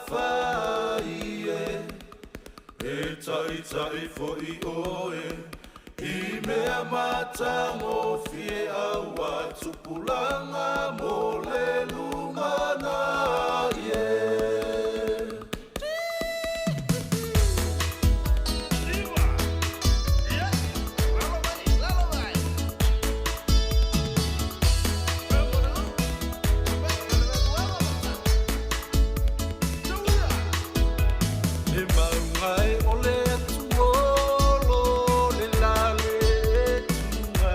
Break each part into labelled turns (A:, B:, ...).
A: Salafai e, e taitai foi oe i mea matagofie aua tupulaga mo le lumanai e. E mauga e o le atuolo le lale tuga,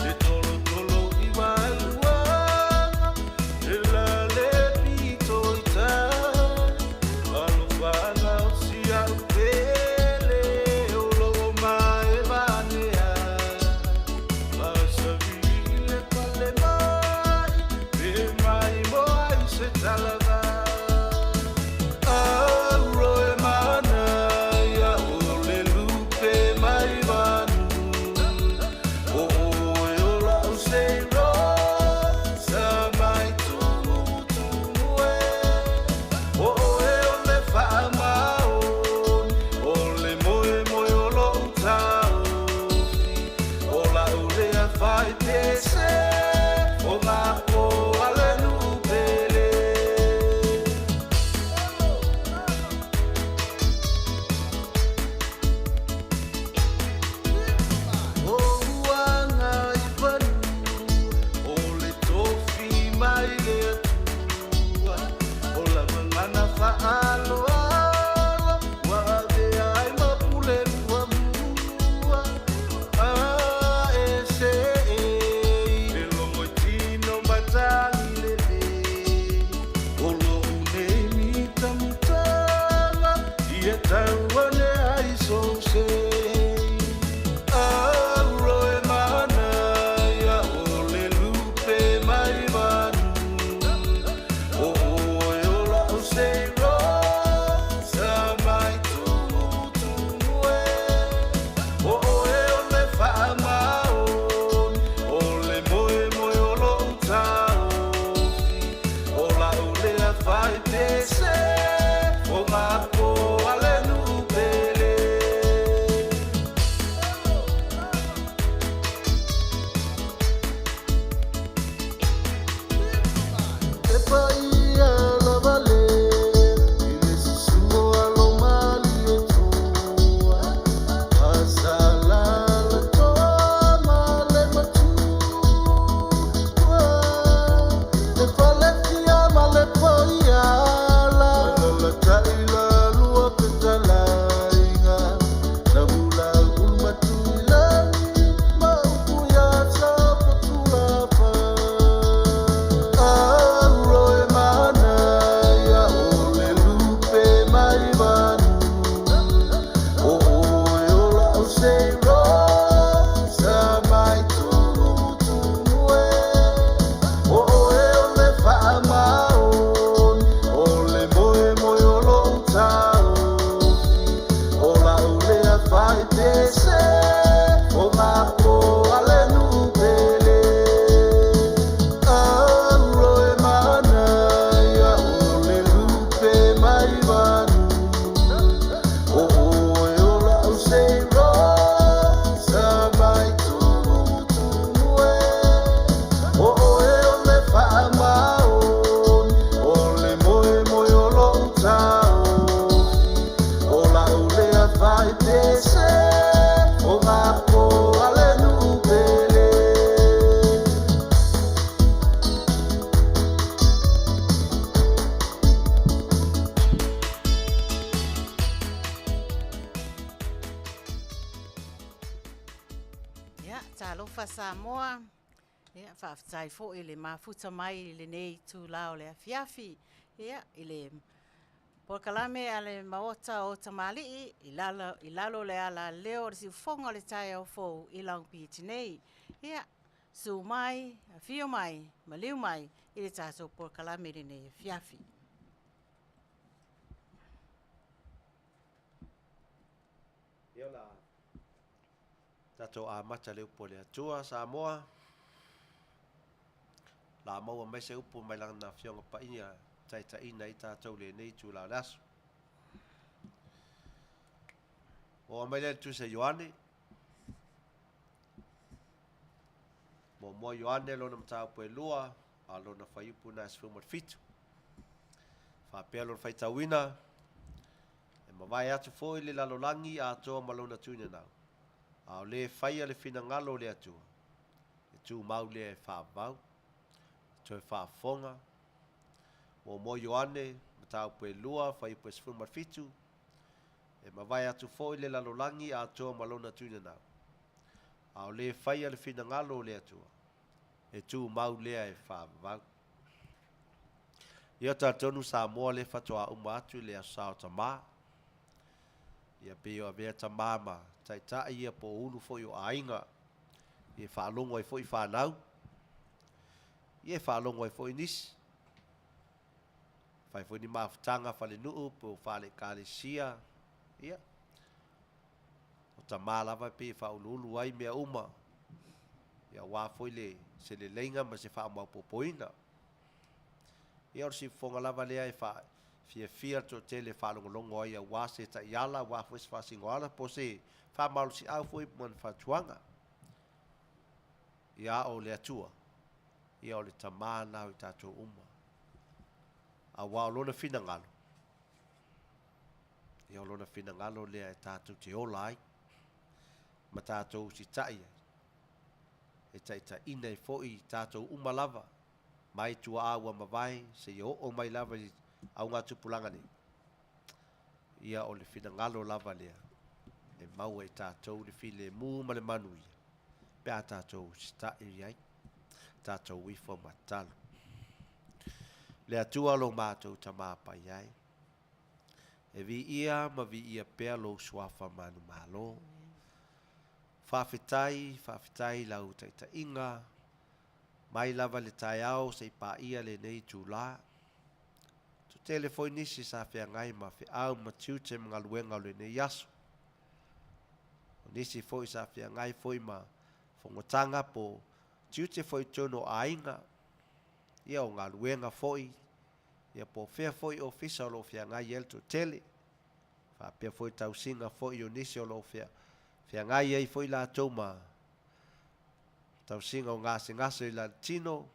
A: e tolotolo i waeluaga e lale pito i tai, alofaga o sia'u pele o loo maevanea, masavili i le pale mai pe maimoa i se talava. Auro e manaia o le lupe mai vanu, o oe o la'u seiro sa mai tumutumu e, o oe o le faamaoni o le moemoe o lo'u taofi, o la'u lea faipese o gapo a le nuu pele. O uaga i panu o le tofi mai le Atua, o la gagana faaaloalo ua avea ai ma pule muamua a e seei e logoitino matagi lelei o lou nei mitamitaga ia tauane ai sou sei. Auro e manaia o le lupe mai vanu, o oe o la'u seiro sa mai tumutumu e, o oe o le faamaoni o le moemoe o lo'u taofi, o la'u lea faipese o gapo a le nuu pele. E paia lava le i le susu o alo mali e toa asalala toa ma le matua le falefia ma le poiala lalatai lalua petalaiga navulau ulumatuilagi ma upu ia Safotulafai. Auro e manaia o le lupe mai vanu, o oe o la'u seiro sa mai tumutumu e, o oe o le faamaoni o le moemoe o lo'u taofi, o la'u lea faipese o gapo a le nuu pele. Auro e manaia o le lupe mai vanu, o oe o la'u seiro sa mai tumutumu e, o oe o le faamaoni o le moemoe o lo'u taofi, o la'u lea faipese o gapo a le nuu pele.
B: Ia, talofa Samoa. Ia, faafetai foi i le mafuta mai i lenei itulā o le afiafi. Ia, i le polokalame a le Maota o Tamalii i lalo o le alaleo o le siufofoga o le taeao fou i Long Beach nei. Ia, susu mai, afio mai, maliu mai i le tatou polokalame i lenei afiafi.
C: Ia o le a tatou amata i le upu a le Atua Samoa.
D: La maua mai se upu mai Lana Afioga Paia e taitaiina ai tatou i lenei itula o le aso. Oo mai lea i le Tusi a Ioane, Muamua Ioane lona mataupu e lua, a lona fuaiupu na e 17. Faapea lona faitauina, E mavae atu foi le lalolagi atoa ma lona tuinanau, a o lē faia le finagalo o le Atua, e tumau lea e faavavau, e toe faafofoga. Muamua Ioane, mataupu e lua, fuaiupu e 17, E mavae atu foi le lalolagi atoa ma lona tuinanau, a o lē faia le finagalo o le Atua, e tumau lea e faavavau. Ia talitonu Samoa lea faatoa uma atu i le Aso Sa o Tamā. Ia pei o avea tamā ma taitai ia po o ulu foi o aiga, ia e faalogo ai foi fanau, ia e faalogo ai foi nisi. Fai foi ni mafutaga falenuu po o faale-ekalesia, ia, o tamā lava e pei e faauluulu ai mea uma, ia aua foi le se leleiga ma se faamaopoopoina. Ia o le siufofoga lava lea e faafiafia le toatele e faalogologo ai aua se taiala, aua foi se faasinoala po o se faamalosiau foi ma ni fautuaga. Ia a o le Atua, ia o le Tama lena o i tatou uma. Aua o Lona finagalo, ia o Lona finagalo lea e tatou te ola ai ma tatou usitai ai, e taitaiina ai foi i tatou uma lava, mai tuaa ua mavae seia oo mai lava i augatupulaga nei. Ia o le finagalo lava lea e maua e tatou le filemu ma le manuia pe a tatou usitai i ai, tatou ifo ma tatalo. Le Atua lo matou Tama Paia e, e viia ma viia pea lou Suafa manumalo. Faafetai, faafetai i lau taitaiga mai lava i le taeao se i paia lenei itula. Toatele foi nisi sa feagai ma feau ma tiute ma galuega o lenei aso. O nisi foi sa feagai foi ma fonotaga po o tiute foi i totonu o aiga, ia o galuega foi, ia po o fea foi ofisa o lo o feagai ai le toatele, faapea foi tausiga foi o nisi o lo o feagai ai foi latou ma tausiga o gasegase i lana tino,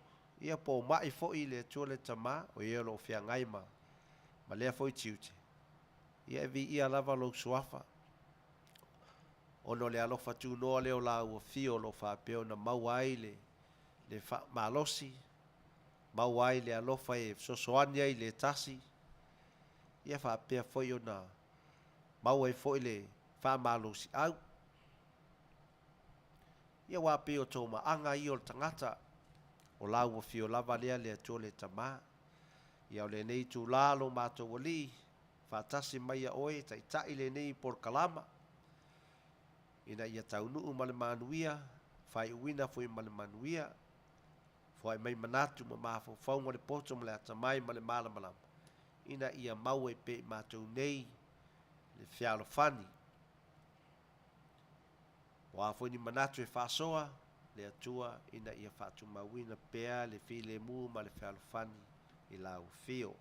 D: ia po o mai foi i le Atua le Tama, o e o lo o feagai ma ma lea foi tiute, ia e viia lava lou suafa, ona o le alofa tunoa lea o laua fio o lo o faapea ona maua ai le le faamalosi, maua ai le alofa e fesoasoani ai i le tasi, ia faapea foi ona maua ai foi le faamalosiau. Ia aua pei o toomaaga ia o le tagata, o la ua fio lava lea le Atua le Tama. Ia o lenei itula lo matou Alii, faatasi mai ia Oe e taitai lenei polokalama, ina ia taunuu ma le manuia, faaiuina foi ma le manuia, foai mai manatu ma mafaufauga o le poto ma le atamai ma le malamalama, ina ia maua ai pea i matou nei le fealofani. O a foi ni manatu e faasoa le Atua ina ia faatumauina pea le filemu ma le fealofani i lau afio.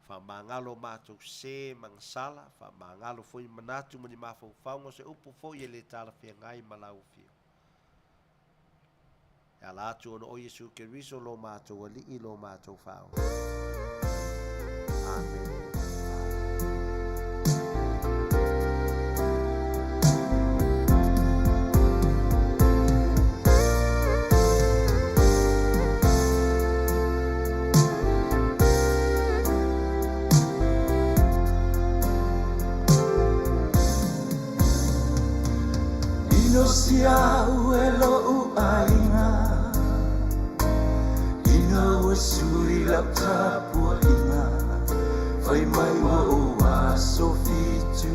D: Faamagalo matou sē ma gasala, faamagalo foi ni manatu ma ni mafaufauga, o se upu foi e le talafeagai ma lau afio. E ala atu ona o Iesu Keriso lo matou Alii lo matou Faaola. Amene.
A: Inosi au e lo'u aiga Ina ua sui lau tapuaiga Fai mai ua ou aso fitu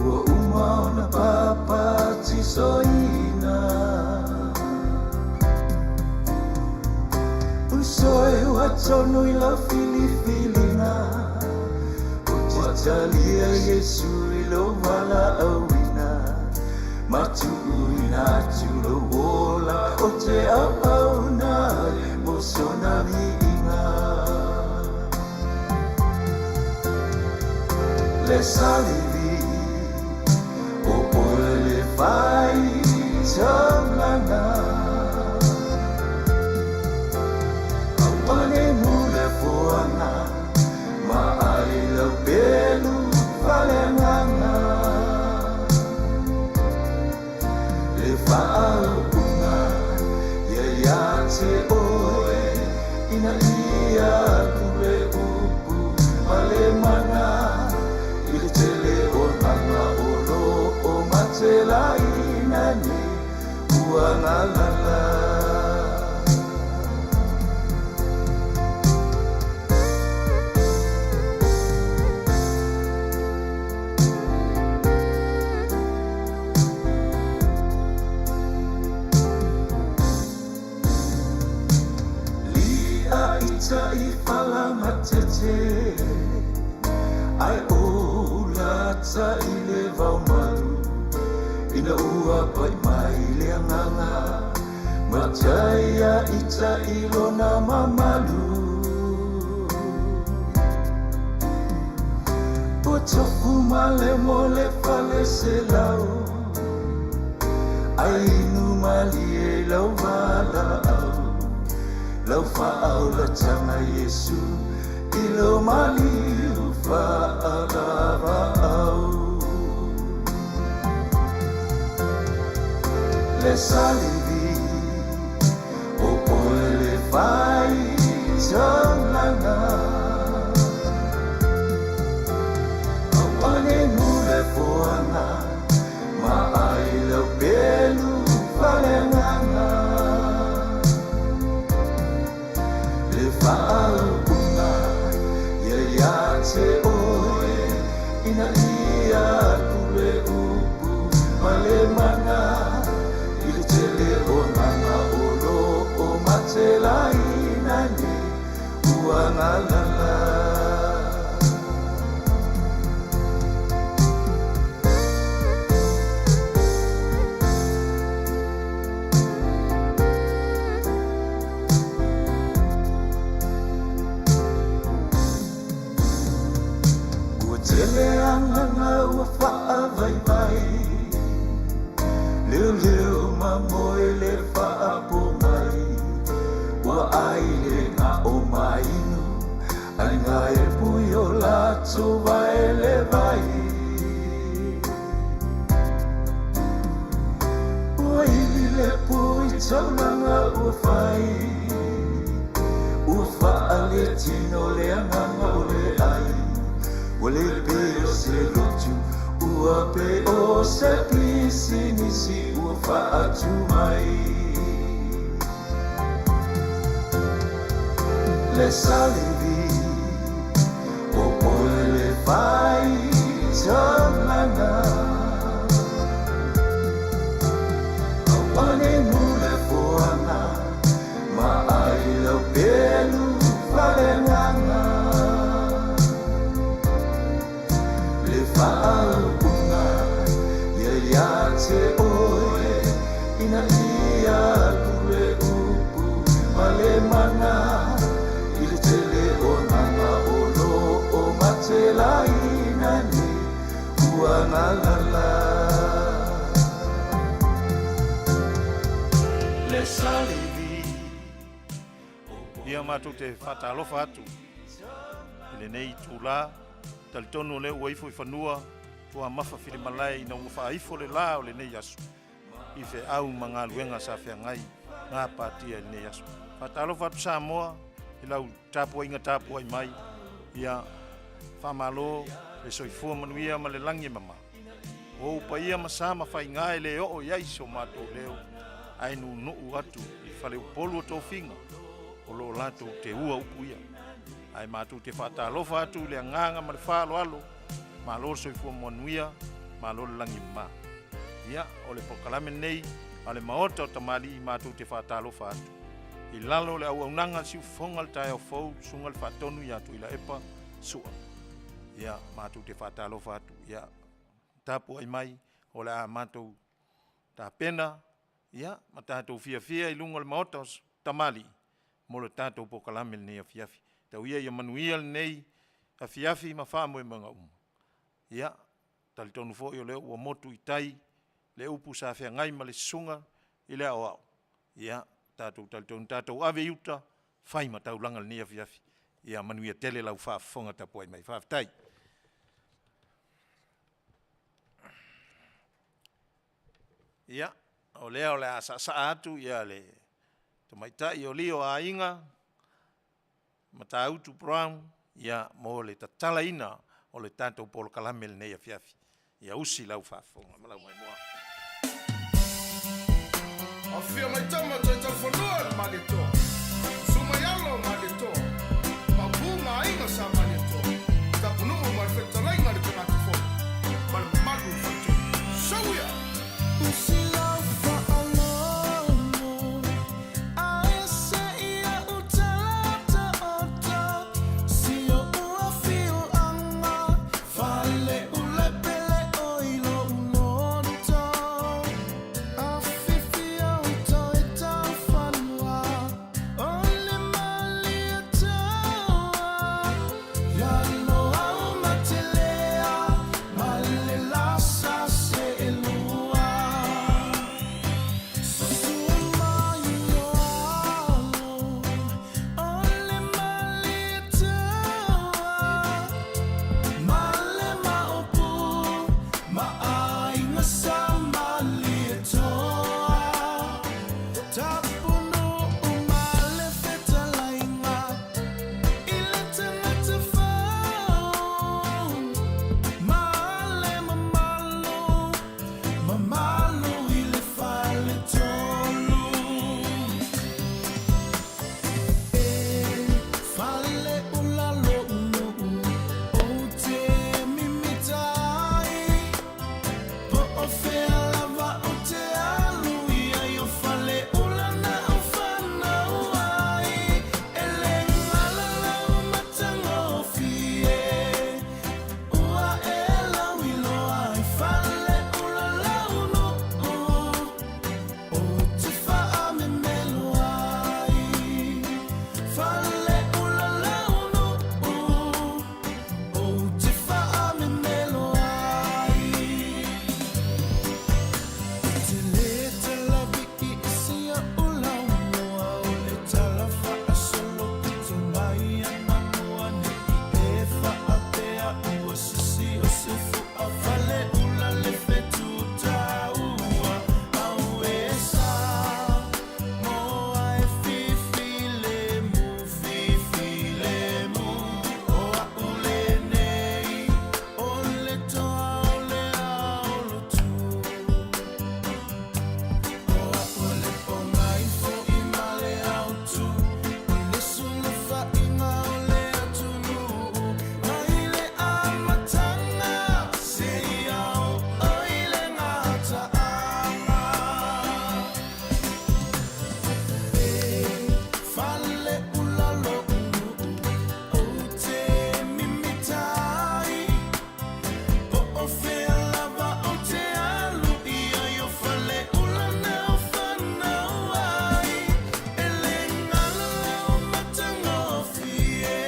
A: Ua uma ona papatisoina Uso e ua tonu i lau filifiliga Ou te talia Iesu i lou valaauina Ma tuuina atu lou ola o te auauna ai. sona viiga. Le salivi o oe le fai taulaga. Aua ne mule foaga ma ai lau pelu faleagaga. Le faaupuga ia ia te oe ina ia alu le upu ma le mana i le tele o agaga o lo o matelaina nei ua galala. Li'a ita i fala matete ai o lata i le vao malu ina ua pai mai le agaga mataia ita i lona mamalu. Ua tofu ma le mo le fale se lau ai inu malie lau valaau lau faaulataga Iesu i lo maliu faalava'au. Le salivi o oe le fai taulaga. Aua ne mule foaga ma ai lau pelu faleagaga. Le faaupuga ia ia te oe ina ia alu le upu ma le mana i le tele o agaga o lo o matelaina nei ua galala. Ua tele agaga ua faavaivai leoleo ma moe le faapo mai ua ai le gao mainu aliga e pui o latou vaele vai. Ua ili le pui taulaga ua fai ua faaletino le agaga o le ai ua le pei o se lotu ua pei o se pisinisi ua faatu mai. Le salivi o oe le fai taulaga. Aua ne mule foaga ma ai lau pelu faleagaga. Le faaupuga ia ia te oe ina ia alu le upu ma le mana i le tele o agaga o lo o matelaina nei ua galala. Le salivi.
E: Ia matou te faatalofa atu i lenei itulā, talitonu o lea ua ifo i fanua tuamafa filimalae ina ua faaifo le lā o lenei aso i feau ma galuega sa feagai gapatia i lenei aso. Faatalofa atu Samoa i lau tapuaiga tapuai mai, ia faamalo le soifua manuia ma le lagi e mama. O ou paia ma sa ma faiga e le oo i ai so matou leo, ae nuunuu atu i faleupolu o tofiga o lo o latou teua upu ia. Ae matou te faatalofa atu i le agaga ma le faaaloalo, malo le soifua manuia, malo le lagi mama. Ia, o le polokalame lenei a le Maota o Tamalii matou te faatalofa atu. I lalo o le auaunaga a le Siufofoga le taeao fou, Susuga i le Faatonu ia Tuilaepa Sua. Ia, matou te faatalofa atu. Ia, tapuai mai, o le a matou tapena, ia, ma tatou fiafia i luga o le Maota o Tamalii. mo le tatou polokalame i lenei afiafi. Tau ia ia manuia lenei afiafi ma faamoemoega uma. Ia, talitonu foi o lea ua motu i tai le upu sa feagai ma le Susuga i le Aoao, ia tatou talitonu, tatou ave i uta, fai ma taulaga i lenei afiafi. Ia manuia tele lau faafofoga tapuai mai, faafetai. Ia, o lea o le a saasaa atu le tamaitai o alii o aiga, Matautu Brown mo le tatalaina o le tatou polokalame i lenei afiafi. Ia usi lau faafofoga ma lau maimoa.
F: Afio mai tama Taitaufanua le Malietoa, susu mai alo o Malietoa, Maopu ma Aiga Sa Malietoa, Tapunuu ma le Fetalaiga i le Tagata Fou ma le mamalu i le Faletolu. Sau ia! Usi lau faalogo ae se i au tala taoto si o'u afioaga Faleula e pele ʻoe i lo'u loto Afifio toe taufanua o le Malietoa Ia Loau ma Telea ma le lasa seelua Susu mai alo o le Malietoa Male Maopu ma Aiga Sa Malietoa Tapunuu ma le fetalaiga i le tagata fou Male mamalu, mamalu i le faletolu E Faleula lo'u nuu ou te mimita ai Po o fea lava ou te alu i ai O Faleula na ou fanau ai E le galo lau matagofie Ua e lauiloa i Faleula lau nuu Ou te faamemelo ai Faleula lau nuu Ou te faamemelo ai Ou te le talavii i si o'u laumua O le tala faasolopito mai a makua Ne i e faapea ua sisi o se fua Faleula le fetu taua Auē Samoa e filemu, filemu O a'u lenei o le toa o le aolotu O a'u le pogai fo'i ma le aotu O le sulufaiga o le atunuu Mai le amataga seia oo i le gataaga E Faleula lo'u nuu ou te mimita ai Po o fea lava ou te alu i ai O Faleula na ou fanau ai E le galo lau matagofie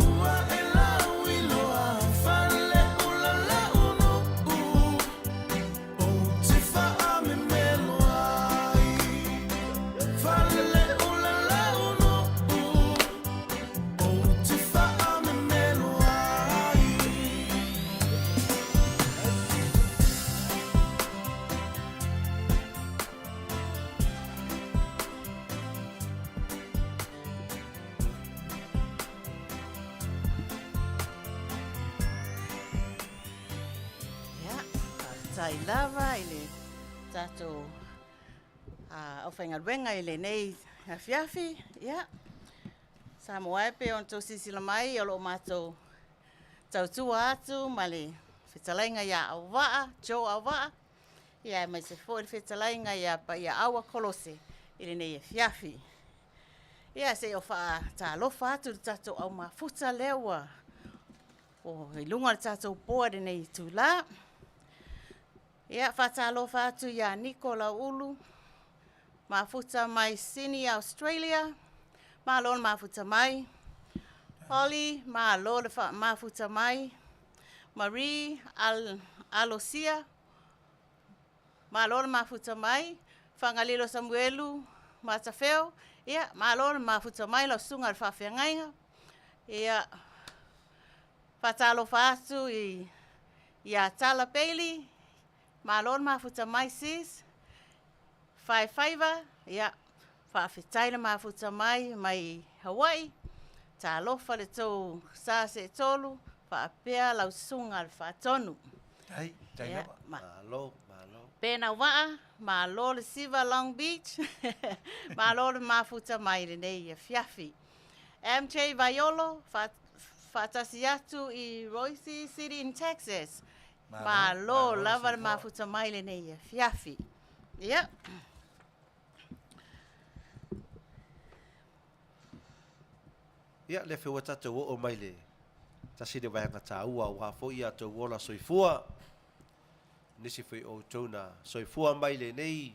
F: Ua e lauiloa Faleula lau nuu Ou te faamemelo ai Faleula lau nuu Ou te faamemelo ai.
B: Ia, faafetai lava i le tatou aufaigaluega i lenei afiafi. Ia, Samoa e pei ona outou silasila mai o lo o matou tautua atu ma le fetalaiga ia Auvaa, Joe Auvaa, ia aemaise foi le fetalaiga ia Paiaaua Kolose i lenei afiafi. Ia se i ou faatalofa atu i le tatou au mafuta lea ua i luga o le tatou board i lenei itula. Ia, faatalofa atu ia Niko Lauulu, mafuta mai Sydney, Australia. Malo le mafuta mai. Holly, malo le mafuta mai. Marie Al Alosia, malo le mafuta mai. Fagalilo Samuelu Matafeo, ia, malo le mafuta mai lau susuga i le faafeagaiga. Ia, faatalofa atu i ia Tala Bailey, malo le mafuta mai sis. Faefaiva, ia, faafetai le mafuta mai mai Hawaii. Talofa le tou sa seetolu faapea lau susuga le faatonu.
E: Tai, tai
B: Ia,
E: lava.
B: ma,
D: Malo, malo.
B: Pena Waa, malo le siva Long Beach, malo le mafuta mai lenei afiafi. MJ Vaiolo, faatasi atu i Royce City in Texas.
E: Malo,
B: Malo
E: malo le
B: lava le
E: soifua.
B: mafuta mai lenei afiafi. Ia.
D: Ia, lea foi ua tatou oo mai le tasi le vaega taua aua foi a outou ola soifua. Nisi foi o outou na soifua mai lenei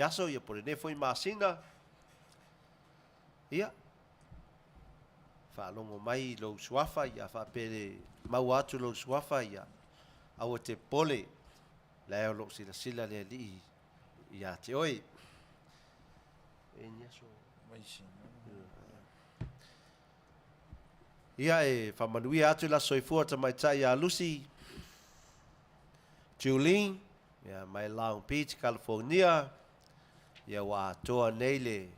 D: aso ia po o lenei foi masina. Ia, faalogo mai lou suafa ia faapea le maua atu lou suafa ia aua te popole, la e o lo o silasila le Alii ia te oe. E ni aso. Ia e faamanuia atu le aso soifua tamaitai ia Lucy Julene ia mai Long Beach, California. Ia ua atoa nei le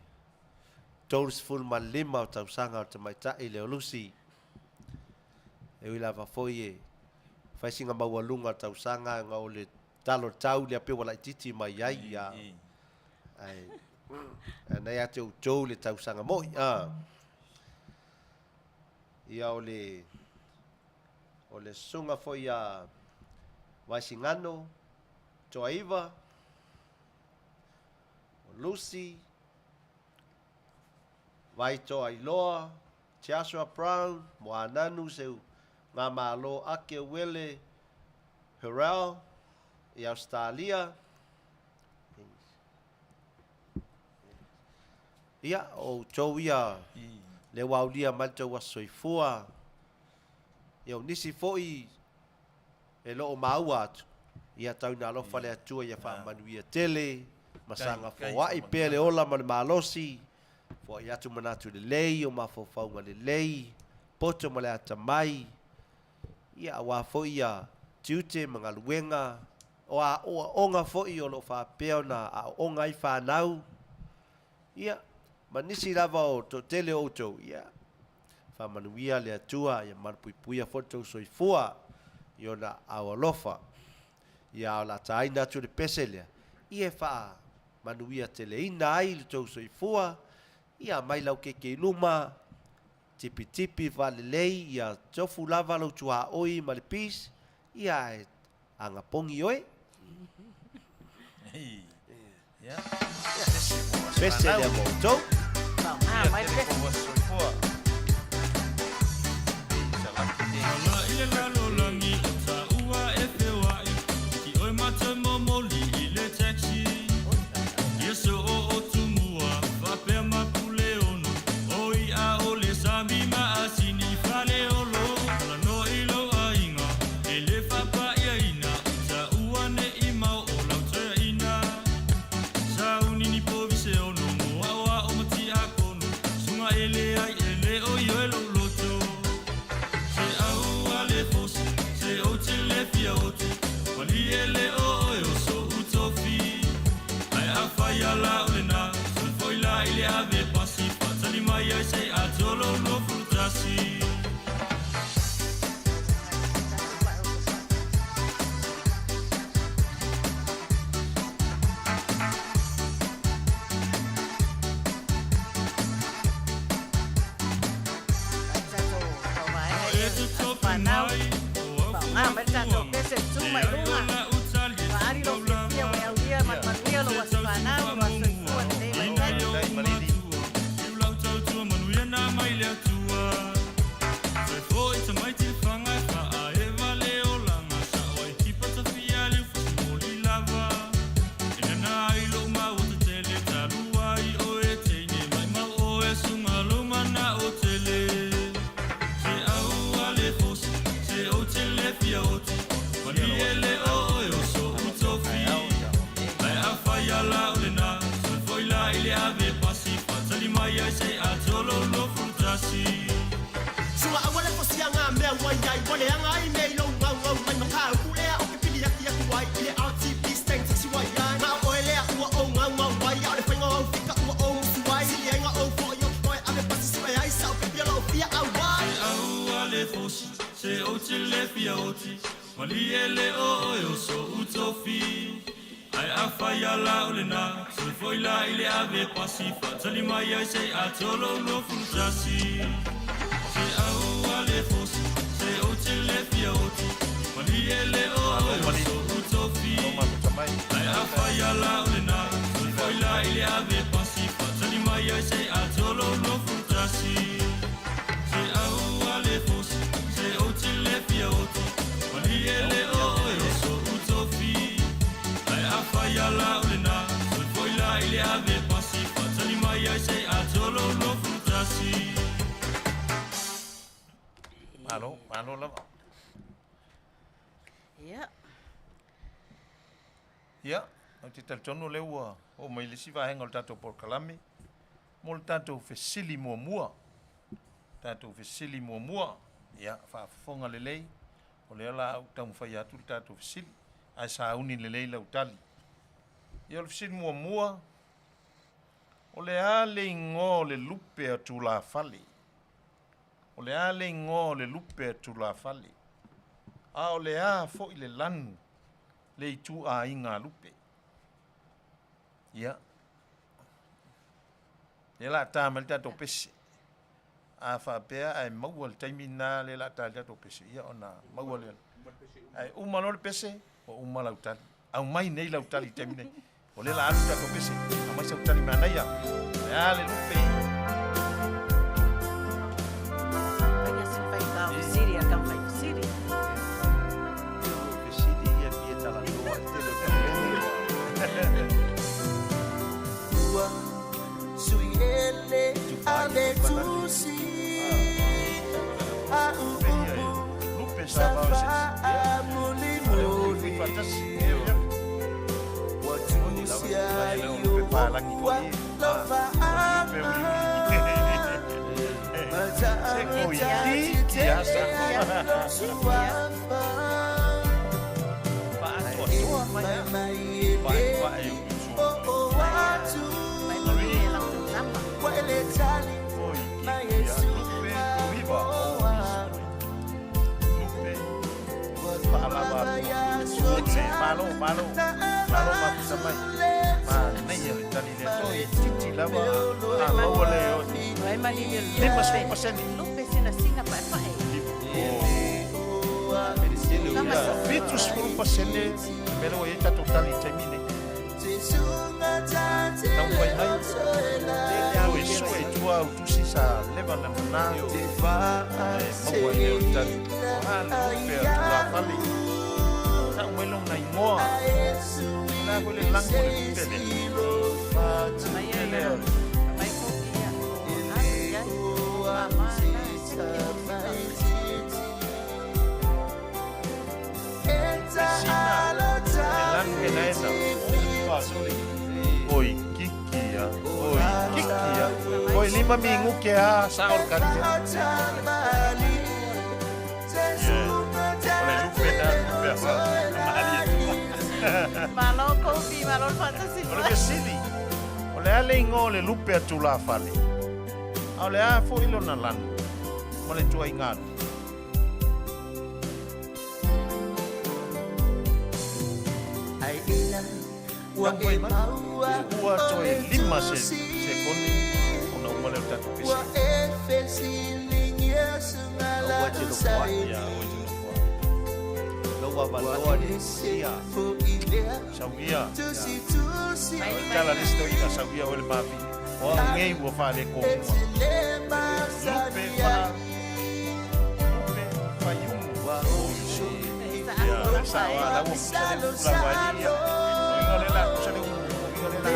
D: 35 o tausaga o le tamaitai lea o Lucy. E ui lava foi e fai sina maualuga o le tausaga ona o le talo tau lea pei ua laitiiti mai ai ia. Ae na ia te outou le tausaga moi. Ah. Ia o le o le susuga foi ia Vaisigano Toaiva, o Lucy, Vaitoailoa, Joshua Brown, Moananu Seu Ngamalo Ake Wele Hurrell i Australia. Ia, o outou ia le ua aulia mai le tou aso soifua. Ia, o nisi foi e lo o maua atu, ia tau ina alofa le Atua ia faamanuia tele, ma saga foai pea le ola ma le malosi, foai atu manatu lelei, o mafaufauga lelei, poto ma le atamai, ia aua foi ia tiute ma galuega, o aoaoga foi o lo o faapea ona aooga ai fanau, ia, ma nisi lava o toatele o outou, ia, faamanuia le Atua, ia malupuipuia foi le tou soifua i ona aao alofa. Ia, o le a taina atu le pese lea, ia e faamanuia teleina ai le tou soifua, ia aumai lau keke i luma, tipitipi faalelei, ia tofu lava lou tuaoi ma le peace, ia ae agapogi oe. Pese lea mo outou.
B: Ah, mai pese. Fanau, faaaoga mai le tatou pese tu mai luga. Faaali lou fiafia ua e aulia ma le manuia lou aso fanau, lou aso soifua lenei vaitaimi.
F: tasi. Suga aua le fosiaga mea ua iai ua leaga ai mea i lou gaugau mai mataupu lea o ke pili akiaki ai i le RTB stand taxi ua iai ma o oe lea ua ou gaugau ai a o le faiga o au fika ua ou musu ai sili ai na ou foʻi o ke toe ave pasi sue ai sau pepi o loo fia auai. Aua le fosi se ou te le fia oti malie le o oe o soʻu tofi Ae afai ala o lena sui foi la i le ave pasi faatali mai ai se i atoa lou 21. Se aua le fosi se ou te le fia oti malie le o oe o soʻu tofi Ae afai ala o lena sui foi la i le ave pasi faatali mai ai se i atoa lou 21. Se aua le fosi se ou te le fia oti malie le o oe o soʻu tofi Ae afai ala o lena sui foi la i le ave pasi faatali mai ai se i atoa lou 21.
E: Malo, malo lava.
B: Ia.
E: Ia, ou te talitonu o lea ua oo mai i le isi vaega o le tatou polokalame mo le tatou fesili muamua. Tatou fesili muamua. Ia, faafofoga lelei, o lea la a ou taumafai atu le tatou fesili, ae sauni lelei lau tali. Ia, o le fesili muamua, o le a le igoa o le lupe a tulafale? O le a le igoa o le lupe a tulafale? A o le a foi le lanu le ituaiga lupe? Ia, lea la a ta mai le tatou pese. A faapea ae maua le taimi lena lea la a ta ai le tatou pese, ia ona maua lea. Ae uma loa le pese, ua uma lau tali. Aumai nei lau tali i le taimi nei. O lea la a alu le tatou pese. Aumai sau tali manaia. O le a le lupe?
B: Fai se fai tau fesili a ka fai fesili.
D: Fesili ia pia talanoa i tele o taumene.
F: Ua sui ele ave tusi a
E: Lupe ia e. Lupe sa vao se isi. A lea ua fuifui faatasi.
F: Ua
E: Moni lava.
F: tusi
E: E
F: ai
E: le o lupe palagi foi e. O le lupe uliuli. Se koiti a sa. Faatoatoa mai a. Vaevae o
B: Mai malie lau taulapa.
E: Oi kiki a lupe tuiva o isole. Lupe faalava atua. E malo, malo, malo mafuta mai. Manaia le tali lea toeitiiti lava a maua le
B: Mai malie le
E: 50%.
B: lupe sinasina paepae.
E: 70% le mea lea ua i ai tatou tali i le taimi lenei. Taumafai mai, toe sue i tua au tusi sa leva ona nana ae maua ai lea o le tali. O a le lupe a tulafale? Tau mai lona igoa. O le a foi le lanu o le lupe lea?
B: Mai
E: Lupe
B: ai
E: lea.
B: mai kopi ia. O alu iai. O mama na se
E: Sina, le lanu enaena. Oi kiki a, oi kiki a. Oi lima minute a sao le kali lea. Yeah. O le lupe na lupe a maali atua.
B: Malo kopi, malo le faatasi
E: O le
B: mai.
E: fesili, o le a le igoa o le lupe a tulafale? A o le a foi lona lanu ma le ituaiga lupe? Taumafai mai, ua toe lima se sekone ona uma lea o le tatou pese.
D: Aua e te nofo ai.
E: Ia, aua e te nofo ai.
D: Lou avanoa le sia.
E: Sauia.
B: Mai
E: O le tala a le isi toeaina, sauia oe le mavine. O au nei ua faaleko mua. Lupe fa, lupe faiumu. Ia, le sao lava, la ua pusa le upu lava ai ia. Loiga le la pusa le umu, loiga le la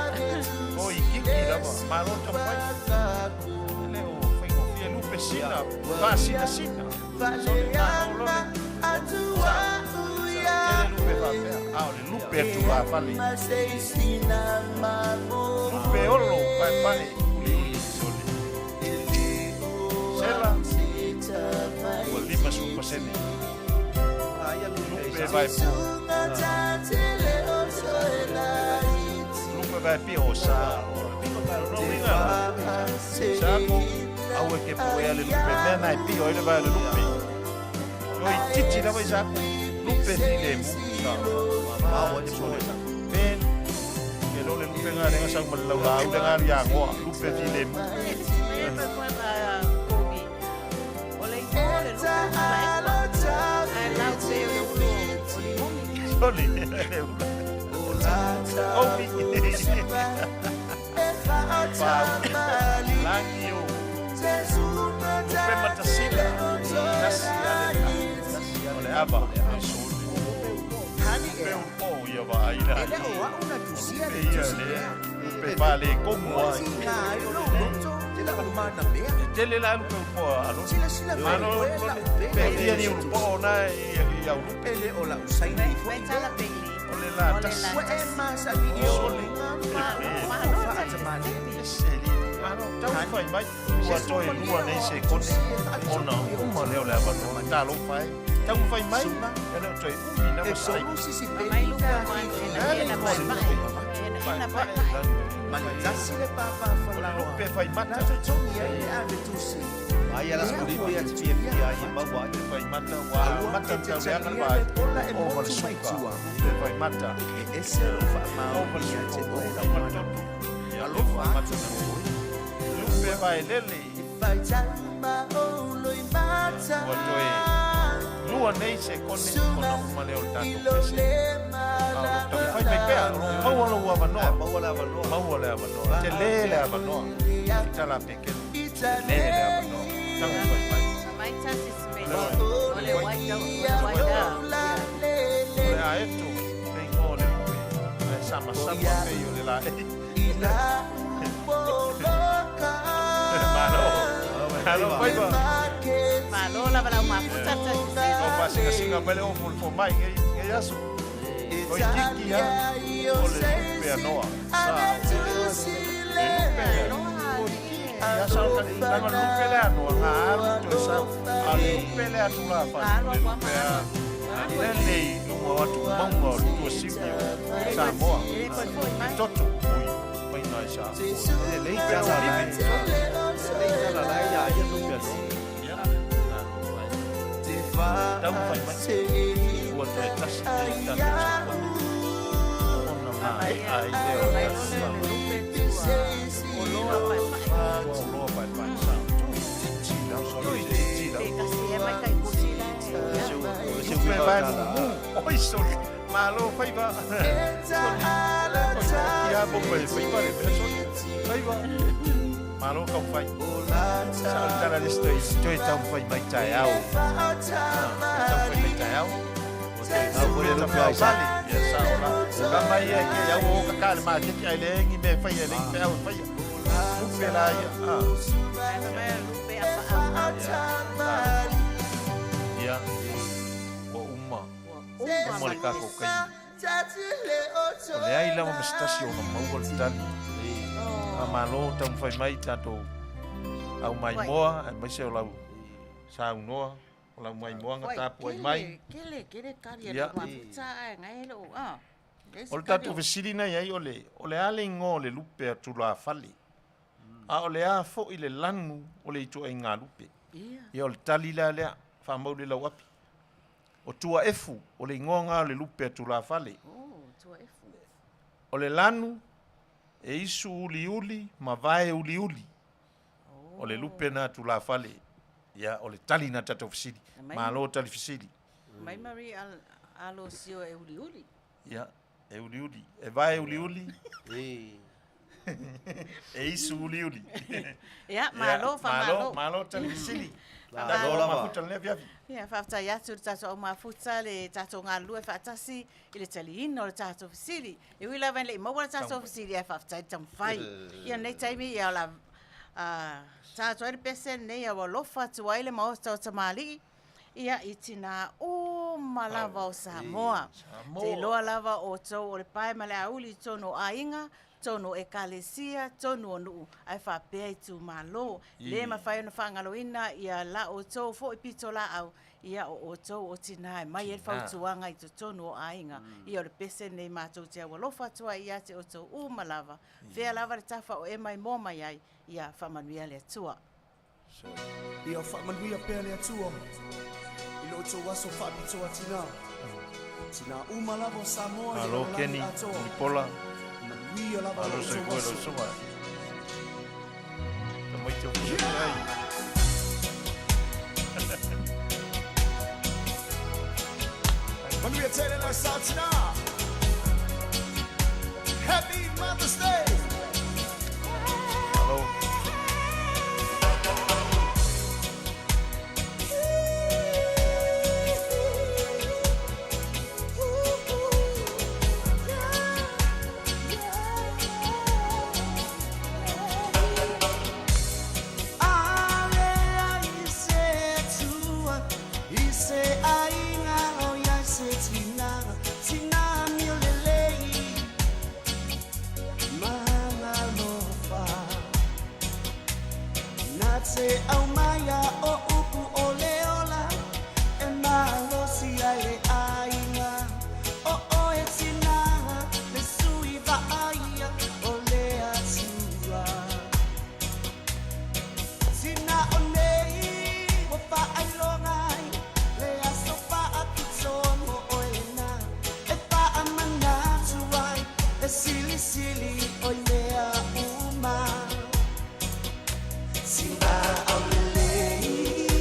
E: ave i. Oi, kiki lava, malo le taumafai. E le o faigofie lupe sina, faasinasina. Sole malo loa le sao. Tele lupe faapea, a o le lupe a tulafale. Lupe olo paepae uliuli. Sole. pasene. Lupe vae po. Lupe vae pio o sa. Lona uiga la. Sa ko aua e ke poea le lupe mea na e pio ai le vae o le lupe. Oi titi lava i sa ko lupe filemu. Sa. Ben. Ke lo le lupe nga lenga sau ma le laulaau le nga lia ngoa. Lupe filemu. Soli, le ula. Omi. Pau. Langi o. Lupe matasila. Tasi ale. O le ava. E soli. Lupe o ia vaai la.
G: E le o au na tusia
E: Lupe
G: le
E: ia
G: tusi
E: le.
G: lea.
E: Lupe fale komu
G: Ua
E: ai.
G: tiga ai lou loto o manamea.
E: E tele la lupe upo a alo.
G: Silasila
E: Malo
G: faamoe lau
E: pe
G: pele
E: fia ni ulupo o na i au lupe.
G: E le o lau saini foʻi lea.
E: O le la tasi.
G: Ua e masani i
E: Soli.
G: oliga
E: Malo
G: faatamāliʻi.
E: Seli. Malo tau fai mai. Ua toe lua nei se kone. Ona uma lea o le avanoa. Talofa e. Tau fai mai. E le o toe umi na
G: E
E: masai.
G: tolu sisipeli na ma le tasi le papafalaoa
E: Lupe fai
G: na
E: mata.
G: totogi ai le ave tusi.
D: Ai ala skolipi a te fia fia ai e maua ai.
E: Fai mata wa
G: Alua
E: mata
G: e te
E: tau leaga le
G: talia
E: vai.
G: le pola e
E: O ma le
G: motu mai
E: suka.
G: tua.
E: Lupe fai mata.
G: E ese lou
E: O ma le
G: faamaoni ia te
E: suka.
G: oe
E: O
G: lau
E: ma le
G: manamea.
E: toto. Ia le
G: Alofa
E: fai
G: atu
E: mata.
G: mo oe.
E: Lupe vai lele. Ua toe lua nei se kone ona uma lea o le tatou pese. A o lo taumafai mai pea, o lo o maua lou avanoa.
D: Maua le avanoa.
E: Maua le avanoa. Tele le avanoa. Fitala pekele. Tele le avanoa. Taumafai mai. O le aeto, le igoa o le lupe. Ae samasama pei o le laei. Malo. Malo faiva.
B: Malo lava lau mafuta
E: O faasigasika mai le ofu o le fomai nei aso. O i kiki ha. O le lupe anoa. Sa o. Le lupe lea. O i kiki ha sa o kani. Langa le lupe lea anoa. Nga alu toe sau. A le lupe lea tulafale. Le lupe a. Lele i luga o atu mauga o le tuasivi o Samoa. E toto. Ui. Faina i Samoa.
D: E lelei tala lai. Lelei tala lai ia ia lupe anoa.
E: Ia. Taumafai mai. Ua toe tasi nei tatou sekone. Ona maea ai lea o le Ua oloa paepae sa. Tui titi lava. Tui titi lava. Lupe vae mumu. Oi soli. Malo faiva. Soli. Ia bomba e faiva le mea soli. Faiva. Malo taumafai. Sa o le tala le isi toe taumafai mai taeao. Taumafai mai taeao.
D: Au foi le lupe ai sa.
E: Ia sa o la. Ka mai e ke au o ka ka le maketi ai le engi me fai e le pe au fai. Lupe la ia. Ah. Ia. Ua uma. Uma le tatou kaimi. O le ai lava ma se tasi ona maua le tali. Faamalo taumafai mai tatou au maimoa aemaise o lau saunoa o lau maimoaga tapuai mai. Ia. O le tatou fesili na iai o le o le a le igoa o le lupe a tulafale. A o le a foʻi le lanu o le ituaiga lupe. Ia o le tali la lea faamau le lau api. O tuaefu o le igoa ga o le lupe a tulafale. O le lanu e isu uliuli ma vae uliuli. O le lupe na tulafale. Ia o le tali na tatou fesili. Malo tali fesili.
B: Mai Marie alo sio e uliuli.
E: Ia e uliuli. E vae uliuli. E isu uliuli.
B: Ia, malo faamalo.
E: Malo, malo tali fesili.
D: Malo lava.
E: Mafuta lenei afiafi.
B: Ia, faafetai atu i le tatou aumafuta le tatou galulue faatasi i le taliina o le tatou fesili. E ui lava ina le i maua le tatou fesili ae faafetai le taumafai. Ia lenei taimi ia o la ta atu ai le pese lenei ia ua alofa atu ai le maota o tamalii ia i tinā uma lava o Samoa. Te iloa lava outou o le pae ma le auli i totonu o aiga, Totonu o Ekalesia, totonu o nuu ae faapea itumalo. Le mafai ona faagaloina ia la outou foi pitolaau, ia o outou o tina e mai ai le fautuaga i totonu o aiga. Ia o le pese lenei matou te aualofa atu ai ia te outou uma lava, fea lava le tafa o e maimoa mai ai, ia faamanuia le Atua.
H: Ia faamanuia pea le Atua i lo outou aso faapitoa tinā. Tinā uma lava o Samoa i le
E: Malo
H: lalolagi
E: Kenny,
H: atoa.
E: Nipola.
H: Manuia lava lo
E: Malo
H: outou
E: soifua i lau
H: aso.
E: susuga. Tamaiti o Fusifusi ai.
H: Manuia tele lau sao tinā. Happy Mother's Day!
E: Malo.
G: Se au maia o upu o le ola e malosi ai le aiga o oe tinā le sui vaaia o le Atua tina o nei ua faailoga ai le aso faapito mo oe lena e faamanatu ai e silisili o i mea uma. Tina aulelei.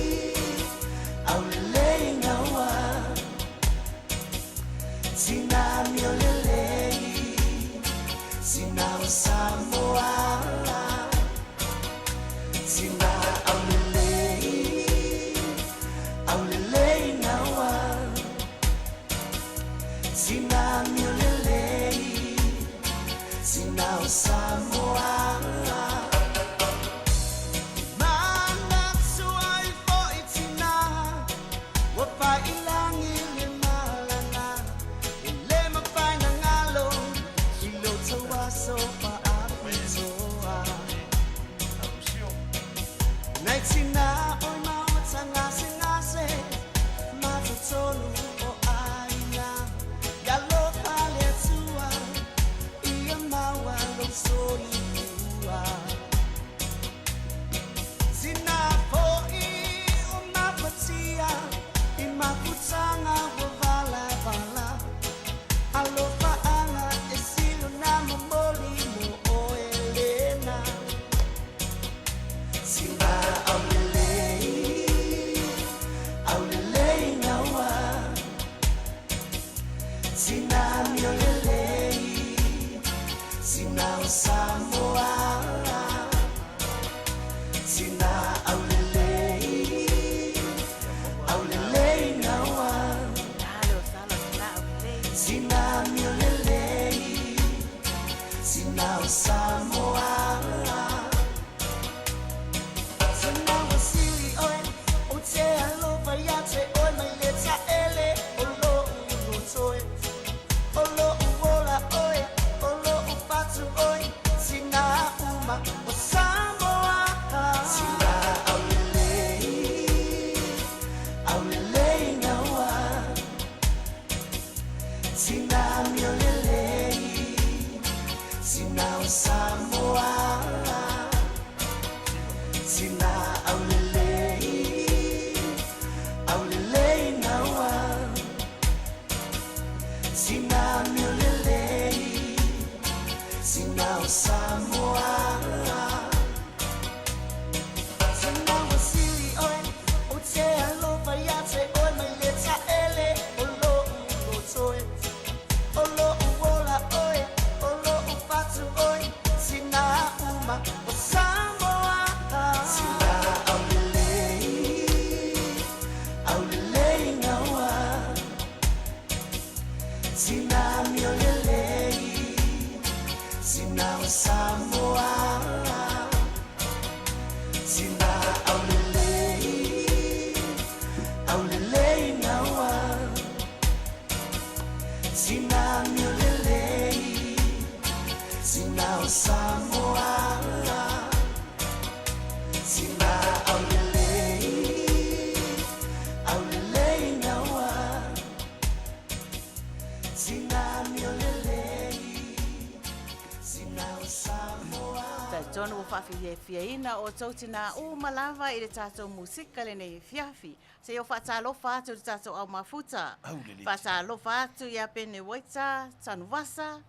B: faafiafiaina outou tinā uma lava i le tatou musika i lenei afiafi. Se i ou faatalofa atu i le tatou au mafuta. Faatalofa atu ia Pene Waita Tanuvasa,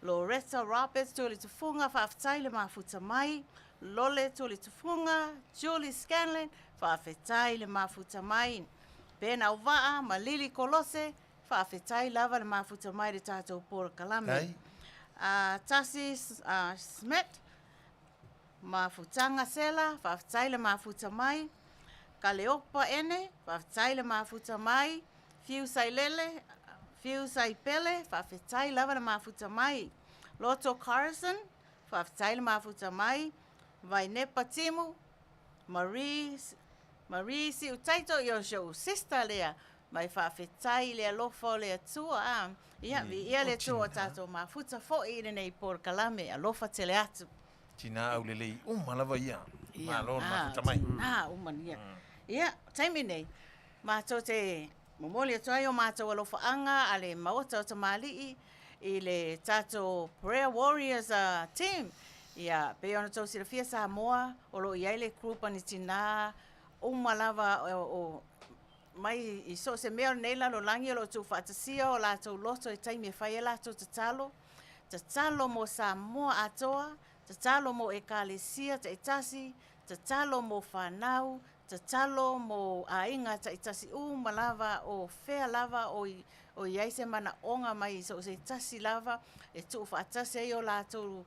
B: Loretta Roberts Tualitufuga, faafetai le mafuta mai. Lole Tualitufuga, Julie Scanlon, faafetai le mafuta mai. Ben Auvaa ma Lily Kolose, faafetai lava le mafuta mai i le tatou polokalame. Tasi Smith, Mafutaga Sela, faafetai le mafuta mai. Kaleopa Ene, faafetai le mafuta mai. Fiu Sailele, Fiu Saipele, faafetai lava le mafuta mai. Loto Carson, faafetai le mafuta mai. Vainepa Timu, Marie, Marie Siutaito, ia o si ou sister lea, mai faafetai i le alofa o le Atua. A, ia, viia le Atua ua tatou mafuta foi i lenei polokalame, alofa tele atu.
E: Tinā aulelei uma lava ia. Malo le mafuta mai.
B: Tinā uma ia. Ia, taimi nei, matou te momoli atu ai o matou alofaaga a le Maota o Tamalii i le tatou Prayer Warriors team. Ia, pei ona outou silafia Samoa, o lo o i ai le group a ni tinā uma lava o mai i so o se mea o lenei lalolagi o lo o tuufaatasia o latou loto i taimi e fai ai latou tatalo, tatalo mo Samoa atoa, tatalo mo Ekalesia taitasi, tatalo mo fanau, tatalo mo aiga taitasi uma lava o fea lava o o i ai se manaoga mai so o se tasi lava e tuufaatasi ai o latou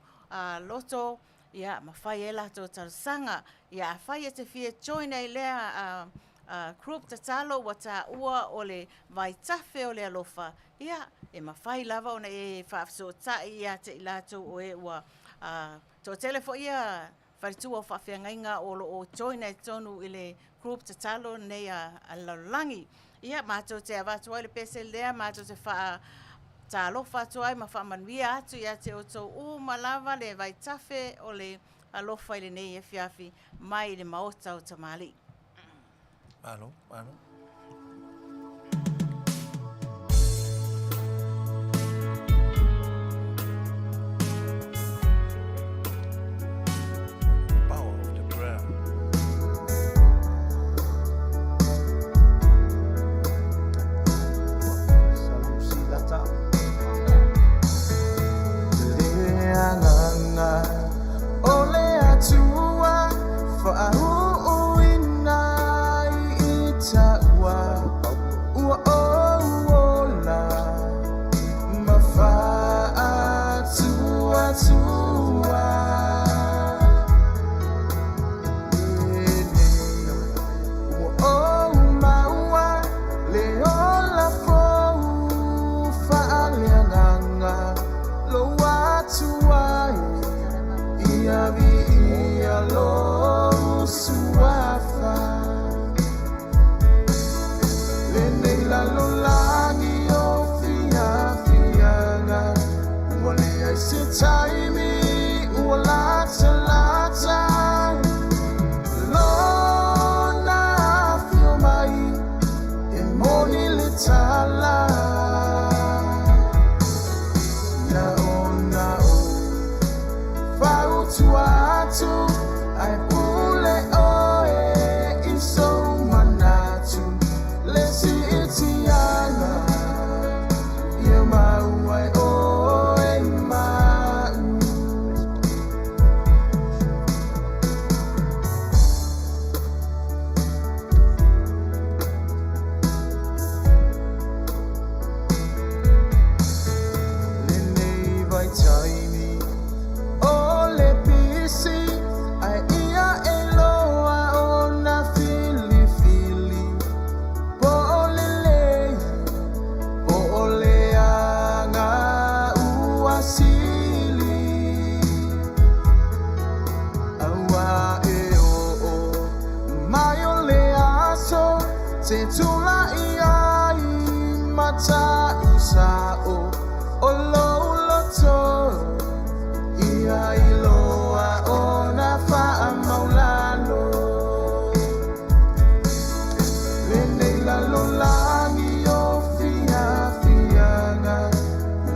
B: loto ia ma fai ai latou talosaga. Ia afai e te fia join ai lea group tatalo ua taua o le vaitafe o le alofa, ia e mafai lava ona e faafesootai ia te i latou o e ua toatele foi ia faletua o faafeagaiga o lo o join ai totonu i le group tatalo lenei a le lalolagi. Ia, matou te avatu ai le pese lea, matou te faatalofa atu ai ma faamanuia atu ia te outou uma lava le vaitafe o le alofa i lenei afiafi mai le Maota o Tamalii.
E: Malo, malo. Power of the prayer.
D: Salusi lata.
F: Le agaga o le Atua faauuina i taua ua ou ola ma faatuatua. Lenei ua ou maua le ola fou faaleagaga lou Atua e ia viia lou suafa. Lenei lalolagi o fiafiaga ua leai se taimi ua latalata lona afio mai e moni le tala. Na ona ou fautua atu ae pule oe i sou manatu le siitiaga ia mau ai oe ma'u. Lenei vaitaimi o le pisi ae ia e iloa ona filifili po o lelei po o leaga ua sili. Auā e oo mai o le aso te tulai ai ma ta'u sa'o o lou loto ia iloa ona faamaulalo. Lenei lalolagi o fiafiaga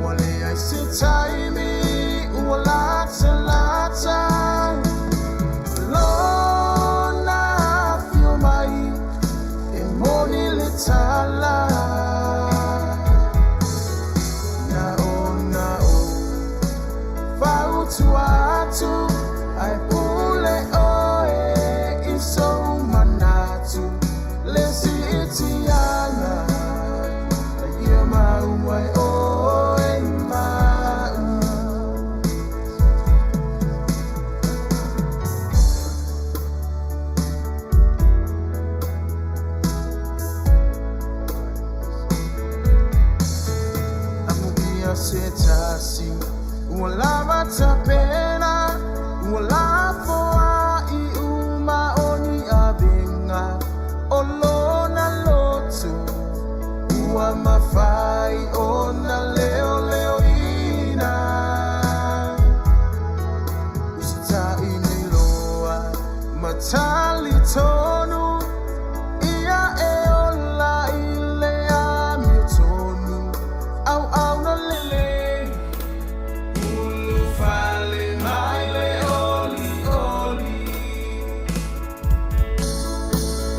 F: ua leai se taimi ua latalata. tala Na ona o fautua atu Ae pule oe i sou manatu Le siitiaga Ia mau ai oe ma'u. Amuia se tasi ua lava tapena ua lafoai uma o ni avega o lona loto ua mafai ona leoleoina Usitai nei loa ma talitonu ia e ola i le amiotonu auauna lelei ulufale mai le olioli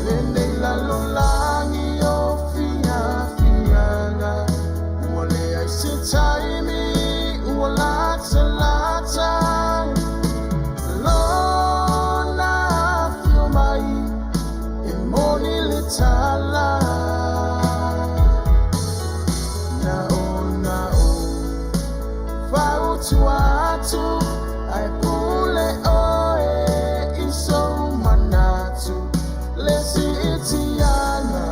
F: Lenei lalolagi o fiafiaga ua leai se taimi ua latalata Lona afio mai e moni le tala Na ona ou fautua atu ae pule oe i sou manatu Le siitiaga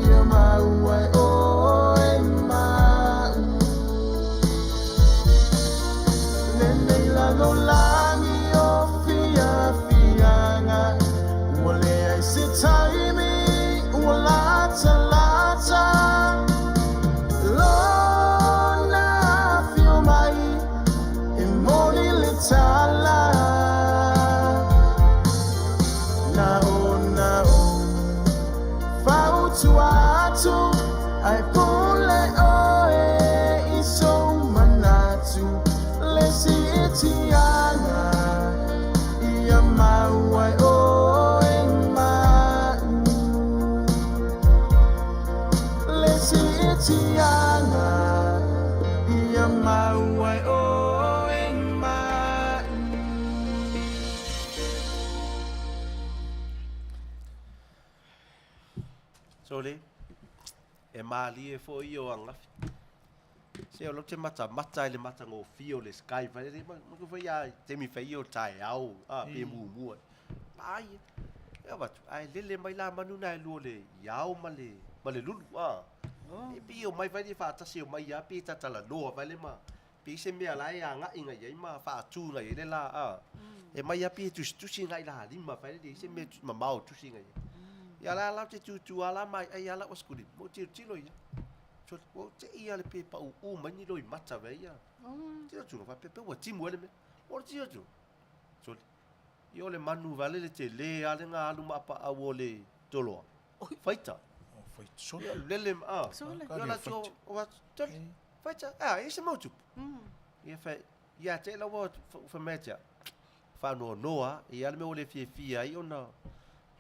F: ia mau ai oe ma'u Lenei lalolagi o fiafiaga ua leai se taimi ua latalata Lona afio mai e moni le tala Na ona ou fautua atu ae pule oe i sou manatu Le siitiaga ia mau ai oe ma'u Le siitiaga ia mau ai oe ma'u.
D: Sole, e malie foi ia o angafi. Se o lau te matamata i le matagofie o le sky fai le ma ma fai a taimi fai ia o taeao a pe muamua. Paai e avatu ae lele mai la manu na e lua o le iao ma le ma le lulu a. E pei e omai fai le faatasi e omai a pe tatalanoa fai le ma pei se mea la e agai ngai ai ma faatu ngai ai le la a. E mai a pei e tusitusi ngai la lima fai le se mea mamao tusi ngai ai. Ia la la te tutu a la mai ai ala o skuli mo tilotilo ia. Sole, ua ou tei lava le pepa uu mai ni loimata mea ia. Tilo atu, faapea pe ua timu ai le mea. Ua le tilo atu. Sole, ia o le manu vale le tele lava le ga alu ma apaau o le toloa. Faita.
E: Oh, faita. Sole.
D: Ia lele, ah.
B: Sole.
D: Ia la atu, o atu, sole, faita. Ah, e se mau tupu. Ia fai, ia te la ua fai mai ia te au. Faanoanoa, ia le mea ua le fiafia ai ona,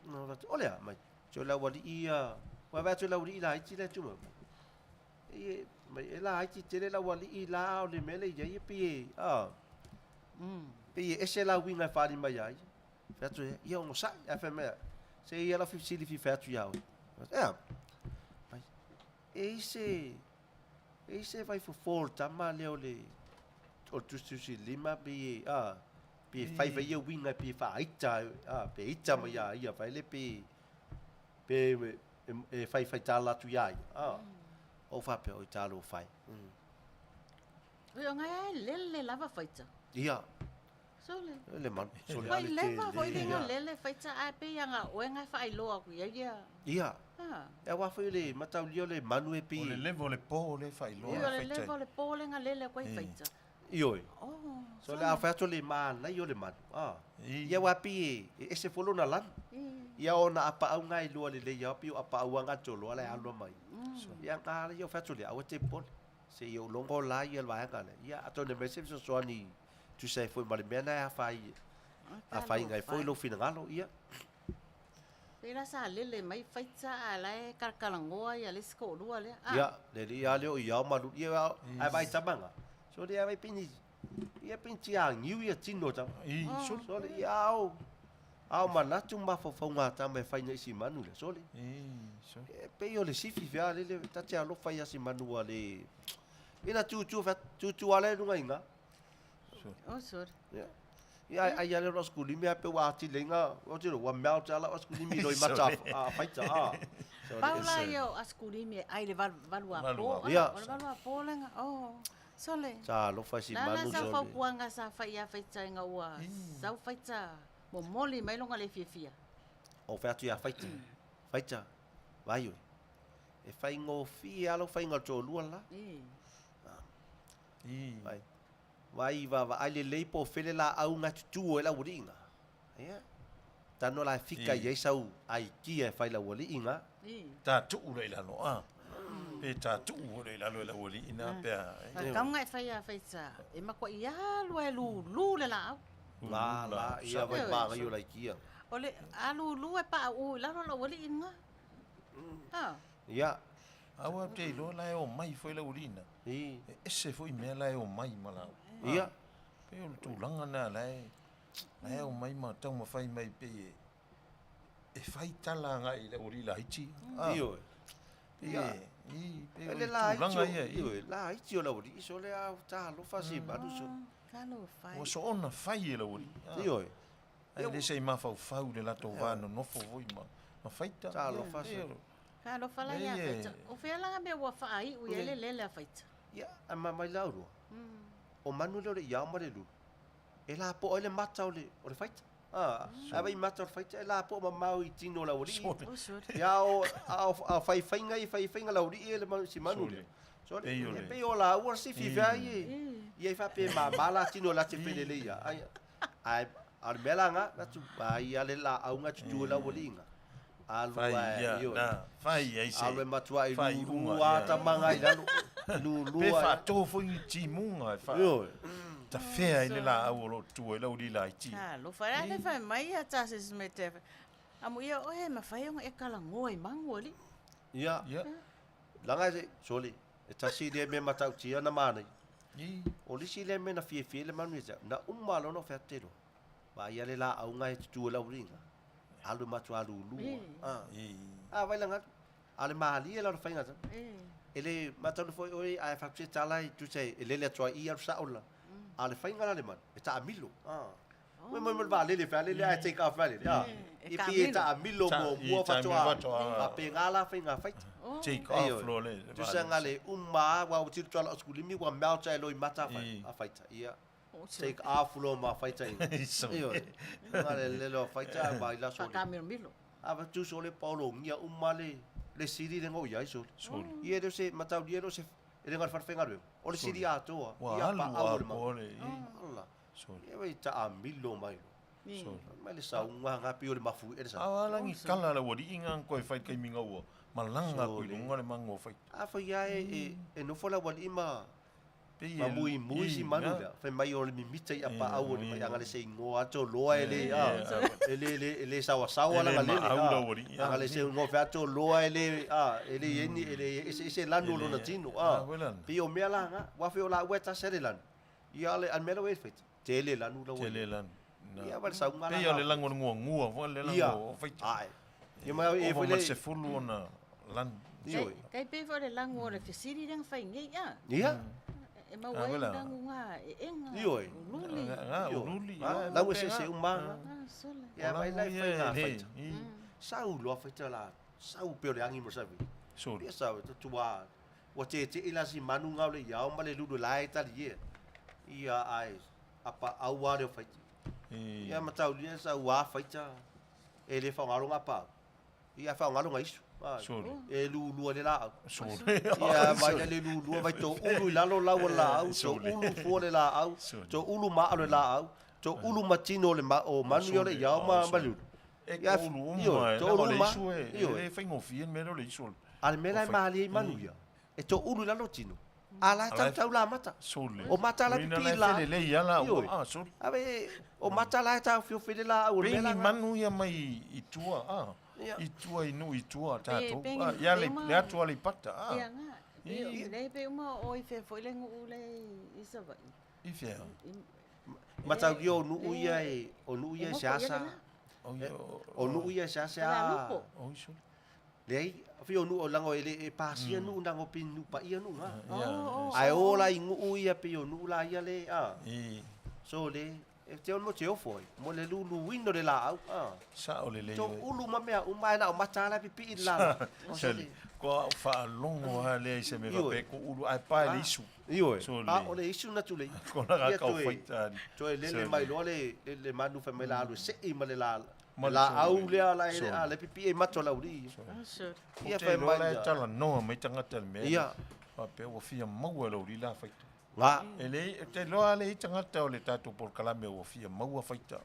D: ona o le a mai. Se o le aualii ia, ua vaai atu i le aualii laiti lea e tu mai. E, mai e laiti tele le aualii la a o le mea lea e i ai e pei e, a, pei e ese la uiga e faaali mai ai. Fai atu ia, ia onosai, ae fai mai, se i ala fesili fia fai atu ia oe. E a, mai, e i se, e i se vaifofo o le tama lea o le, o le tusitusi lima pei e, a, Pe fai fai ia uiga pe faaita a pe ita mai ia ia fai le pe pe e fai fai tala atu ia ia a o faapea oi talo fai.
B: Oi o ngai ai lele lava faita.
D: Ia.
B: Sole.
D: Le man sole
B: ale te. Leva foi le lele faita a pe ia nga oe ngai faailoa ku ia ia.
D: Ia. E aua foi le mataulia o le manu e pe.
E: O le leva o le po le faailoa.
B: Ia o le leva o le po le nga lele koe faita.
D: Ioe. So le a fai atu le mānaia o le manu. Ah. Ia aua pei e ese foi lona lanu. Ia ona apaau nga e lua lelei ia pei o apaau a nga toloa la e alu mai. Ia nga ala ia o fai atu lea aua te popole. Se i ou logo la ia le vaega lea. Ia atonu e aumai se fesoasoani tusa ai foi ma le mea lena e afaina ai foi lou finagalo. Ia.
B: Pei la sa lele mai faita ae la e kalakalanoa ia le isi toalua lea. Ah.
D: Ia, le alii lava lea o iao ma lulu. Ia, ae vaai tama na. Sole ia vai pei ia pei ni tiagiu ia tino o tama.
E: I, sole.
D: Sole, ia ao, ao manatu ma mafaufauga a tama e fai na isi manu lea. Sole.
E: I, sole.
D: E pei o le sifi fea lele, ta te alofa ia si manu a le... Ina tutu fea, tutu a le luga i ngā.
B: Oh, sorry.
D: Ia. Ia, ai, ai ale o skulimi a pe ua atile inga, o tiro, ua melt ala o skulimi loi mata a faita, a.
B: Pau la ia o askulimi e ai le valu, valu a po.
D: Ia.
B: O le valu a po lenga. Oh, sole.
D: Sa alofa si
B: La la
D: manu
B: sau
D: sole.
B: fautuaga sa fai ia faita ina ua sau faita momoli mai lona le fiafia.
D: O fai atu ia faita. Faita, vai oe. E faigofie lava lau faiga o le toalua la. Vai. Vai vaavaai lelei po o fele laau na e tutu ai le aualiiga. Ia. Tano la e fika i ai sau aikia e fai i le aualiiga.
E: Ta tuu loa i lalo, a. Pe ta tuu loa i lalo e le aualii na pe a.
B: A tauga e fai a faita, e matuai alu lava e lulu le laau.
D: La, la, ia vai magai o laikia.
B: O le a lulu e pauu i lalo le aualii lena. A.
D: Ia.
E: Aua ou te iloa la e omai foi le aualii na.
D: I.
E: E ese foi mea la e omai ma laau.
D: Ia.
E: Pei o le tulaga lena la e, la e omai ma taumafai mai pei e, e fai tala agai i le aualii laiti. A.
D: Ioe.
E: Pei e, i, pei o
D: Le
E: le
D: laiti
E: tulaga
D: o,
E: ia, i.
D: ioe, laiti o le aualii sole a talofa si manu sole.
B: Talofa e.
E: Ua soona fai e le aualii. A.
D: Ioe.
E: Ae le se i mafaufau i le latou va nonofo foi ma, ma faita.
D: Talofa
E: Pei
D: sole.
E: o le-
B: Talofa la ia
E: Leai e-
B: faita. O fea la mea ua faaiu i ai le lele a faita.
D: Ia, a ma mai lau lua. O manu lea o le iao ma le lulu. E lapoa ai le mata o le, o le faita. A, a vai mata o le faita, e lapoa mamao i tino o le aualii.
E: Sole.
B: Oh, sole.
D: Ia, o, a o, a o faifaiga i faifaiga laualii e le manu, si manu lea. Sole.
E: Pei o
D: E
E: le-
D: pei o laua sifi fea i, ia i faapea e mama la tino la te felelei ia. Ai, ai, a o le mea la nga, na tu, ai a le laau nga tutu e laualii nga. Alu
E: Fai,
D: ai,
E: ia,
D: ioe.
E: na, fai ai se.
D: Alu e matua i
E: faaiuga,
D: lulu a
E: ia.
D: tamaga i lalo. Lulu
E: Pe
D: ai.
E: faatō foi ni timuga e faa
D: Ioe.
E: tafea ai le laau o loo tutu ai le aualii laiti.
B: Talofa la le fai mai ia tasi smete. Amu ia oe e mafai ona e kalagoa i magu alii.
D: Ia.
E: Ia.
D: Laga se, sole, e tasi lea mea matautia na manaia.
E: I.
D: O le isi lea mea na fiafia ai le manu ia te au, na uma loa ona ou fai atu te iloa. Vaai le laau nga e tutu ai le auliga. Alu e matua lulu. A. A vai laga atu. A o le malie la o le faiga tau. E le mataulu foi oe ae faapea se tala e tusa e lele atu ai i alu sao la. A o le faiga la le manu, e taamilo. A. Mo mo mo le vaalele fealele ae take off fealele. A.
B: E
D: E pei e
B: taamilo.
D: taamilo
E: Ta-
D: muamua
E: i taamilo
D: faatoa.
E: faatoa.
D: Faapena la faiga faita.
E: Take off loa le
D: Tusa nga le uma lava, ua tilo tuala o sekulimi ua melt ai loa i mata a a faita. Ia. Take off loa ma faita ina. Ioe. Nga le lele o faita a vai la sole.
B: Faataamilomilo.
D: A va tu sole paologia uma le le sili le ngo i ai sole.
E: Sole.
D: Ia e le o se mataulia e le o se e le nga le falefaigaluega. O le sili atoa.
E: Ua
D: Ia
E: alu
D: paau o le
E: atoa le- i.
D: Ala.
E: Sole.
D: Ia vai taamilo mai loa.
E: Sole.
D: Mai le sauga nga pei o le mafuie le sau.
E: A alagi kala le aualii ga koe fai taimi ga ua malaga aku i luga le magu o faita.
D: A fai lava e e nofo le aualii ma
E: Pei
D: ma
E: e-
D: muimui
E: i,
D: si manu
E: na.
D: lea. Fai mai o le mimita i apaau o le
E: I.
D: mai aga le se igoa atu loa e le a
E: I,
D: e le le e le saoasaoa
E: E le
D: laga lele
E: maau
D: a.
E: le aualii, a.
D: Aga le se igoa fai atu loa e le a e le i ai ni e le eseese lanu o
E: E le-
D: lona tino
E: a,
D: a.
E: uela na.
D: Pei o mea la ga, ua fai o laua e tasi a le lanu. Ia le a le mea la ua e faita. Tele lanu la ua
E: Tele lanu. Na.
D: Ia ma le sauga la
E: Pei o le lago o le guagua foi le
D: Ia.
E: lago o faita.
D: Ae. Ia ma e
E: Ova
D: foi
E: ma
D: le
E: le 10 ona lanu.
D: Ioe.
B: Tai pei foi o le lago o le fesili lea na fai nei a.
D: Ia.
B: E maua
E: Ah,
B: ai
E: wela.
B: lago nga e enga.
D: Ioe.
B: Ululi.
E: Ga
D: Ioe.
E: ululi.
D: Ah, lau e sese uma ga.
B: Ah, sole.
D: Ia vai lai
E: ia
D: fai ngā
E: le,
D: faita.
E: i.
D: Sau loa faita la, sau pei o le agi mo le savili.
E: Sole.
D: Ia sau, e tua, ua tete'i la si manu nga o le iao ma le lulu la e tali ia. Ia ai, apa au a leo faita.
E: I.
D: Ia mataulia sau a faita, e le whaongalo ngā pau. Ia whaongalo ngā isu. Ai.
E: Sole.
D: E lulua le laau.
E: Sole.
D: Ia vai le lulua vai to ulu i lalo lau o le laau, to
E: Sole.
D: ulu fua le laau,
E: Sole.
D: to ulu maa le laau, to ulu matino le ma, o manu ia le iao ma, ma lulu.
E: E
D: Ia,
E: toulu uma
D: ioe,
E: e,
D: to
E: lago
D: ulu
E: le
D: uma,
E: isu e, e
D: ioe.
E: le faigofie le mea lea o le isu o le-
D: A le mea la e
E: o
D: malie i manu
E: I.
D: ia, e to ulu i lalo tino. A la e tautau la mata.
E: Sole.
D: O mata la
E: Uina
D: pipi
E: la
D: la.
E: e felelei lava laau
D: Ioe.
E: a, sole.
D: Ave, o mata la e taofiofi le laau o le
E: Pei
D: mea
E: ni
D: la.
E: manu ia mai i tua a.
D: Ia.
E: I tua i nuu i tua tatou.
B: Pe,
E: A, ia
B: pe
E: le,
B: uma-
E: le atu Aleipata a.
B: Ia nga. Pe, le pe uma o i fea foi le nuu le i Savaii.
E: I fea.
D: Mataulia o nuu ia e, o nuu ia
B: E
D: e
B: moko
D: se
B: ia
D: asa.
B: le la.
E: O ia, o,
D: O nuu ia e seasea.
B: La lupo.
E: o i sole.
D: Leai, fia o nuu o lago e le e pasia nuu na ngo pin nuu paia nuu ga.
E: Ia.
D: Ae o la i nuu ia pei o nuu la ia le a.
E: I
D: So le e te ono mo te ofo ai. Mo le luluina o le laau a.
E: sao lelei
D: To
E: oe.
D: ulu ma mea uma e na o mata la pipi i le lalo. O
E: Sole. Ko au faalogo lava lea i se mea
D: Ioe.
E: faapea ko ulu ae pae le isu.
D: Ioe.
E: Sole.
D: A o le isu na tulei.
E: Ko la
D: Ia
E: kau
D: toe-
E: faita ali.
D: Toe lele
E: Sole.
D: mai loa le le, le manu fai mai la alu e sei ma le la
E: Ma le
D: la au
E: sole.
D: lea la e
E: Sole.
D: a le pipi e mato la uri.
B: Oh, sure.
D: Ia
E: Te
D: fai
E: iloa
D: mai
E: la e
D: la.
E: talanoa mai tagata i le mea.
D: Ia.
E: Faapea ua fia maua e le uli la faita.
D: Nga.
E: E leai, te iloa lava le ai tagata o le tatou polokalame ua fia maua faita.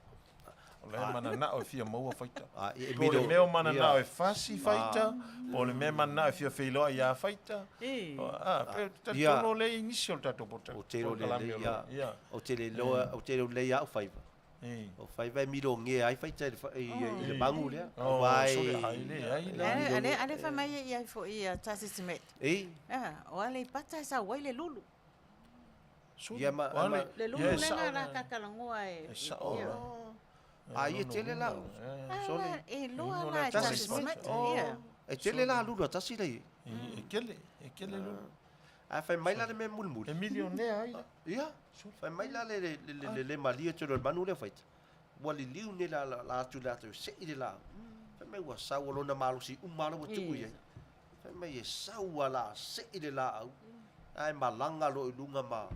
E: O la e mananao e fia maua faita.
D: A, e
E: Po o le
D: milo-
E: mea o mananao
D: ia.
E: e fasi faita, po o le mea mananao e fia feiloai ia faita.
B: E.
E: A, pe
D: Ia.
E: talitonu lea i nisi o le tatou
D: O te lo le
E: polokalame
D: le
E: o
D: ia.
E: lo. Ia.
D: O te le loa, o te lo le ia o faiva.
E: E.
D: O faiva e milo nge ai faita i le i le magu lea.
E: Oh,
D: Vai.
E: sole ai le ai la.
B: Ale, ale, ale fai mai ia foi ia tasi simet.
D: E.
B: Ah, o Aleipata e sau ai le lulu.
E: Sole.
D: Ia ma-
E: O ale-
D: ma-
B: Le lulu
E: ia e
B: le
E: sao
B: nga la
E: la.
B: kakalangoa e.
E: E sao
B: Ia.
E: la.
D: A ia tele la.
B: Ah,
D: Sole.
B: la, e loa
E: Ino
B: la
E: la
B: e
E: tasi
B: tasi
E: simet.
B: simet. Ia.
D: E tele la lulu a tasi lei.
E: E kele, e kele lulu.
D: A fai mai la le mea mulimuli.
E: E milionea ai la.
D: Ia. Fai mai la le le le le le malia te le manu lea faita. Ua liliu nei la la la atu le atu sei le la. Fai mai ua sau o lona malosi uma la ua tuku i ai. Fai mai e sau a la sei le laau. Ae malaga loa i luga ma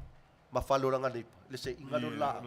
D: ma fale o langa leipa. Le seiga lo la.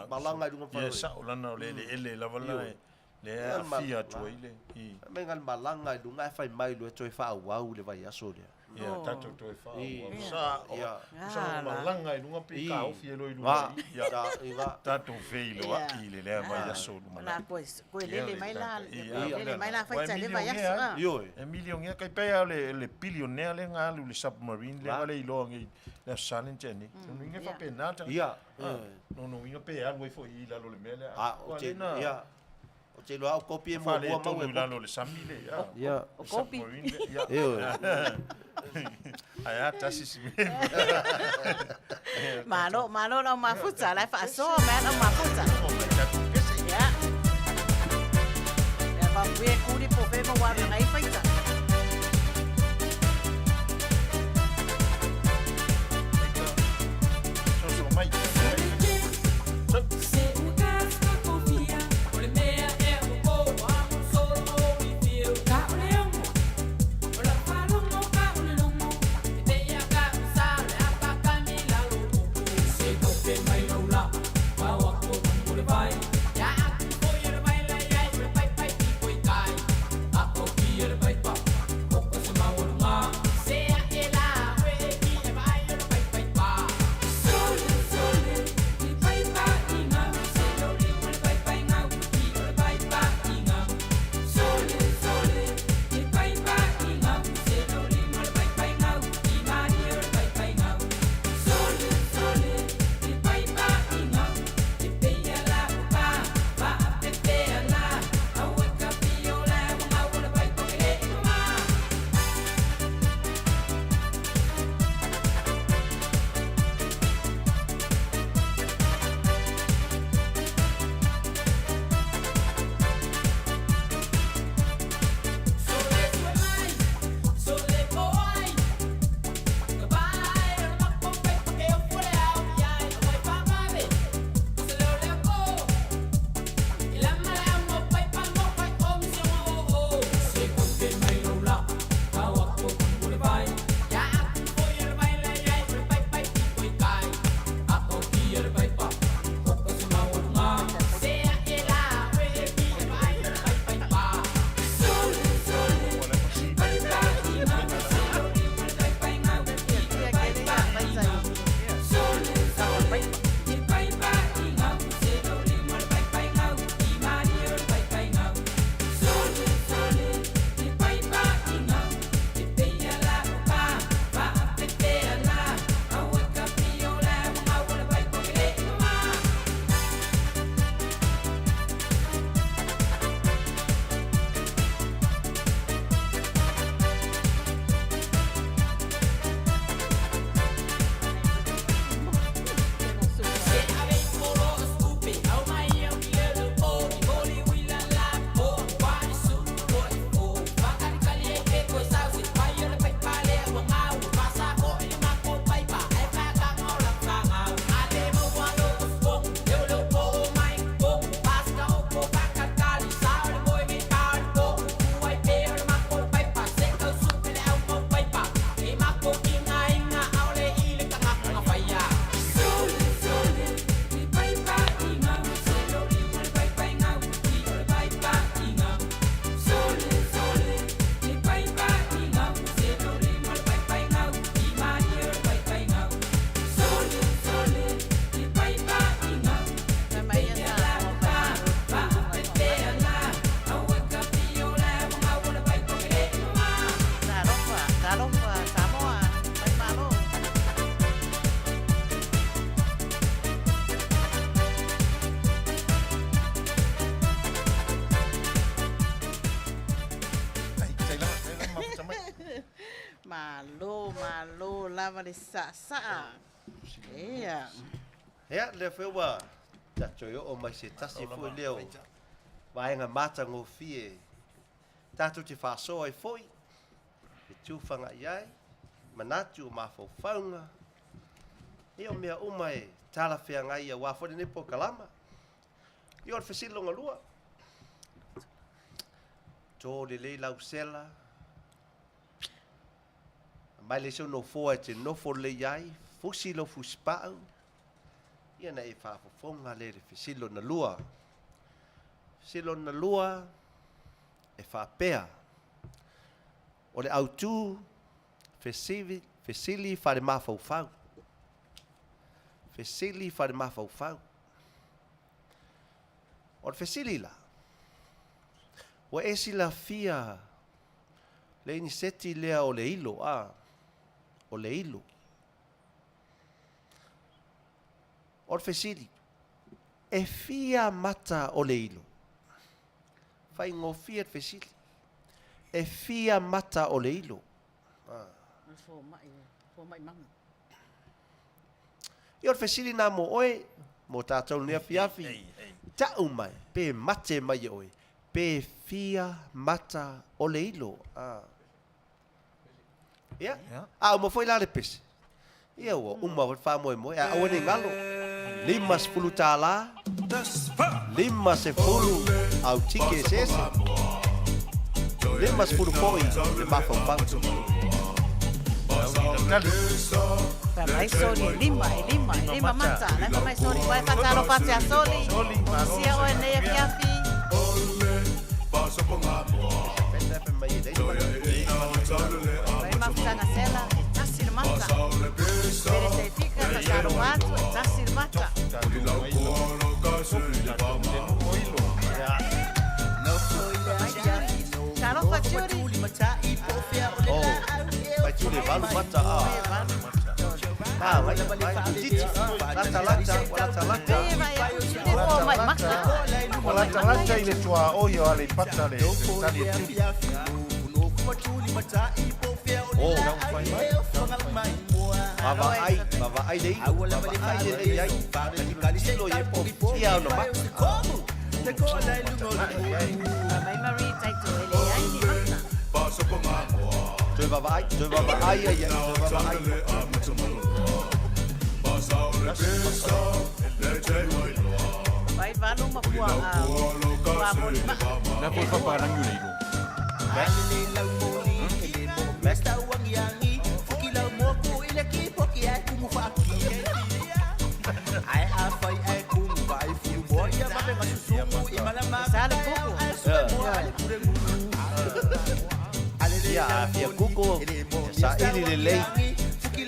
D: Malaga i luga ma fale.
E: Ia sao lana o le eleele lava la e le
D: Ia, ma-
E: aafia atu ai le. I.
D: Fai mai ngal malaga i luga ae fai mai loa e toe faaauau le vaiaso lea.
E: Ia tatou toe
D: I.
E: faaauau. Sa o.
D: Ia.
E: Sa
B: Ah, la.
E: malaga i luga pe
D: I.
E: taofi e loa i
D: Nga.
E: luga. i. Ia.
D: Sa i nga.
E: Tatou feiloai i le lea vaiaso
B: La
E: lumanai.
B: koe koe
E: Ia
B: lele
E: le
B: mai la,
E: tatou- ia,
B: lele
E: lea
B: mai
E: la.
B: la faita
E: Ua e
B: le vaiaso.
E: milionea
B: Ah.
E: ai.
D: Ioe.
E: E milionea kai pea o le le bilionea le nga alu i le submarine le nga le iloa nei le Aso Sa le na tea nei. Lona uiga e faapena tagata.
D: Ia.
E: Ah, lona uiga pe alu ai foi i lalo o le mea lea.
D: A o
E: Ua
D: te
E: le na-
D: ia. O te loa o kopi e mua
E: Faaletonu
D: mua mau
E: i
D: e
E: lalo o le sami le. Ia.
D: Ia.
B: O kopi.
E: Submarine le. Ia.
D: Ioe.
E: Ae a tasi si mea.
B: Malo, malo lau mafuta, la e faasoa mai lau mafuta. Ia. Ia faapea e kuli po fe ma wanu ngai faita.
E: Soso mai.
I: Ia
B: Malo, malo lava le saasaa. Ia.
D: Ia, lea foi ua tatou oo mai se tasi foi lea o vaega matagofie tatou te faasoa ai foi, e tufaga i ai, manatu o mafaufauga, ia o mea uma e talafeagai auā foi lenei polokalama. Ia o le fesili lona lua, tō lelei lau sela, aumai le isi ou nofoa e te nofo lelei ai, fusi lou fusipau, ia ona e faafofoga lea i le fesili lona lua. Fesili lona lua, e faapea, O le autu, fesili, fesili faale-mafaufau. Fesili faale-mafaufau. O le fesili la, ua e silafia le iniseti lea o le ilo, a, o le ilo. O le fesili, e fia mata o le ilo? Faigofie le fesili. E fia mata o le ilo?
B: O le fomai, fomai manu.
D: Ia o le fesili lena mo oe, mo tatou i lenei afiafi. Tau mai, pe mate mai e oe, pe fia mata o le ilo? Ia, a uma foi la le pese, ia ua uma foi le faamoemoe, ae aua ne i galo, $50, 50 au tike eseese, 50 foi le mafaufau.
B: Fai mai Soli, e lima, e lima, e lima mata. Lai fai mai Soli, vai faatalofa atu ia Soli. Sia oe nei afiafi. Vai mafutaga sela, e tasi le mata. Pele Seifika, faatalofa atu, e tasi le mata. Talofa Judy.
D: Oh, mai Judy e valu mata a. Ma, mai, mai, titi, lata lata, ua lata lata.
B: Ua lata
E: Ua lata lata i le tuaoi o Aleipata le tali a Judy.
D: Oh, vaavaai, vaavaai le ilo, vaavaai lelei ai, le tilotilo i ai po o fia ona mata.
B: Mai Marie Taito e leai ni mata.
D: Toe vaavaai, toe vaavaai ai ai, toe vaavaai.
B: Vai valu ma pua pua moli maa.
E: Na foi fapalangi o le ilo.
B: Sa le kuku.
D: Ia, a fia kuku, saili lelei, saili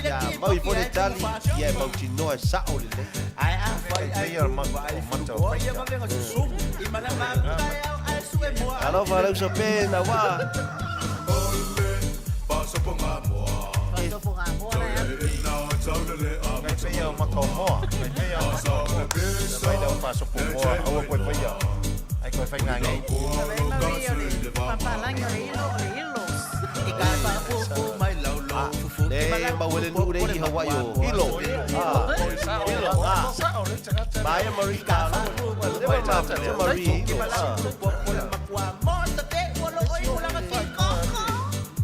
D: ia mau i foi le tali, ia e mautinoa e sao lelei.
E: Ai o mata o faita.
D: Alofa le uso pe na wā.
B: Faatopo ngā moa lai atu.
E: Ngai peia o mata o moa. Ngai peia o mata o moa. Mai lau faasopo moa, aua koe faia. Ai koe fai ngā nei.
B: Mai Marie o le papalangi o le ilo o le ilo.
D: Le mau ele nuu le i Hawaii o Hilo. Hilo. Maia Marie ka le mai ma te Marie Hilo.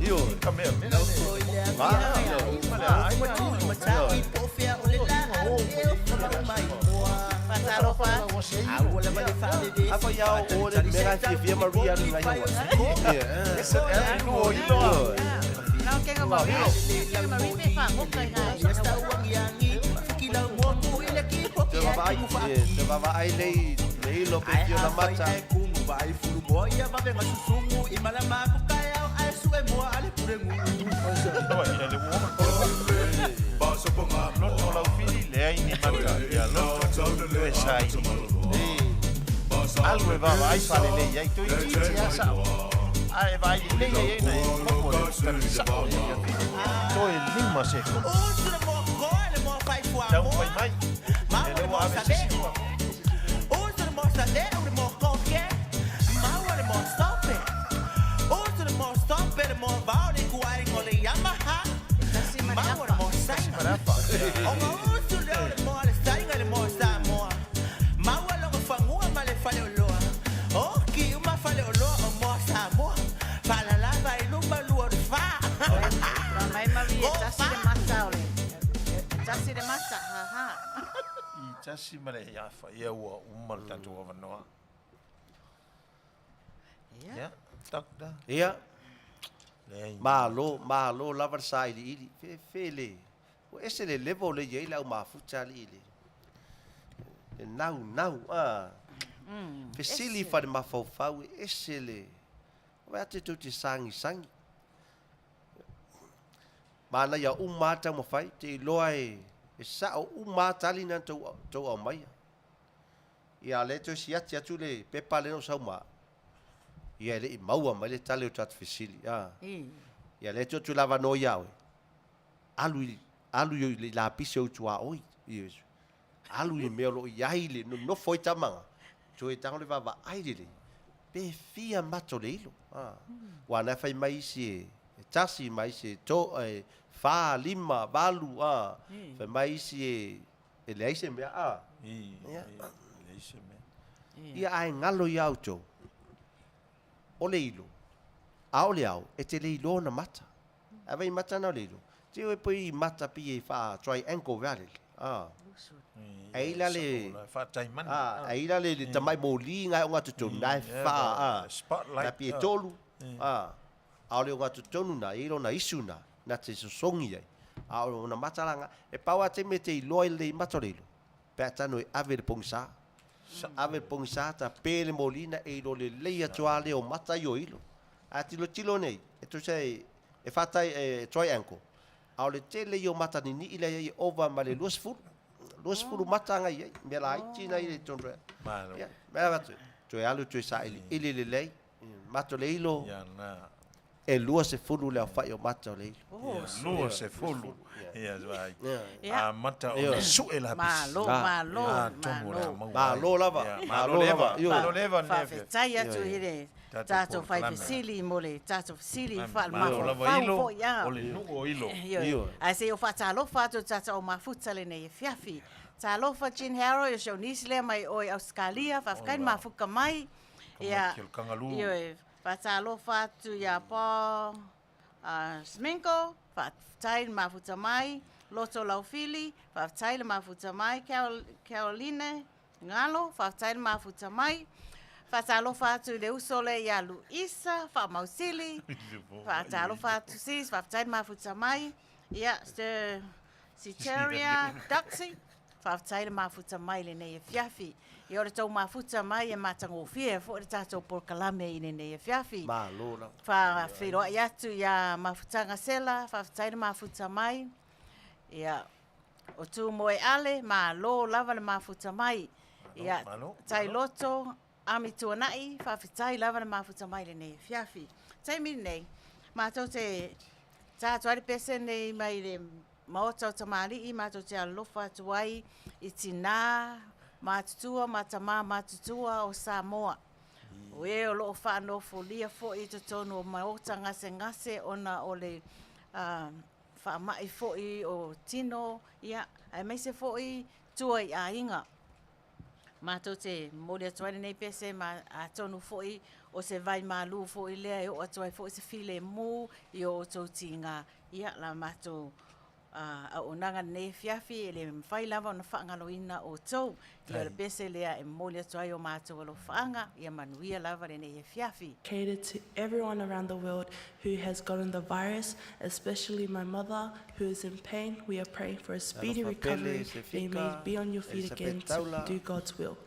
D: Io.
E: Ka mea mea.
D: Ma.
B: Faatalofa atu.
D: Afa iao o le mea fiafia Marie alu nai Hawaii.
E: E nuu o Hilo a.
B: Nao kenga Marie. Kenga Marie pe whangoka i ngā.
D: Te vaavaai, te vaavaai lei le ilo pe fia ona mata.
E: Loto o laufili, leai ni mata. Ia loto, toe saili. Alu e vaavaai faalelei ai, toeitiiti lava sao. A e vaai lelei ai ai na e maua le tali sao ia ia fili. Toe lima sekone. Taumafai mai. Ia lea ua ave se isi ua.
G: Maua le moa saina. O gausu lea o le moa a le saina i le moa o Samoa. Maua lona fanua ma le faleoloa. Oki uma faleoloa o moa Samoa. Faalalava i luma lua o le fa.
B: Mai mavi e tasi le mata o le e tasi le mata ha ha.
E: I tasi ma le afa ia ua uma le tatou avanoa. Ia, Doctor.
D: Ia.
E: Leai.
D: Malo, malo lava le sailiili. Fefe le, ua ese le level lea e i ai le au mafuta alii le, le naunau. Ah. Fesili fale mafaufau e ese le, vaai atu tou te sagisagi. Manaia uma lava taumafai, te iloa e, e sao uma lava tali na tou, tou aumaia. Ia, a o lea e toe siati atu le pepa lea na ou sau ma au, ia e le i maua mai le tali o tatou fesili. A. Ia, lea e tuu atu le avanoa ia oe, alu i, alu i le lapisi o ou tuaoi. Alu i mea o lo o i ai le nonofo ai tamaga, toe tago le vaavaai lelei, pe fia mata o le ilo. A. Aua na fai mai isi e, e tasi ma isi e to, e fa, lima, valu, a. Fai mai isi e, E leai se mea, a.
E: Ia, leai se mea.
D: Ia, ae galo ia outou, o le ilo, a o le ao, e te le iloa ona mata. A vai mata na o le ilo, te oe poi mata pi e wha triangle vea lele. A. Ai la le
E: Faataimana.
D: A, ai la le le tamai moli ngai o ngā totonu, na e wha, a.
E: Spotlight.
D: Na pi e tolu, a. A o le o ngā totonu na, i lona isu na, na te sosongi ai. A o ona mata la nga, e pau a te me te iloa i le mata o le ilo, pe a tano e ave le pongisa. Ave le pongisa ta pe le moli na e ilo lelei atu a lea o mata i o ilo. A tilotilo nei, e tusa e, e whatai, e triangle. A o le tele i o mata nini'i lea i ova ma le 20. 20 mata ngai ai, mea laiti na i le tonu.
E: Malo.
D: Ia, mea atu, toe alu toe sailiili lelei, mata o le ilo.
E: Ia na.
D: E 20 le aofai o mata o le ilo.
E: Ia, 20. Ia, vai.
B: Ia.
E: A mata o le sue lapisi.
B: Malo, malo,
E: Atonu o le a
B: malo.
E: maua ai.
D: Malo lava,
E: Ia,
D: malo
E: malo
D: lava.
E: leva. Malo leva lenei afiafi.
B: Faafetai atu i le
E: Tatou
B: tatou fai
E: polokalame.
B: fesili mo le tatou fesili
E: Malo
B: faalemafaufau
E: lava ilo,
B: foi a.
E: o le nuu o ilo.
B: Ioe. Ae se i ou faatalofa atu i le tatou mafuta lenei afiafi. Talofa Jean Harrow, o si ou nisi lea mai oe Ausekalia, faafetai le mafuka mai. Ia,
E: Ka mai Kangaloo.
B: Ioe, faatalofa atu ia Paul Sminko, faafetai le mafuta mai. Loto Laufili, faafetai le mafuta mai. Caroline Ngalo, faafetai le mafuta mai. Faatalofa atu i le uso lea ia Luisa, faamausili. Faatalofa atu sis, faafetai le mafuta mai. Ia, Sir Siteria Duxie, faafetai le mafuta mai lenei afiafi. Ia o le tou mafuta mai e matagofie foi le tatou polokalame i lenei afiafi.
D: Malo lava.
B: Faafeiloai atu ia Mafutaga Sela, faafetai le mafuta mai. Ia, o tu moe ale, malo lava le mafuta mai. Ia,
E: malo,
B: Tailoto, Ami Tuanai, faafetai lava le mafuta mai lenei afiafi. Taimi lenei, matou te tā atu ai le pese nei mai le maota o tamalii, matou te alofa atu ai i tinā, matutua, ma tamā matutua o Samoa. O e o loo faanofolia foi i totonu o maota gasegase ona o le faamai foi o tino, ia, aemaise foi tua i aiga. Matou te momoli atu ai lenei pese ma atonu foi o se vai malu foi lea e oo atu ai foi se filemu i o outou tiga. Ia, la matou auaunaga lenei afiafi e le mafai lava ona faagaloina outou. Ia o le pese lea e momoli atu ai o matou alofaaga, ia manuia lava lenei afiafi.
I: Catered to everyone around the world who has gotten the virus, especially my mother who is in pain. We are praying for a speedy
D: Talofa pele,
I: recovery
D: se
I: that you may
D: fika,
I: be on your feet
D: Elisabeth
I: again to
D: Taula.
I: do God's will.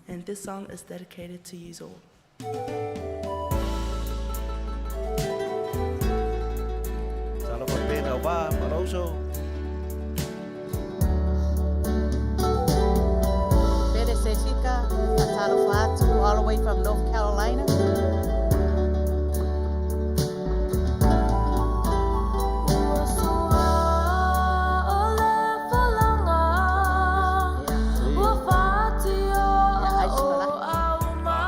I: And this song is dedicated to you all.
D: Talofa pele au va, malouso.
B: Pele se fika, faatalofa atu all the way from North Carolina.
J: Ua sua o le falaga, ua fati o
B: Ia, ai se
J: o
B: palaki.
J: auma.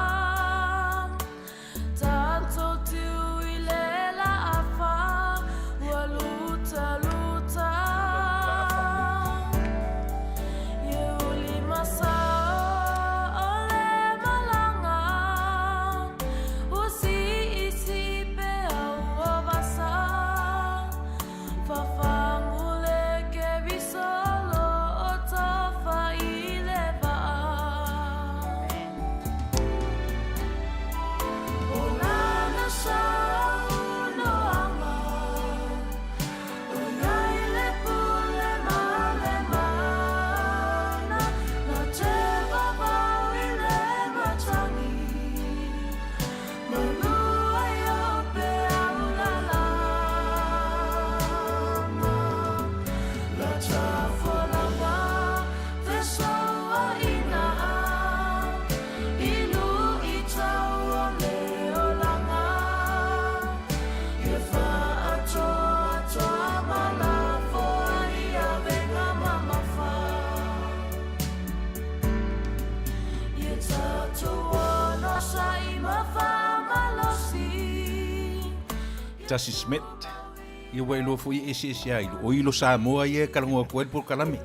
J: Tatou tiu i le laafa, ua luta luta
K: tasi Smith. Ia ua iloa foi e eseese ai o ilo Samoa ia e talanoa atu ai le polokalame.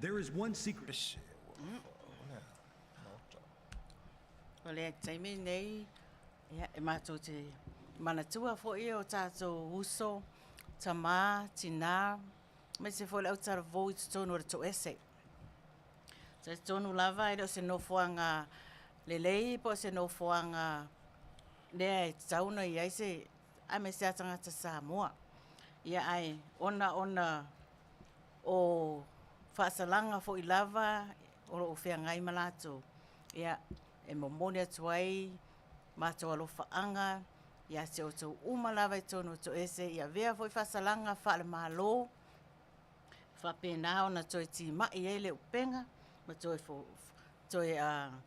H: There is one secret.
B: O le taimi nei, ia, e matou te manatua foi o tatou uso, tamā, tinā, aemaise foi le autalavou i totonu o le toese. Talitonu lava e le o se nofoaga lelei po o se nofoaga lea e tatau ona i ai se aemaise lava tagata Samoa. Ia ae ona ona o faasalaga foi lava o lo o feagai ma latou, ia e momoli atu ai matou alofaaga ia te outou uma lava i totonu o Toese i avea foi faasalaga faale-Malo faapena ona toe timai ai le upega ma toe toe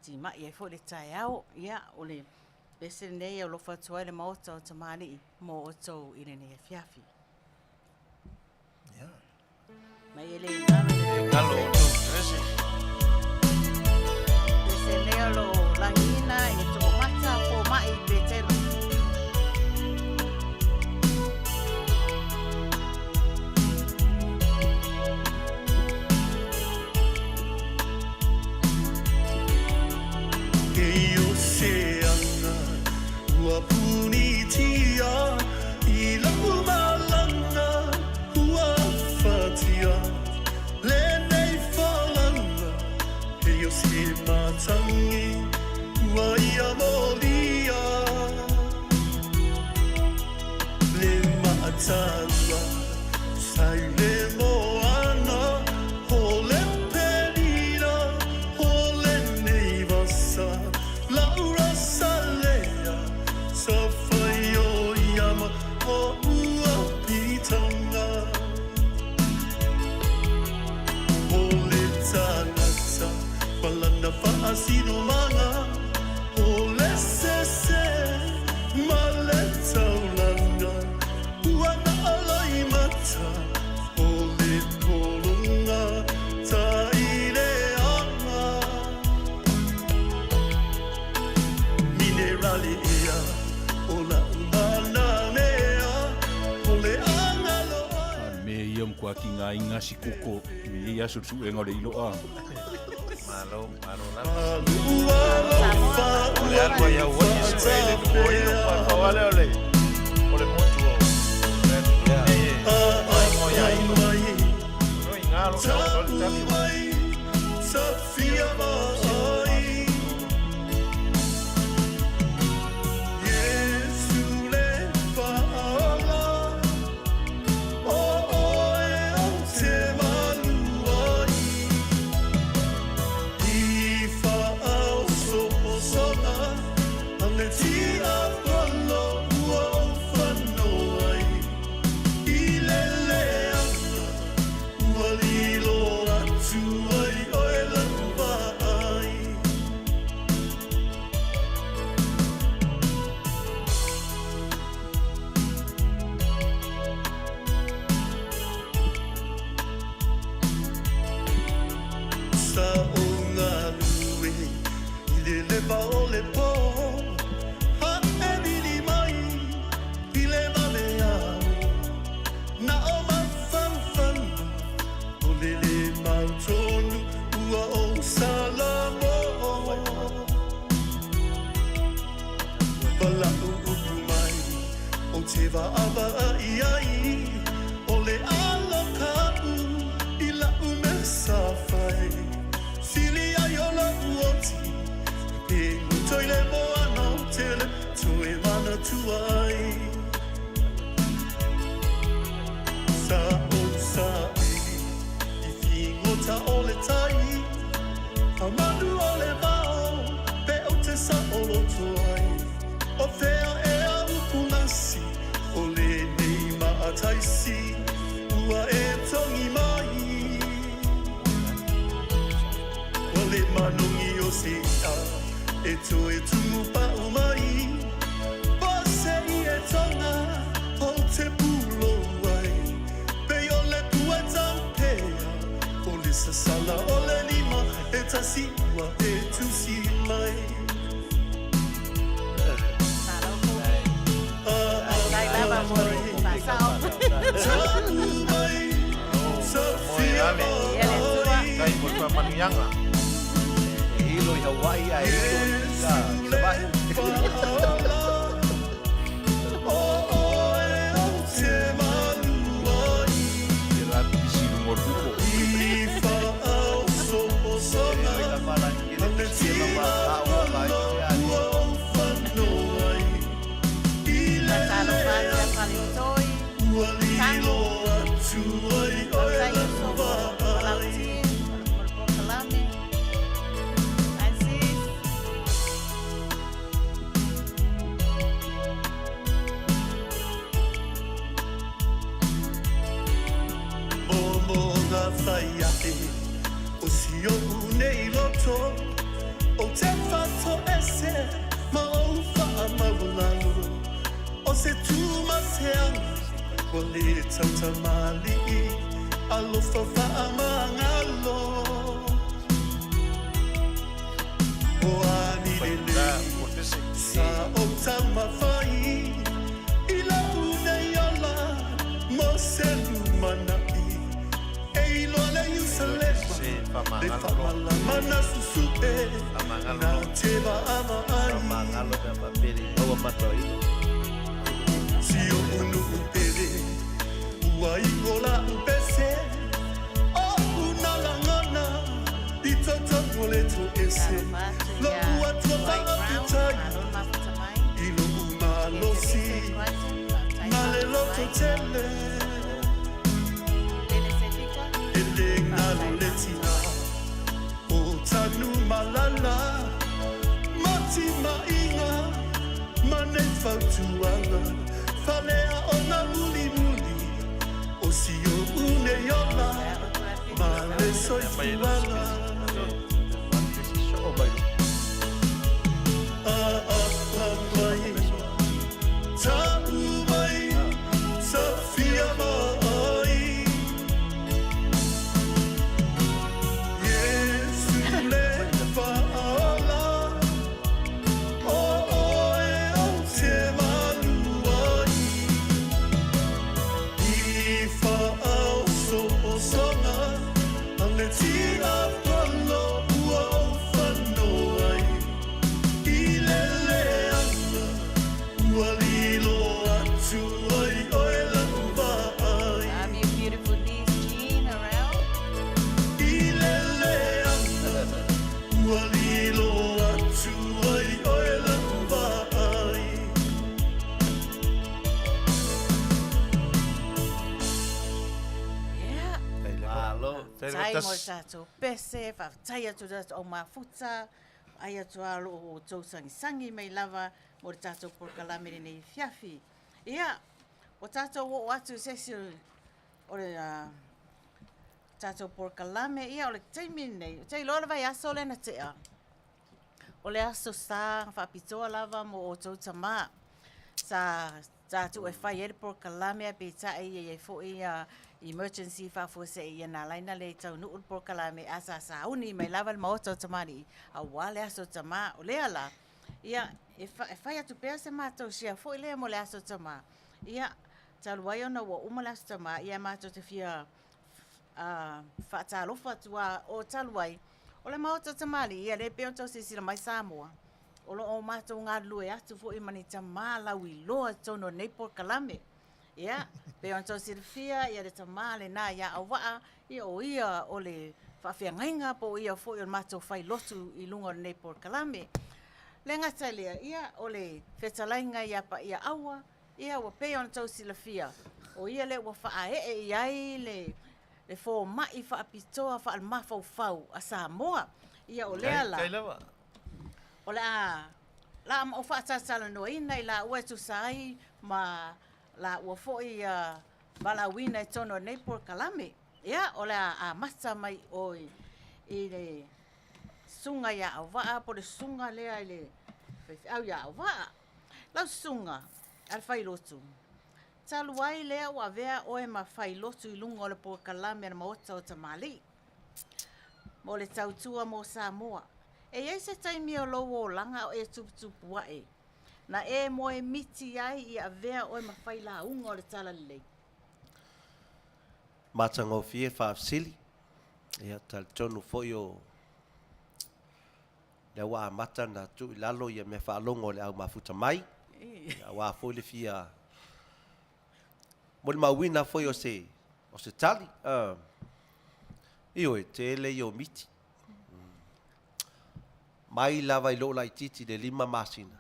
B: timai ai foi le taeao. Ia, o le pese lenei e alofa atu ai le Maota o Tamalii mo outou i lenei afiafi. Mai e le galo
E: le pese.
B: Pese lenei o lo o lagiina i Toomata Fomai Petelo.
F: Kei o se ana ua punitia i lau malanga ua fatia lenei folanga kei o se matangi ua ia molia le maatalua sai le moana o le penina o lenei vasa laura salea sa fai o ia ma o ua pitanga o le tagata falana faasinomaga o le sese ma le taulaga ua na alaimata o le pologa taileaga minerale ea o la'u manamea o le agaloa
K: A o le mea ia Matua tigaina si koko i nei aso le suega o le ilo a.
E: Malo, malo lava. O le alu ai au ai e sue i le nuu o ilo, pa pau lava lea o le o le motu o le atunuu nei e maigoa ia ilo. O i galo sa o le tali o.
F: Sa ou galue i le leva o le po, Haʻewili mai i le valeao, Na o mafaufauga o le le mautonu ua ou salamo. Valaau upu mai ou te vaavaai ai, O le alo kaʻu i laʻu mea sa fai, Sili ai o loʻu oti pe guto i le moana ou te le toe manatua ai. Sa ou saili i figota o le tai, A manu o le vao pe ou te saoloto ai, O fea ea upu gasi o lenei maataisi ua e togi mai? O le manogi o se iʻa e toe tumupau mai, Po se ietoga ou te pulou ai, Pei o le pua taupea, o le sasala o le lima e tasi ua e tusi mai.
B: Faafetai lava mo le faasao.
E: Moe ale.
B: Ia le Atua.
E: Tai mo le faamanuiaga.
D: E ilo i Hawaii ae ilo i Savaii.
K: Ia la pisi i luga o le kuko.
B: Faatalofa atu ia Faletoi, Tago, Faafetai Uso Malauti mo le polokalame. Francis.
F: Momoga fai aʻe o si oʻu nei loto, Ou te fatoese ma ou faamaualalo, O se tu ma se aga ua le tautamalii, Alofa faamagalo. O a ni lelei sa ou taumafai i lau nei ola mo se lumanai, E iloa le Ierusalema, le faamalama na susue, na te vaavaai. Si oʻu nuu pele, ua igo laʻu pese, Oʻu na lagona i totonu o le toese,
B: Talofa atu
F: Loʻu
B: ia
F: Atua
B: Dwight Brown,
F: faafetai
B: malo le mafuta mai.
F: i loʻu
B: Ia
F: malosi
B: Teresa Crichton, faafetai
F: ma le
B: mafuta
F: loto
B: mai.
F: tele.
B: Pele Sefika,
F: E le galo
B: faafetai
F: le
B: mafuta
F: tina
B: mai.
F: o Tanumalala, ma timaiga ma nei fautuaga, Falea ona mulimuli o si oʻu nei ola ma le soifuaga. Ah, ah, mai, Ta'u mai, sa fia mai, Iesu le faaola, O oe ou te malu ai, I faaoso
E: Malo,
B: Faafetai mo le tatou pese, faafetai atu i le tatou au mafuta, vaai atu lava o lo o outou sagisagi mai lava mo le tatou polokalame i lenei afiafi. Ia, ua tatou oo atu i se isi o le tatou polokalame, ia o le taimi lenei, ou te iloa o le vaiaso lea na tea, o le Aso Sa faapitoa lava mo outou tama. Sa tatou e fai ai le polokalame ae peitai e i ai foi emergency faafuasei ia na ala ai ona le taunuu le polokalame ae sa sauni mai lava le Maota o Tamalii aua le Aso Tama. O lea la, ia e fai atu pea se matou share foi lea mo le Aso Tama, ia talu ai ona ua uma le Aso Tama, ia matou te fia faatalofa atu lava o talu ai, o le Maota o Tamalii, ia lea e pei ona outou silasila mai Samoa, o lo o matou galulue atu foi ma ni tama lauiloa i totonu o lenei polokalame. Ia, pei ona outou silafia, ia le tama lena ia Auvaa, ia o ia o le faafeagaiga po o ia foi o le matou failotu i luga o lenei polokalame. Le gata i lea, ia o le fetalaiga ia Paia Aua, ia ua pei ona outou silafia, o ia lea ua faaee i ai le le fomai faapitoa faalemafaufau a Samoa. Ia o lea la, o le a la ou faatalatalanoaina i laua e tusa ai ma laua foi valaauina i totonu o lenei polokalame. Ia, o le a amata mai oe i le susuga ia Auvaa po o le susuga lea i le faifeau ia Auvaa. Lau susuga a le Failotu, talu ai lea ua avea oe ma Failotu i luga o le polokalame a le Maota o Tamalii mo le tautua mo Samoa. E i ai se taimi o lou olaga o e tuputupu ae, na e moemiti ai i avea oe ma failauga o le Talalelei?
D: Matagofie faafesili. Ia, talitonu foi o lea ua amata ona tuu i lalo ia mea faalogo a le au mafuta mai, aua foi le fia molimauina foi o se, o se tali. Ioe, tele ia o miti. Mai lava i lou laitiiti i le 5 masina,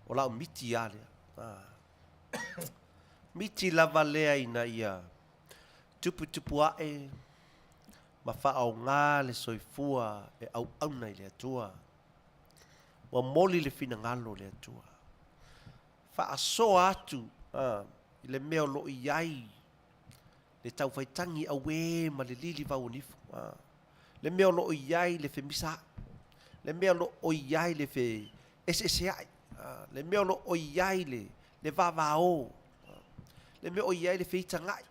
D: o lau miti lava lea. Miti lava lea ina ia tuputupu ae ma faaaoga le soifua e auauna i le Atua. Ua moli le finagalo o le Atua. Faasoa atu i le mea o lo o i ai le taufaitagi auē ma le lilivau o nifo, le mea o lo o i ai le femisaai, le mea o lo o i ai le feeseeseai, le mea o lo o i ai le vavao, le mea o i ai le feitagai.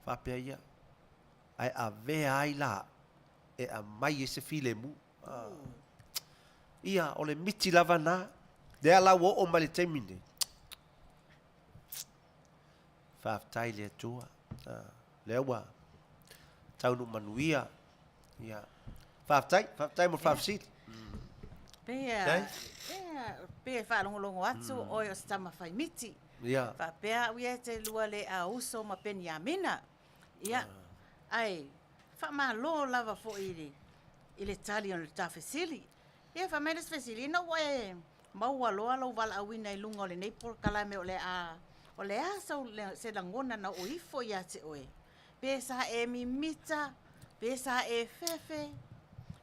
D: Faapea ia, ae avea ai la e aumai ai se filemu. Ia, o le miti lava na, lea la ua oo mai le taimi nei. Faafetai i le Atua, lea ua taunuu manuia. Ia, faafetai, faafetai mo le faafesili.
B: Pei e faalogologo atu oe o se tama fai miti.
D: Ia.
B: Faapea au ia e te lua le Auso ma Peniamina. Ia, ae faamalo lava foi i le tali o le ta fesili. Ia, fai mai le isi fesili, ina ua e maua loa lou valaauina i luga o lenei polokalame o le a, o le a sau, se lagona na oo ifo ia te oe? Pe sa e mimita, pe sa e fefe,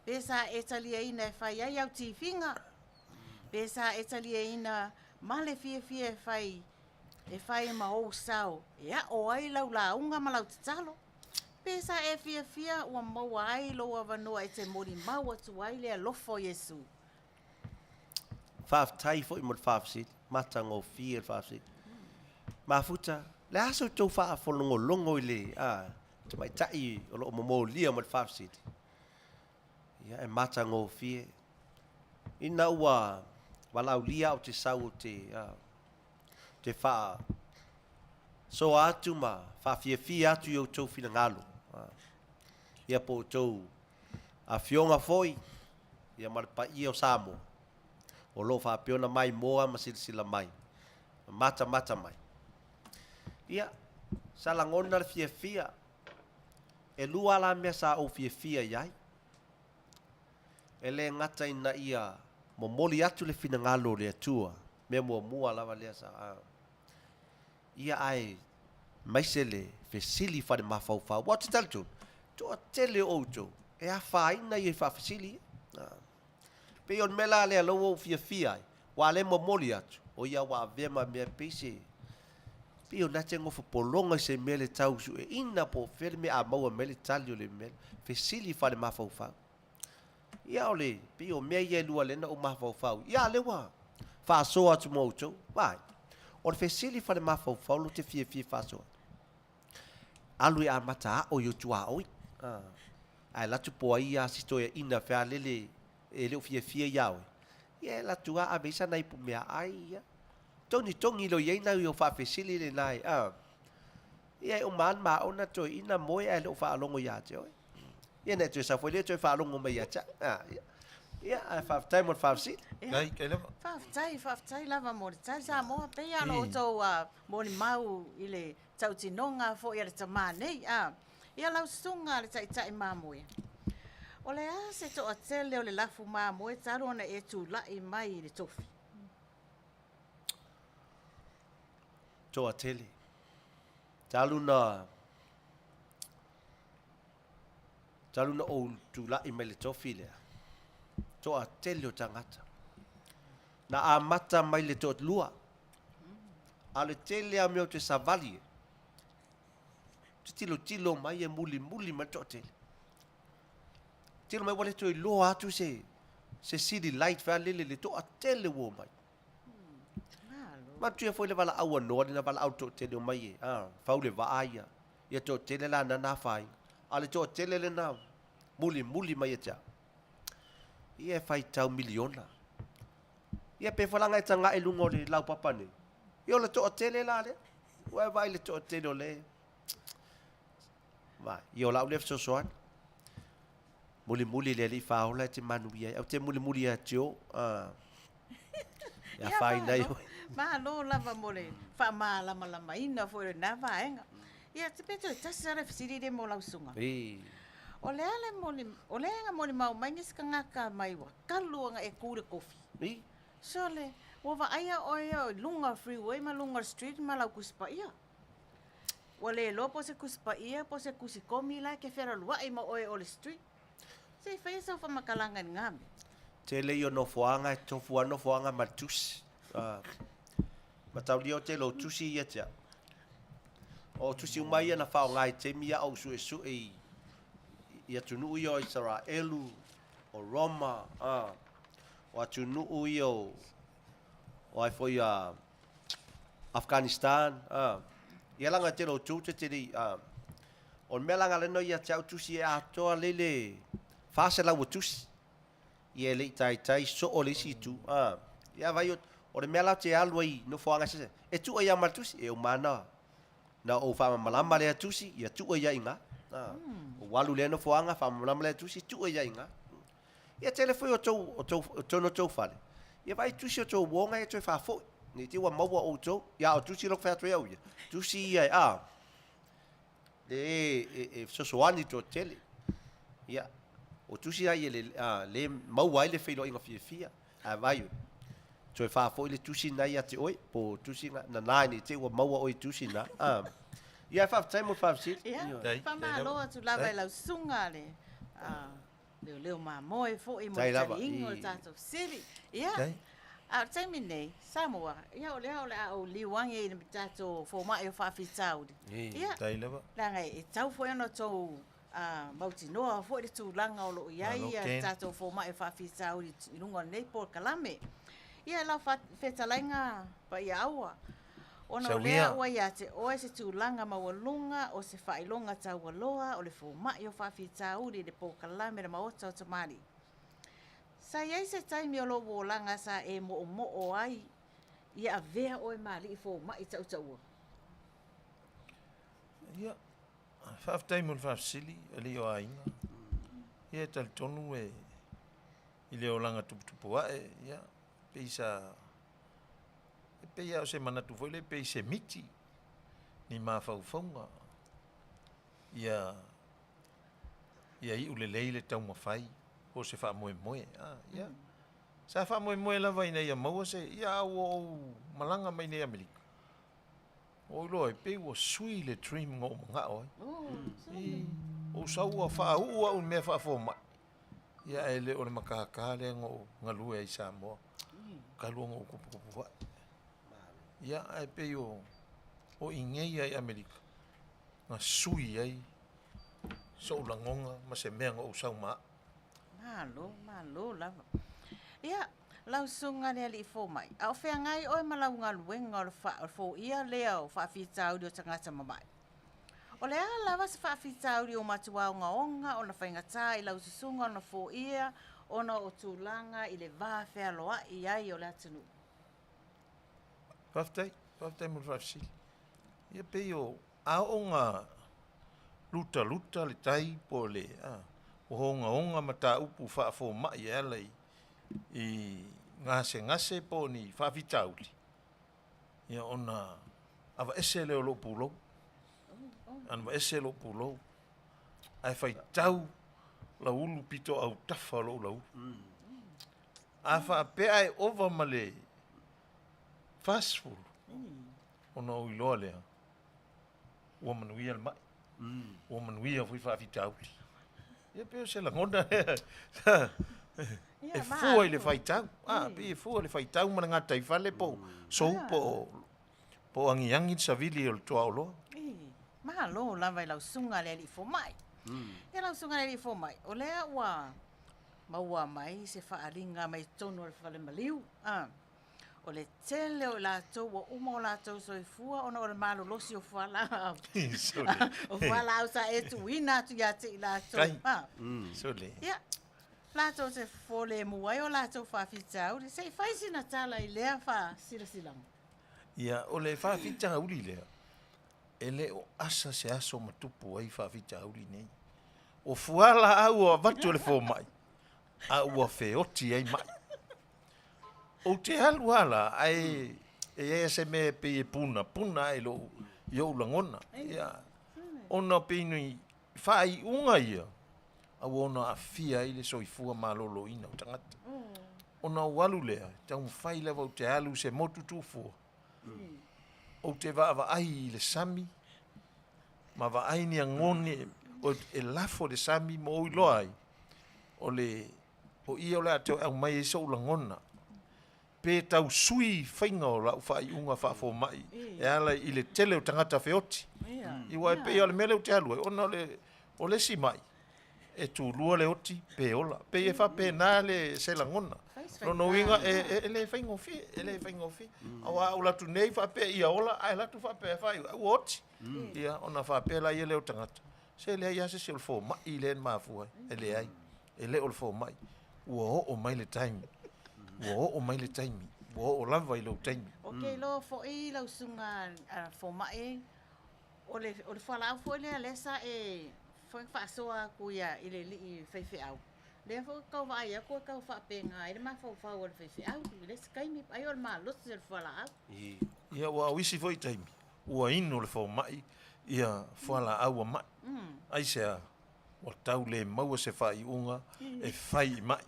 B: pe sa e taliaina e fai ai au tifiga, pe sa e taliaina ma le fiafia e fai, e fai ma ou sao e aʻo ai lau lauga ma lau tatalo. Pe sa e fiafia ua maua ai lou avanoa e te molimau atu ai le alofa o Iesu.
D: Faafetai foi mo le faafesili, matagofie le faafesili. Mafuta, le a sa outou faafologologo i le tamaitai o lo o momolia mo le faafesili? Ia, e matagofie. Ina ua valaaulia au te sau ou te, te faa soa atu ma faafiafia atu i outou finagalo, ia po o outou afioga foi, ia ma le paia o Samoa, o lo o faapea ona maimoa ma silasila mai, ma matamata mai. Ia, sa lagona le fiafia, e lua la mea sa ou fiafia i ai. E le gata ina ia momoli atu le finagalo o le Atua, mea muamua lava lea sa, ia ae maise le fesili faale-mafaufau. Aua ou te talitonu, toatele o outou e afaina ia i faafesili ia. E pei o le mea la lea o lea ua ou fiafia ai, aua o lea e momoli atu, o ia ua avea ma mea pei se, pei o lena e te nofo pologa i se mea le tau sueina po o fea le mea a maua mai ai le tali o le mea lea. Fesili faale-mafaufau. Ia o le, pei o mea ia e lua lea na ou mafaufau, ia a lea ua faasoa atu ma outou. Vaai, o le fesili faale-mafaufau lea ou te fiafia e faasoa, alu e amata a'o i ou tuaoi, ae alu atu po o ai a si toeaina fealele e le o fiafia ia oe, ia e alu atu lava ave ai sana ipu meaai, ia togitogi loa i ai nai ou faafesili lena e, a. Ia e uma lava ona maona le toeaina moe ae le o faalogo ia te oe. Ia na e toe sau foi lea toe faalogo mai ia te au. Ah, ia. Ia, ae faafetai mo le faafesili.
E: Ia.
B: Faafetai, faafetai lava mo le tali Samoa. Pei lava ona outou molimau i le tautinoga foi a le tama nei. A, ia lau susuga a le Taitai Mamoe, o le a se toatele o le lafu mamoe talu ona e tulai mai i le tofi?
D: Toatele. Talu na talu na ou tulai mai le tofi lea, toatele o tagata. Na amata mai le toalua, a o le tele lava o mea ou te savali ai, ou te tilotilo mai e mulimuli mai le toatele. Tilo mai ua le toe iloa atu se se city light faalele le toatele ua omai. Manatua foi le valaau a Noa lena valaau le toatele omai e a fau le vaa ia. Ia toatele la na na afaina. A o le toatele lena mulimuli mai ia te au. Ia e faitau miliona. Ia pe foi la na e taga'i i luga o le laupapa nei. Ia o le toatele la lea. Ua e vaai i le toatele o le Vaai, ia o la'u lea fesoasoani. Mulimuli le Alii Faaola e te manuia ai. Ou te mulimuli ia te o, e afaina ai oe.
B: Malo lava mo le faamalamalamaina foi o lena vaega. Ia, pe toe tasi lava le fesili lea mo lau susuga. O le a le moli, o le a molimau mai nisi tagata mai ua talu ona e tu i le tofi. Sole, ua vaaia oe i luga o le freeway ma luga o le street ma lau Tusi Paia. Ua le iloa po o se Tusi Paia po o se Tusi Komi la e te fealualuai ma oe o le street. Se i faia sau faamatalaga i lena mea.
D: Tele ia o nofoaga e tofu lava nofoaga ma le tusi. Mataulia o tele o tusi ia te au. O tusi uma ia na faaaoga i taimi a o ou suesue i i atunuu ia o Isaraelu, o Roma, o atunuu ia o o ai foi a Afghanistan, a. Ia laga e tele o tu te tele i, a. O le mea laga lena ia te au tusi e atoa lei le 400 o tusi. Ia e le i taitai soo le isi itu, a. Ia vai o, o le mea la te alu ai i nofoaga eseese, e tuu ai lava ma le tusi, e uma lava na ou faamalamalama lea tusi, ia tuu ai lava i ina. A. Ou alu i lea nofoaga, faamalamalama lea tusi, tuu ai lava i ina. Ia tele foi o tou, o tou, o totonu o tou fale, ia vaai tusi o tou uoga ia toe faafoi, ne i te i ua maua outou, ia a o tusi lea ou te fai atu ai au ia, tusi ia e, a, le e, e fesoasoani toatele. Ia, o tusi la ia le, a, le maua ai le feiloaiga fiafia, ae vaai oe, toe faafoi le tusi lena ia te oe, po o tusi na, nana ne i te i ua maua oe i tusi na. A, ia, faafetai mo le faafesili.
B: Ia, faamalo atu lava i lau susuga le, a, Leoleo mamoe foi mo le taliina o le tatou fesili. Ia, a o le taimi lenei, Samoa, ia o lea o le a ou liu ane i le tatou fomai o faafitauli. Ia, leaga e tatau foi ona outou mautinoa foi le tulaga o lo o i ai le tatou fomai o faafitauli i luga o lenei polokalame. Ia, lau fetalaiga Paiaaua, ona o lea ua ia te oe se tulaga maualuga o se faailoga taualoa o le fomai o faafitauli i le polokalame a le Maota o Tamalii. Sa i ai se taimi o lou olaga sa e moomoo ai ia avea oe ma alii fomai tautaua?
E: Ia, faafetai mo le faafesili, alii o aiga. Ia e talitonu e i le olaga tuputupu ae, ia, pei sa, e pei lava o se manatu foi lea pei se miti ni mafaufauga ia ia iu lelei le taumafai po o se faamoemoe. A, ia, sa faamoemoe lava ina ia maua se, ia a ua ou malaga mai nei Amerika, Ua ou iloa ai, pei ua sui le dream na ou manao ai. Ii, ua ou sau ua faauu au i mea faafomai, ia ae le o le matata lea na ou galue ai i Samoa, talu ona ou tuputupu ae. Ia, ae pei o, o i inei lava i Amerika, na sui ai sou lagona ma se mea na ou sau ma au.
B: Malo, malo lava. Ia, lau Susuga i le Alii Fomai, a o feagai oe ma lau galuega o le foia lea o faafitauli o tagata mamai? O le a lava se faafitauli ua matua ogaoga ona faigata i lau susuga ona foia ona o tulaga i le va fealoai ai o le atunuu?
E: Faafetai, faafetai mo le faafesili. Ia pei o, a oo ina lutaluta le tai po o le, a, ua ogaoga mataupu faafomai e ala i gasegase po o ni faafitauli, ia ona aveese lea o lou pulou, aveese lou pulou, ae faitau lau ulu pito autafa o lou laulu. A faapea ae ova ma le 40, ona ou iloa lea, ua manuia le mai, ua manuia foi faafitauli. Ia pei o se lagona lea e fua i le faitau, a, pei e fua i le faitau ma le gataifale po o sou po o agiagi le savili o le tuaoloa.
B: Malo lava i lau susuga i le alii fomai. Ia lau susuga i le alii fomai, o lea ua maua mai se faaaliga mai totonu o le fale maliu, a. O le tele o i latou ua uma o latou soifua ona o le malolosi o fualaau. O fualaau sa e tuuina atu ia te i latou. Ia, latou te folemu ai o latou faafitauli. Se i fai sina tala i lea faasilasilaga.
E: Ia, o le faafitauli lea, e le o asa se aso ma tupu ai faafitauli nei. O fualaau ua avatu e le fomai, a ua feoti ai mai. Ou te alu lava la, ae e i ai se mea e pei e punapuna ae i lou, i ou lagona. Ia, ona pei ni faaiuga ia, a ua ono aafia ai le soifua maloloina o tagata. Ona ou alu lea, taumafai lava ou te alu i se motu tufua, ou te vaavaai i le sami, ma vaai ni agone e lafo i le sami ma ou iloa ai, o le O i o le a toe aumai ai sou lagona, pe tau sui faiga o lau faaiuga faafomai e ala i le tele o tagata feoti. Aua e pei o le mea lea ou te alu ai, ona o le, o le isi mai, e tulua le oti pe ola. Pei e faapena le, se lagona. Lona uiga, e, e, e le faigofie, e le faigofie. Aua a ou alu atu nei faapea ia ola, ae alu atu faapea e faaiu, ua oti. Ia, ona faapea laia lea o tagata, se leai lava se isi o le fomai lea na mafua ai. E leai. E le o le fomai. Ua oo mai le taimi. Ua oo mai le taimi. Ua oo lava i lou taimi.
B: Ou te iloa foi lau susuga fomai, o le, o le fualaau foi lea lea sa e foi faasoa atu ia i le alii faifeau, lea foi ou te tau vaai atu e tau faapena ai le mafaufau o le faifeau i le isi taimi, ai o le malosi o le fualaau.
E: Ia, aua o isi foi taimi, ua inu le fomai ia fualaau a mai. Aisea? Ua tau le maua se faaiuga e fai i mai.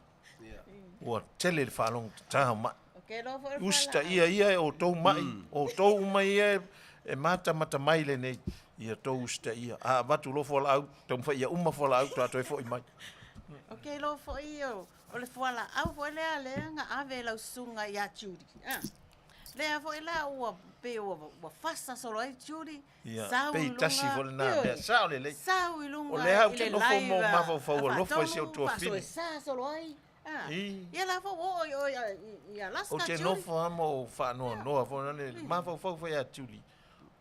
E: Ua tele le faalogotata o mai. Usitaia ia e outou mai, outou uma ia e matamata mai lenei, ia outou usitaia. A avatu loa fualaau, taumafai ia uma fualaau faatoa toe foi mai.
B: Ou te iloa foi o le fualaau foi lea lea na ave e lau susuga ia Judy. Lea foi la ua pei ua fasa solo ai Judy,
E: Ia,
B: sau
E: pei
B: i luga,
E: tasi foi lena
B: ioe,
E: mea, sao lelei.
B: sau i luga
E: O lea ou
B: i
E: te
B: le
E: nofo ma
B: live
E: ou
B: a
E: mafaufau alofa i si ou
B: Faatonu,
E: tuafafine.
B: faasoesa solo ai. Ah,
E: I.
B: ia la foi ua oo i, i, i Alaska
E: Ou te
B: Judy.
E: nofo lava ma ou faanoanoa foi lea, mafaufau foi ia Judy,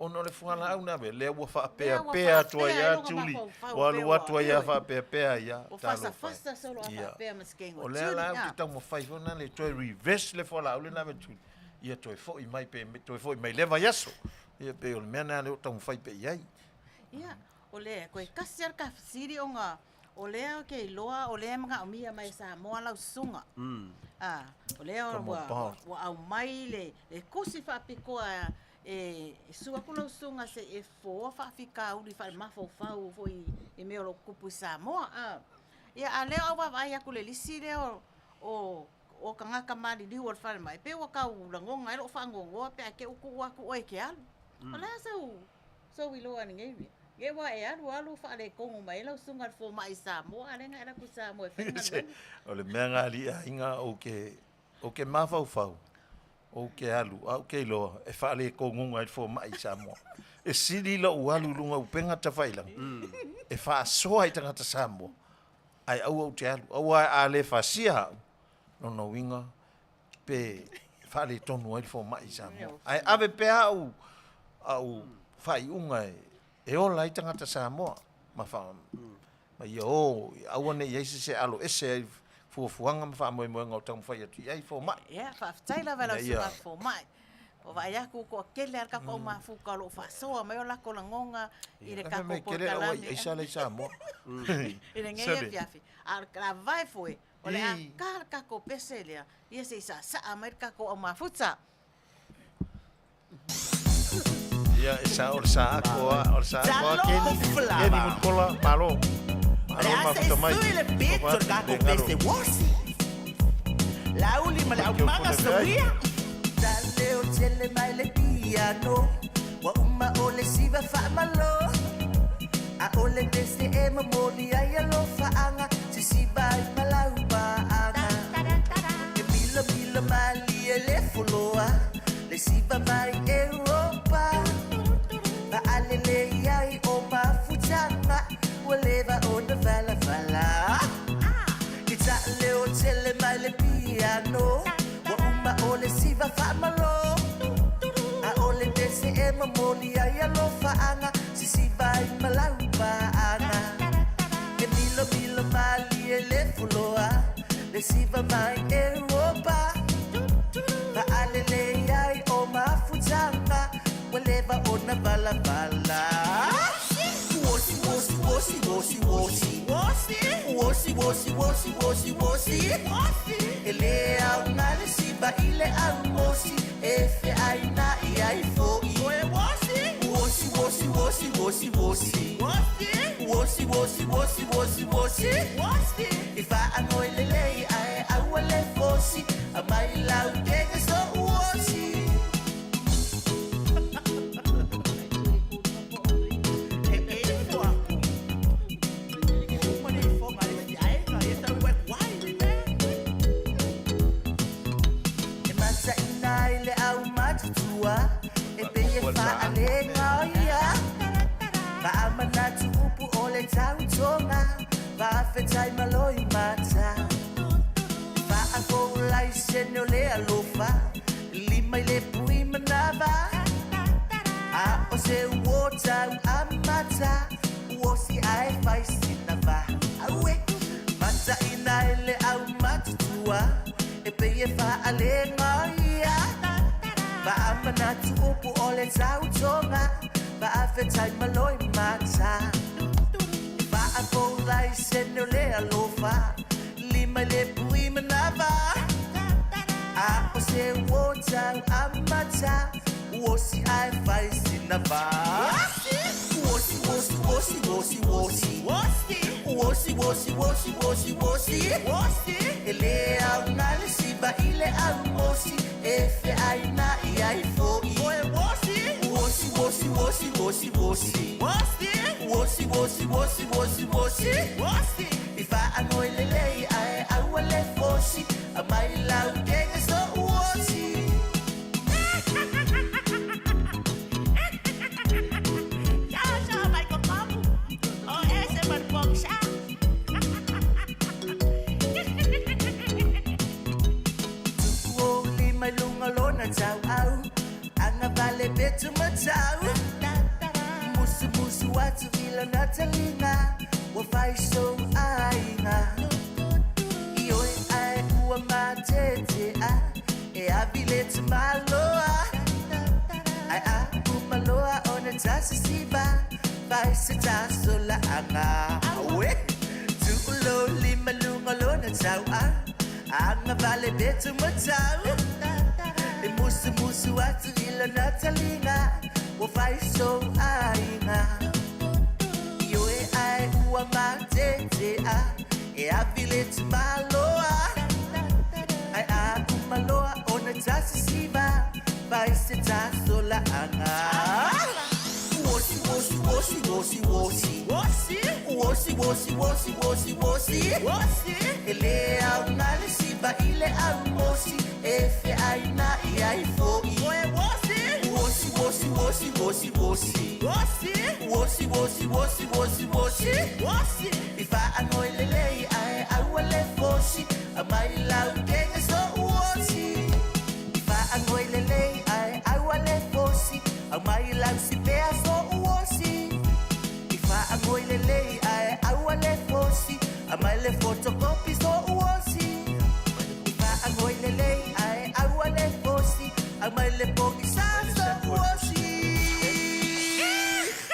E: ona o le fualaau na ave, lea ua
B: Lea ua
E: faapeapea atu ai
B: faapea
E: lava
B: i luga
E: Judy,
B: mafaufau
E: ua
B: pei
E: alu
B: ua,
E: atu ai lava
B: ioe,
E: faapeapea ai lava,
B: ua
E: talofa e.
B: fasafasa solo a
E: Ia.
B: faapea ma si kegi
E: O
B: o
E: lea
B: Judy,
E: la ou
B: ah.
E: te taumafai foi lea e toe reverse le fualaau lea na ave e Judy, ia toe foi mai pe toe foi mai lea vaiaso. Ia pei o le mea lena lea o taumafai pea i ai.
B: Ia, o lea, toe tasi lava le ta fesili ona o lea ou te iloa o lea e manaomia mai e Samoa lau susuga. A, o lea ua, ua aumai le, le tusi faapitoa e susu atu lau susuga se i e fofoa faafitauli faale-mafaufau foi i mea o lo o tutupu i Samoa. A, ia, a o lea ua vaavaai atu i le lisi lea o o tagata maliliu o le falemai, pei ua tau lagona ai lou faanoanoa pe a te i ua tuu atu oe e te alu. O le a sau sou iloa i lenei mea? Ia aua e alu alu faaletonu mai ai lau susuga i le fomai i Samoa, a o lea na e alu atu i Samoa e fai le galuega.
E: O le mea lena alii aiga, ou te, ou te mafaufau, ou te alu, ae ou te iloa e faaletonuga ai le fomai i Samoa. E sili lou alu i luga o upega tafailagi e faasoa i tagata Samoa, ae aua ou te alu. Aua a le fasia au, lona uiga pe faaletonu ai le fomai i Samoa. Ae ave pea au, au faaiuga e ola ai tagata Samoa ma, fa, ma ia o, aua ne i ai se se alo ese ai fuafuaga ma faamoemoega o taumafai atu i ai fomai.
B: Ia, faafetai lava i lau susuga fomai. Ua vaai atu ua toatele lava le tatou au mafuta o lo o faasoa mai o latou lagona i le tatou polokalame.
E: Aisa la i Samoa.
B: I lenei afiafi. A o le lavae foi, o le a ta le tatou pese lea, ia se i saasaa mai le tatou au mafuta.
E: Ia, e sao, o le sa ako a, o le sa ako a Keni, Keni Mulipola, malo. Malo le mafuta mai.
G: Sui le pito le tatou pese wosi. Lauli ma le aumaga sawia. Taleo tele mai le piano. Ua uma o le siva faamalo. A o le pese e momoli ai alofaaga. Sisiva ai ma laupaaga. E milomilo malie le foloa. Le siva mai Europa. Faalelei ai o mafutaga. Ua leva ona valavala. Ke taaleo tele mai le piano. Ua uma o le siva faamalo. A o le pese e momoli ai alofaaga. Sisiva ai ma laupaaga. E milomilo malie le foloa. Le siva mai Europa. Faalelei ai o mafutaga. Ua leva ona valavala. Wosi, wosi, wosi, wosi, wosi. Wosi, wosi, wosi, wosi, wosi. E le aoga le siva i le aumosi. E feaina'i ai fo'i. Wosi, wosi, wosi, wosi, wosi. Wosi, wosi, wosi, wosi, wosi. E faagoi lelei ae aua le fosi. Aumai lau tega so'u osi. E mataina ai le aumatutua e pei e faalega ia. Faamanatu upu o le tautoga, faafetai malo i mata. Faafoulaisene o le alofa, lima i le pui manava. A o se uo tau amata, uosi ae fai sina va. Aue, mataina e le aumatutua, e pei e faalega ia. Faamanatu upu o le tautoga, faafetai malo i mata. Faafoulaisene o le alofa, lima i le pui manava. A o se uo tau amata, uosi ae fai sina va. Wosi, wosi, wosi, wosi, wosi. Wosi, wosi, wosi, wosi, wosi. E le aoga le siva i le aumosi, e feaina'i ai fo'i. Wosi, wosi, wosi, wosi, wosi. Wosi, wosi, wosi, wosi, wosi. E faagoi lelei ae aua le fosi. Aumai lau tega so'u osi. Tupu ou lima i luga o lona tauau, agavale petu matau. Musumusu atu i lona taliga, ua fai sou aiga. Ioe ae ua matetea, e avi le tamaloa. Ae a uma loa ona tasisiva, fai se tasolaaga. Aue! Tuu lou lima i luga o lona tauau, agavale petu matau. E musumusu atu i lona taliga, ua fai sou aiga. Ioe ae ua matetea, e avi le tamaloa. Ae a uma loa ona tasisiva, fai se tasolaaga. Uosi, uosi, uosi, uosi, uosi Uosi E le aoga le siva i le aumosi E feaina'i ai fo'i Oe uosi Uosi, uosi, uosi, uosi, uosi Uosi Uosi, uosi, uosi, uosi, uosi Uosi I faagoi lelei ae aua le fosi Aumai lau kege so'u osi I faagoi lelei ae aua le fosi Aumai lau sipea so'u osi I faagoi lelei ae aua le fosi Aumai le photocopy so'u osi I faagoi lelei ae aua le fosi Aumai le pogisa so'u osi.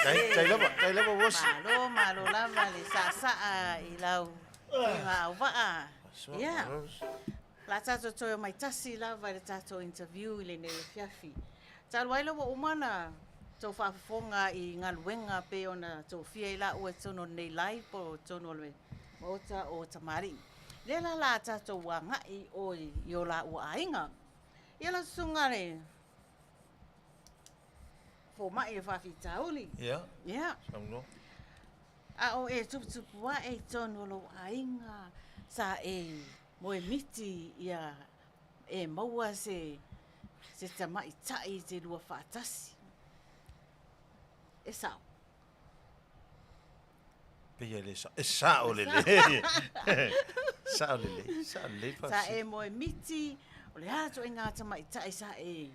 E: Tai, tai lava, tai lava uosi.
B: Malo, malo lava le saasaa i lau faiga auvaa. Ia. O le a tatou toe omai tasi lava i le tatou interview i lenei afiafi. Talu ai la ua uma ona tou faafofoga i galuega pei ona tofia i laua i totonu o lenei live po o totonu o le Maota o Tamalii. Lea la la tatou agai o i o laua aiga. Ia lau susuga le fomai o faafitauli.
E: Ia.
B: Ia.
E: Saunoa.
B: A o e tuputupu ae i totonu o lou aiga, sa e moemiti ia e maua se se tamaitai i te lua faatasi. E sao.
E: Pei e le sao. E sao lelei. Sao lelei. Sao lelei
B: Sa
E: faafesili.
B: e moemiti, o le a ituaiga tamaitai sa e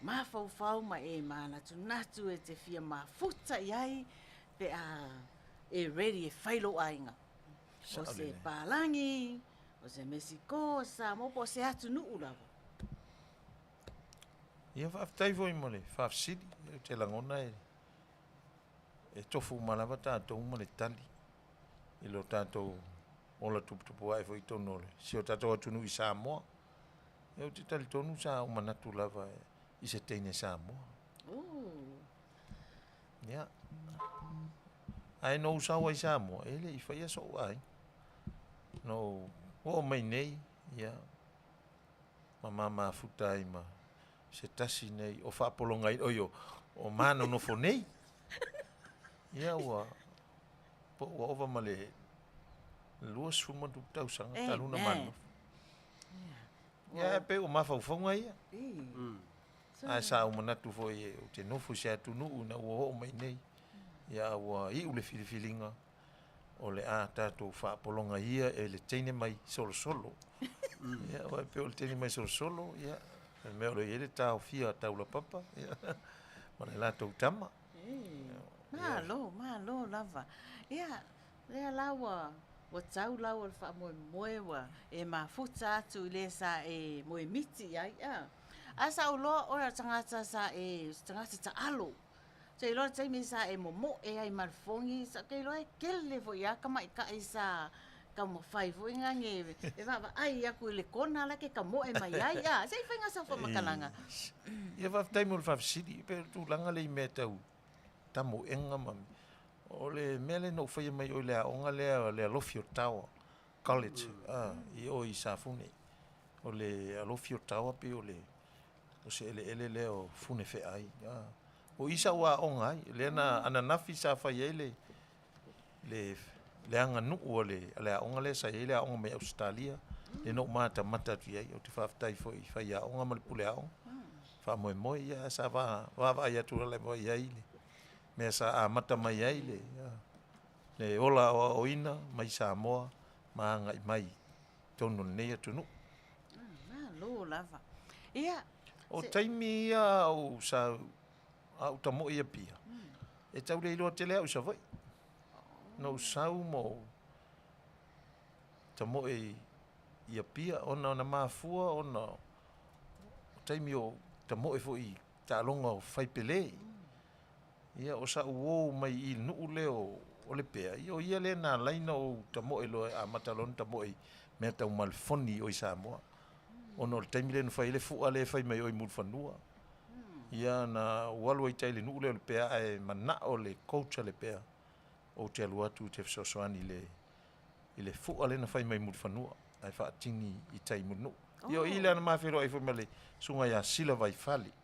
B: mafaufau ma e manatunatu e te fia mafuta i ai pe a e ready e fai lou aiga. O se palagi, o se Mesiko, o se Samoa po o se atunuu lava.
E: Ia faafetai foi mo le faafesili. Ou te lagona e e tofu uma lava tatou ma le tali i lo tatou ola tuputupu ae foi i totonu o le si o tatou atunuu i Samoa. Ia ou te talitonu sa ou manatu lava i se teine Samoa. Ia. Ae na ou sau ai i Samoa, e le i faia so'u aiga. Na ou oo mai nei, ia, ma ma mafuta ai ma se tasi nei o faapologaina, oi, o, o ma nonofo nei. Ia ua, po ua ova ma le 20 ma tupu tausaga talu ona ma nonofo. Ia, e pei o mafaufauga ia. Ae sa ou manatu foi ou te nofo i se atunuu ina ua oo mai nei, ia ua iu le filifiliga o le a tatou faapologa ia e le teine mai solosolo. Ia, aua e pei o le teine mai solosolo, ia, le mea o lo o i ai le taofia a Taulapapa, ia, ma le latou tama.
B: Malo, malo lava. Ia, lea la ua, ua tau lau o le faamoemoe ua e mafuta atu i le sa e moemiti i ai, a. A sa ou iloa oe o le tagata sa e, o se tagata taalo. Ou te iloa le taimi sa e momoe ai ma le fogi, sa ou te iloa e kele foi lava tamaitai sa taumafai foi nani e vaavaai atu i le kona la e te tamoe mai ai. A, se i fai sau faamatalaga.
E: Ia faafetai mo le faafesili. E pei o le tulaga lea i mea tau tamoega ma o le mea lea na ou faia mai o i le aoga lea o le Alofi o Tawa College i o i Safune. O le Alofi o Tawa pei o le o se eleele lea o Funefeai. O i sa ou aoga ai, lea na ananafi sa fai ai le, le, le aganuu a le, a le aoga lea sa i ai le aoga mai Ausetalia, lea na ou matamata atu i ai. Ou te faafetai foi i faiaoga ma le pule aoga. Faamoemoe, ia, sa vaavaai atu lava i ai le mea sa amata mai ai le, le ola aoaoina mai Samoa ma agai mai i totonu o lenei atunuu.
B: Malo lava. Ia.
E: O taimi ia a ou sa a ou tamoe i Apia, e tau le iloa tele au i Savaii. Na ou sau ma ou tamoe i Apia ona na mafua ona o taimi o tamoe foi i taaloga o Faipele. Ia, o sa'u uō mai i le nu'u lea o Lepea, ia o ia lea na ala ai ona ou tamoe loa e amata loa ona tamoe i mea tau malefoni i o i Samoa. Ona o le taimi lea na fai ai le fu'a lea e fai mai o i Mulifanua. Ia, na ou alu ai i tai i le nu'u lea o Lepea ae mana'o le coach a Lepea ou te alu atu ou te fesoasoani i le i le fu'a lea na fai mai Mulifanua ae faatini i tai i Mulinuu. Ia o i lea na ma feiloai foi ma le susuga ia Sila Vaifale.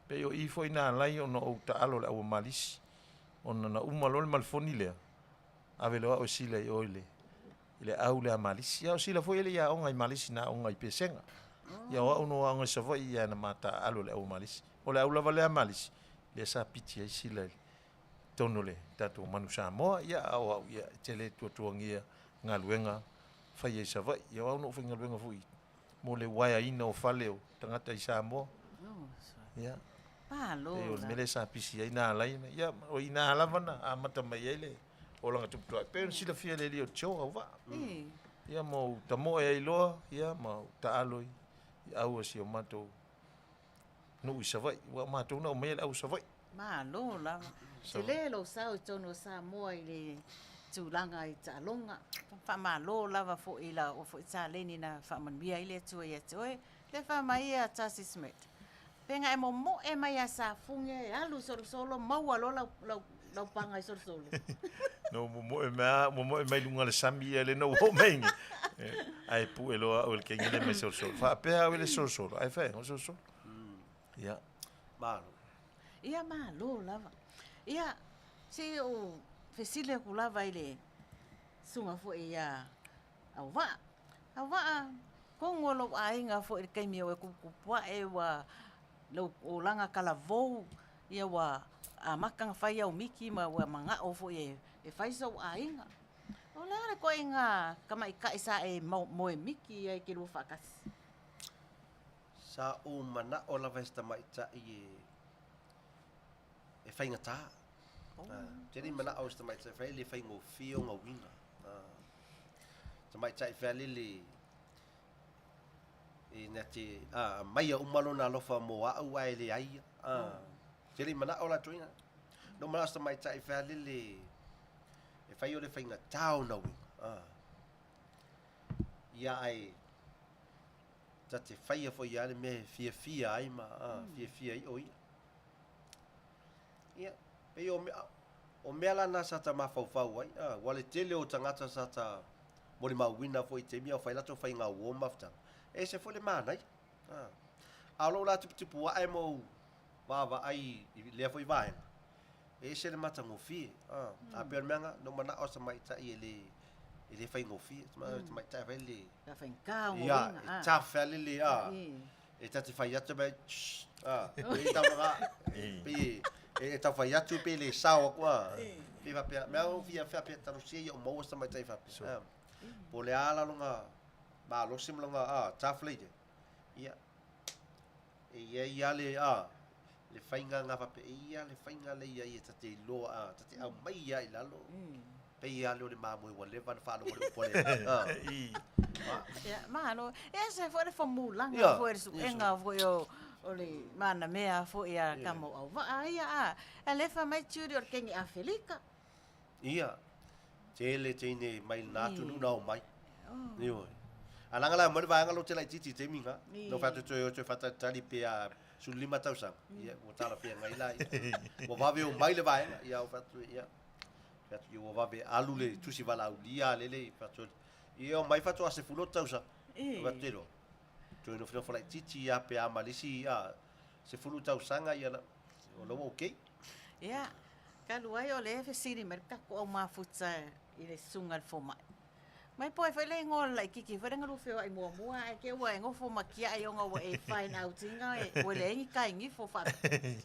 E: Pei o i foi na ala ai ona ou taalo i le auamalisi, ona na uma loa le malefoni lea, Ave loa au e Sila i o i le i le au lea Malisi. Ia o Sila foi e le i aoga i Malisi na aoga i Pesega. Ia o au no aoga i Savaii ia na ma taaalo i le au Malisi. O le au lava lea Malisi lea sa piti ai Sila i totonu o le tatou Manu Samoa. Ia a o au ia e tele tuatuagia galuega faia i Savaii. Ia o au na ou faigaluega foi mo le uaeaina o fale o tagata i Samoa. Ia.
B: Malo.
E: E o le mea lea sa pisi ai na alai. Ia, o i nā lava na amata mai ai le olaga tuputupuae. Pei ona silafia e le alii o Joe Auvaa. Ia ma ou tamoe ai loa, ia ma ou taalo i au a si o matou nuu i Savaii. Aua o matou na aumaia le au o Savaii.
B: Malo lava. Tele lou sao i totonu o Samoa i le tulaga i taaloga. Faamalo lava foi i la oe foi taleni na faamanuia ai le Atua ia te oe. Le fai mai ia Tasi Smith, Pe na e momoe mai ia Safuge e alu i Solosolo maua loa lau, lau, lau paga i Solosolo.
E: Na ou momoe mai lava, momoe mai luga o le sami ia lea na ou oo mai nei. Ae pue loa au e le kenge lea mai Solosolo. Faapea au e le Solosolo, ae fai o Solosolo. Ia.
D: Malo.
B: Ia malo lava. Ia, se i ou fesili atu lava i le susuga foi ia Auvaa. Auvaa, tonu o lou aiga foi i le taimi o e tuputupu ae ua lou olaga talavou, ia ua amata ona fai au miti ma ua manao foi e fai sou aiga. O le a le ituaiga tamaitai sa e moe miti ai e te lua faatasi?
D: Sa ou manao lava i se tamaitai e faigata. Ou te le i manao i se tamaitai e le faigofie ona uiga. Tamaitai fealele e na te aumaia uma lona alofa mo au ae leai ia. Ou te le i manao la ituaiga. Na ou manao i se tamaitai fealele e fai o le faigata ona uiga. Ia ae ta te faia foi ia le mea e fiafia ai ma fiafia ai o ia. Ia, pei o mea, o mea la na sa ta mafaufau ai, a, ua le tele o tagata sa ta molimauina foi i taimi a o fai latou faiga uo ma mafutaga, e ese foi le manaia. A, a o lou la tuputupu ae ma ou vaavaai i lea foi vaega, e ese le matagofie. A, a pei o le mea na, na ou manao se tamaitai e le, e le faigofie, tamaitai foi le...
B: Ka faigata ona uiga.
D: Ia, e tough lava le, a. E ta te fai atu mai, shh, a, pei tau nga, pei e tau fai atu pei le sao aku a. Pei faapea, mea o fia faapea talosia ia o maua se tamaitai faapea. A, po o le a la lona malosi ma lona a, tough lady. Ia, e i ai lava le, a, le faiga na faapea, e i ai lava le faiga lea i ai e ta te iloa, a, ta te aumai lava i lalo. Pei lava lea o le mamoe ua leva ona faalogo le upu a le
B: Ia, malo. E ese foi le famulaga foi le suega foi o o le manamea foi a tama o Auvaa ia a. A lea fai mai Judy o le kenge Afelika.
D: Ia, tele teine mai lena atunuu na omai. Ioe. A leaga la e omai le vaega lea ou te laitiiti i le taimi lena. Na ou fai atu toe o toe faatalitali pe a 15 tausaga, ia ua talafeagai la ia. Ua vave omai le vaega, ia ou fai atu, ia, Fai atu, ia ua vave alu le tusi valaaulia a lele, fai atu, ia omai faatoa 16 tausaga. Fai atu, te iloa, toe nofonofo laitiiti lava pe a ma le isi 10 tausaga, ia o la ua okay.
B: Ia, talu ai o lea e fesili mai le tatou au mafuta i le susuga i le fomai. Mai po e fai le igoa o le laitiiti foi lea na lua feoai muamua ae te i ua e nofo ma tiai ona ua e find out ina ua leai ni taigifo faa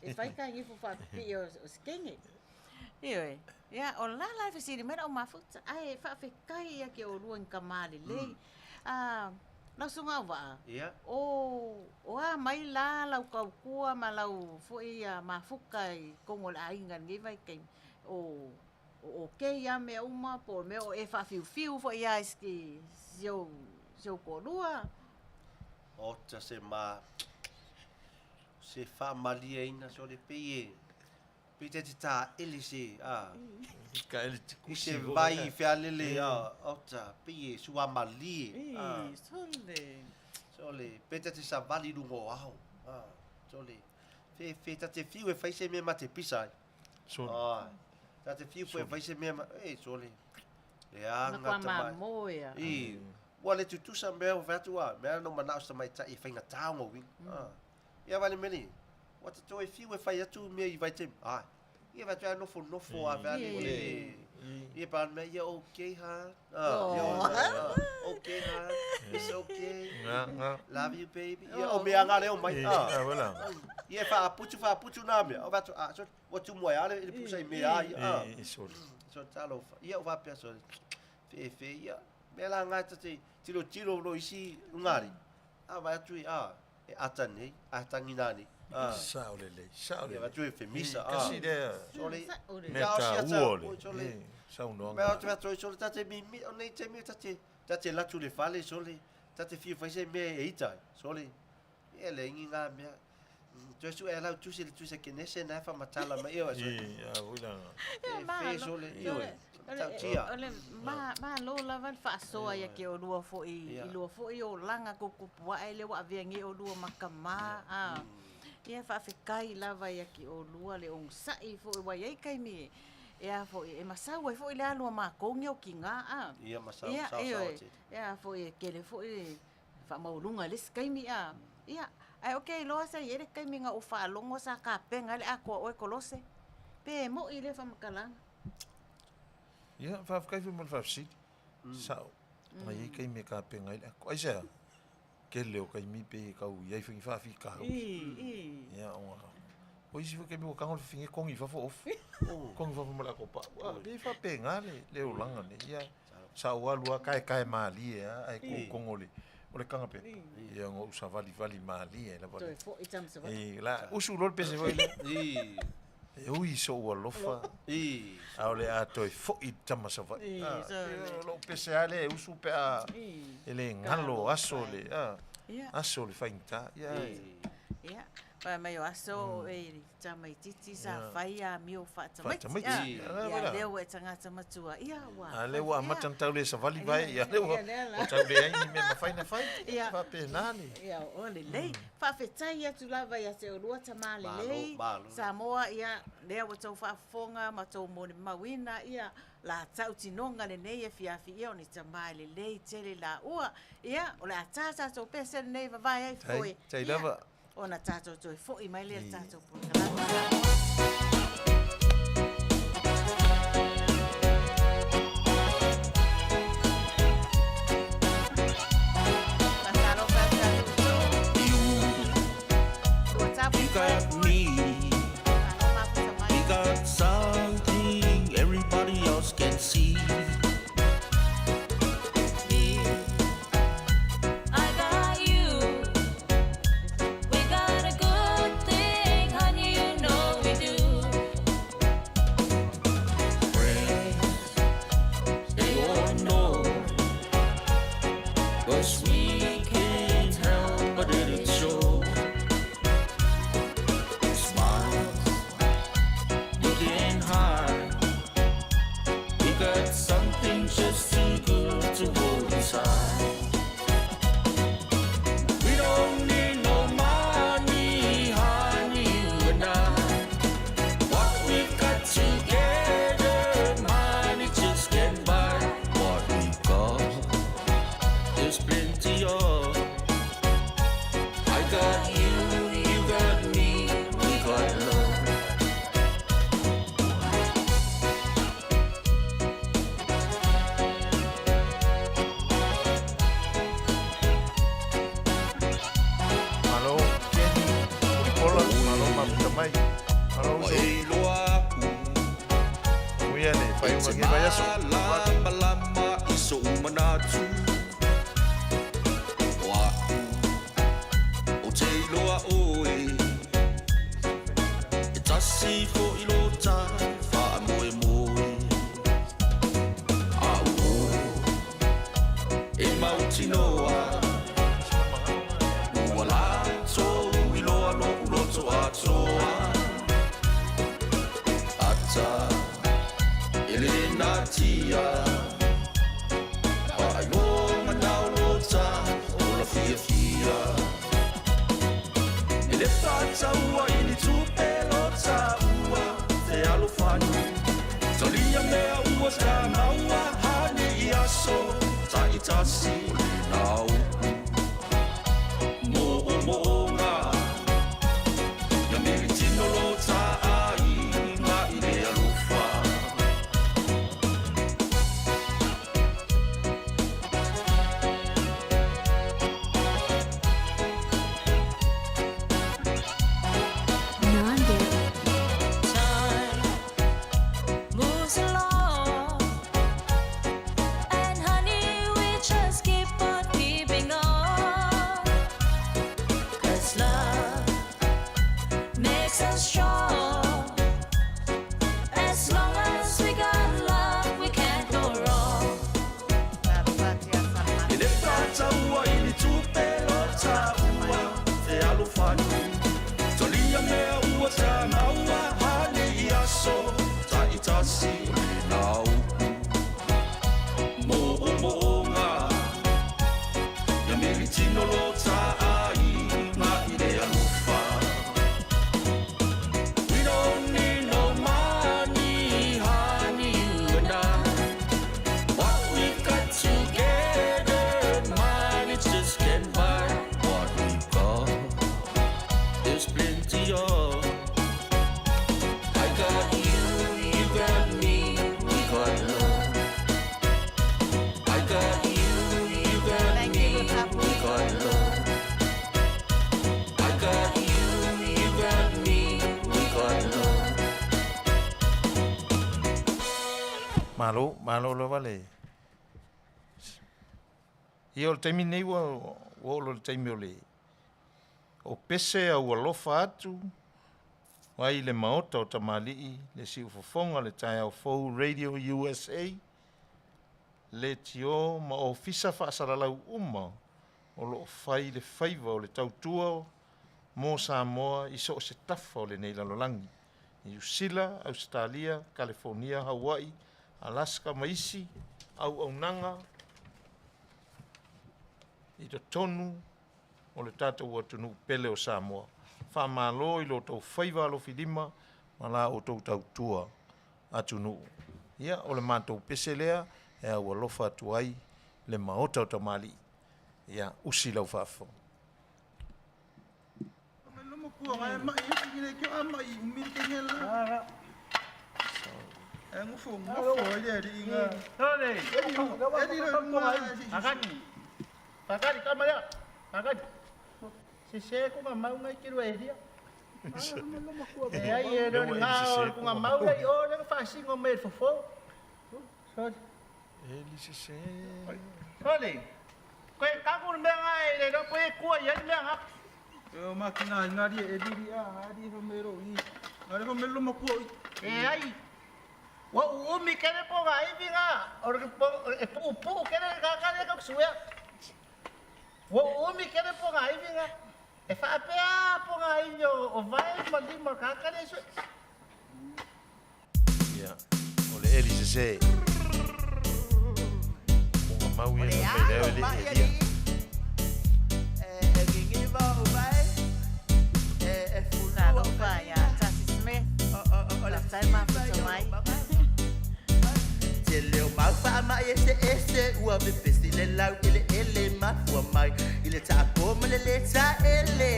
B: e fai taigifo faapipii o se teine. Ioe. Ia, o la la e fesili mai lau mafuta, ae faafetai ia te oulua ni tama lelei. Ah, lau susuga Auvaa,
D: Ia.
B: o, o a mai la lau tautua ma lau foi ia mafuta i totonu o le aiga i lenei vaitaimi? O, o okay lava mea uma po o le mea o e faafiufiu foi lava i si ou, si ou toalua?
D: Ota se ma, se faamalieina sole pei e, Pei te te taele se, a.
E: Taele te
D: I se vai fealele, a, ota, pei e sua malie, a.
B: Sole.
D: Sole, pe te te savali lunga o ao, a, sole. Fe, fe ta te fiu e fai se mea ma te pisa ai.
E: Sole.
D: Ai. Ta te fiu e fai se mea ma, e, sole. Le anga
B: Na kua
D: tamai.
B: mamoe a.
D: I, ua le tutusa mea o fai atu a, mea no manao se tamaitai e faigata ona uiga. A. Ia vale mea nei, ua te toe fiu e fai atu mea i vaitaimi. Ai. Ia fai atu ai nofonofo a fai ale. Ia pa mea ia okay ha. Ah, ia ah, okay ha. It's okay.
E: Nga, nga.
D: Love you baby. Ia o mea nga leo mai.
E: Eh,
D: Ah.
E: ah, wala.
D: Ia faaputu faaputu nā mea. O fatu ah so ua tumu ai ale i le pusa i mea ai. Ah.
E: Eh, eh, sole.
D: So talofa. Ia o faapea sole. Fefe ia. Mea la ngai tate tilo tilo lo isi ungari. A vai atu i a e ata nei, a tangi nani. Ah.
E: Sao lelei, sao
D: Ia
E: lelei.
D: vai atu e femisa.
E: Eh, kasi lea.
D: Sole.
E: Mea tāua o le, eh, saunoaga.
D: Mea atu atu sole tate mi mi o nei te mi tate tate latu le fale sole. Tate fia fai se mea e ita sole. Ia le ingi ngā mea. Toe su e lau tusi le tusi ke nese na fa matala mai ia sole.
E: Eh, a voi la.
D: E fe sole ioe. Tautia.
B: O le malo lava le faasoa ia ke olua foʻi i lua foʻi olaga kukupuaʻe le ua avea nei olua ma kamā a. Ia faafetai lava ia ke olua le ogosaʻi foʻi ua iai kaimi e a foʻi e masau ai foʻi le alu a makou ni okigā a.
D: Ia masau
B: Ia
D: sao sao
B: ioe
D: te.
B: e a foʻi e kele foʻi le faamaualuga i le isi kaimi a. Ia ae oke iloa sa iai le kaimi na ou faalogo sa kapega ai le atoa oe kolose. Pe moʻi lea faamatalaga.
E: Ia, faafetai foi mo le faafesili. Sao. Na iai kaimi e kapega ai le ako. Aisea? Kele o kaimi pe e kau iai faiga faafitauli. Ia, ona o isi foi kaimi ua tago le fafine kogi i fafo ofu. Kogi i fafo ma le ako pa'u. A, pei e faapega le, le olaga nei. Ia, sa ou alu a kaekae mālie a, ae kogokogo o le, o le taga pepa. Ia, ona ou savalivali mālie ai lava
B: Toe
E: lea.
B: foʻi tama Savaii.
E: E, la usu loa le pese foi lea. E ui i soʻu alofa. A o le a toe foʻi i tama Savaii.
B: I,
E: Ah,
B: so
E: e, o lou pese lava lea e usu pe a
B: I.
E: e le galo aso le, a,
B: Ia.
E: aso le faigata. Ia,
B: Ia, pa mai o aso e tamaititi sa
E: Ia.
B: fai amio faatamaiti.
E: Faatamaiti.
B: Ia,
E: Ia,
B: ia
E: wala.
B: lea ua e tagata matua. Ia, ua
E: A lea ua amata ona tau le savali vai, ia lea ua
B: Ia, lea la.
E: ua tau leai ni mea mafai na fai.
B: Ia.
E: Faapena le.
B: Ia, o lelei. Faafetai atu lava ia te olua tamā lelei.
D: Malo, malo.
B: Samoa, ia, lea ua tou faafofoga ma tou molimauina, ia, la tautinoga lenei e fiafi ia o ni tamā lelei tele laua. Ia, o le a tā tatou pese lenei vavae ai
E: Tai,
B: foʻi.
E: tai
B: Ia,
E: lava.
B: ona tatou toe foʻi mai lea le tatou polokalame.
F: You got me. We got something everybody else can see.
J: I got you. We got a good thing, honey, you know we do.
F: Friends, they all know. 'Cause we can't help but let it show. Smiles, you can't hide. We got something just too good to hold inside. We don't need no money, honey, you and I. What we've got together, money just can't buy. What we got is plenty of. I got you, you got me, we got love.
E: Malo, Kenny, Mulipola, malo mafuta mai. Malo uso. Muia le faaiuga ke vaiaso.
F: Malamalama i soʻu manatu O aʻu O te iloa oe E tasi foʻi lota faamoemoe A'u o E mautinoa Ua latou iloa loʻu loto atoa Ata e le natia Faailoga nao lota o la fiafia E le faataua i ni tupe lota ua te alofani Talia mea ua ta maua hane i aso ta'itasi O lena upu mo o mo'oga Ia militino lo ta aiga i le alofa.
A: aso ta'itasi o lena upu mo'omo'oga ia militino lo ta'aiga i le alofa. We don't need no money, honey, you and I. What we got together, money just can't buy. What we got is plenty of. I got you, you got me, we got love. I got you, you got
B: Thank
A: me,
B: you,
A: we got love. I got you, you got me, we got love.
E: Malo, malo lava le. Ia o le taimi nei ua ua oo le taimi o le o pese au alofa atu ai le maota o tamalii le siufofoga le taeao fou Radio USA le tio ma ofisa faasalalau uma o loo fai le faiva o le tautua mo Samoa i so o se tafa o lenei lalolagi Niu Sila, Ausetalia, Kalifonia, Hawaii, Alaska ma isi auaunaga i totonu o le tatou atunuu pele o Samoa. Faamalo i lo outou faiva alofilima ma la outou tautua atunuu. Ia, o le matou pese lea e aualofa atu ai le maota o tamalii. Ia, usi lau faafofoga.
L: Pakari, kama lea. Pakari. Se se ko nga mau ngai ke rua eria. E ai e le nga o ko nga mau ngai o le fa singo me fofo. Sorry.
E: Eli se se.
L: Sorry. Koe ka ku me nga e le ro koe kua ia me nga.
M: E o makina ngari e liri a ngari fa mero i. Ngari fa mero makua i.
L: E ai. Wa u mi kere po nga ivi nga. O po e pu pu kere ka ka le ka suya. Wa u mi kere po nga ivi nga. E fa pea po nga ivi o vai ma di ma ka ka le su.
E: Ia, o le Eli se se. Ko mau ia na pe leo le elia.
G: E gingili va o vai. E e
B: Talofa ia Tasi Smith. Faafetai mafuta mai.
G: Te leo mau faama'i eseese ua pepesi le lau eleele mafua mai i le taapō ma le lē taele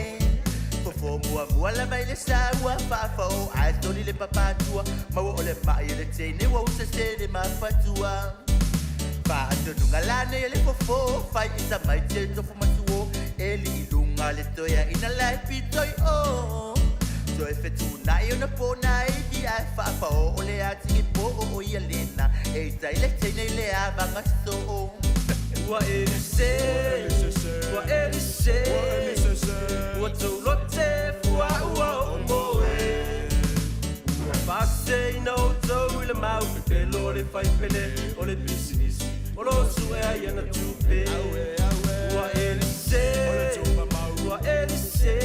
G: fofo muamua lava i le saua faafao ae toli le papatua maua o le ma'i e le teine ua usese le mafatua faatonuga lane e le fofo fai i sa mai te tofu matuo e li'iluga le toea ina lae pitoi o toe fetuna'i ona pona ivi ae faafao o le atigi po o ia lena e itai le teine i le avaga soo.
A: Ua elise, ua elise, ua taulote fua ua o moe. Ua fase ina o tau i le mau pepelo o le faipele o le pisinisi o lo sue ai ana tupe. Ua elise, ua elise,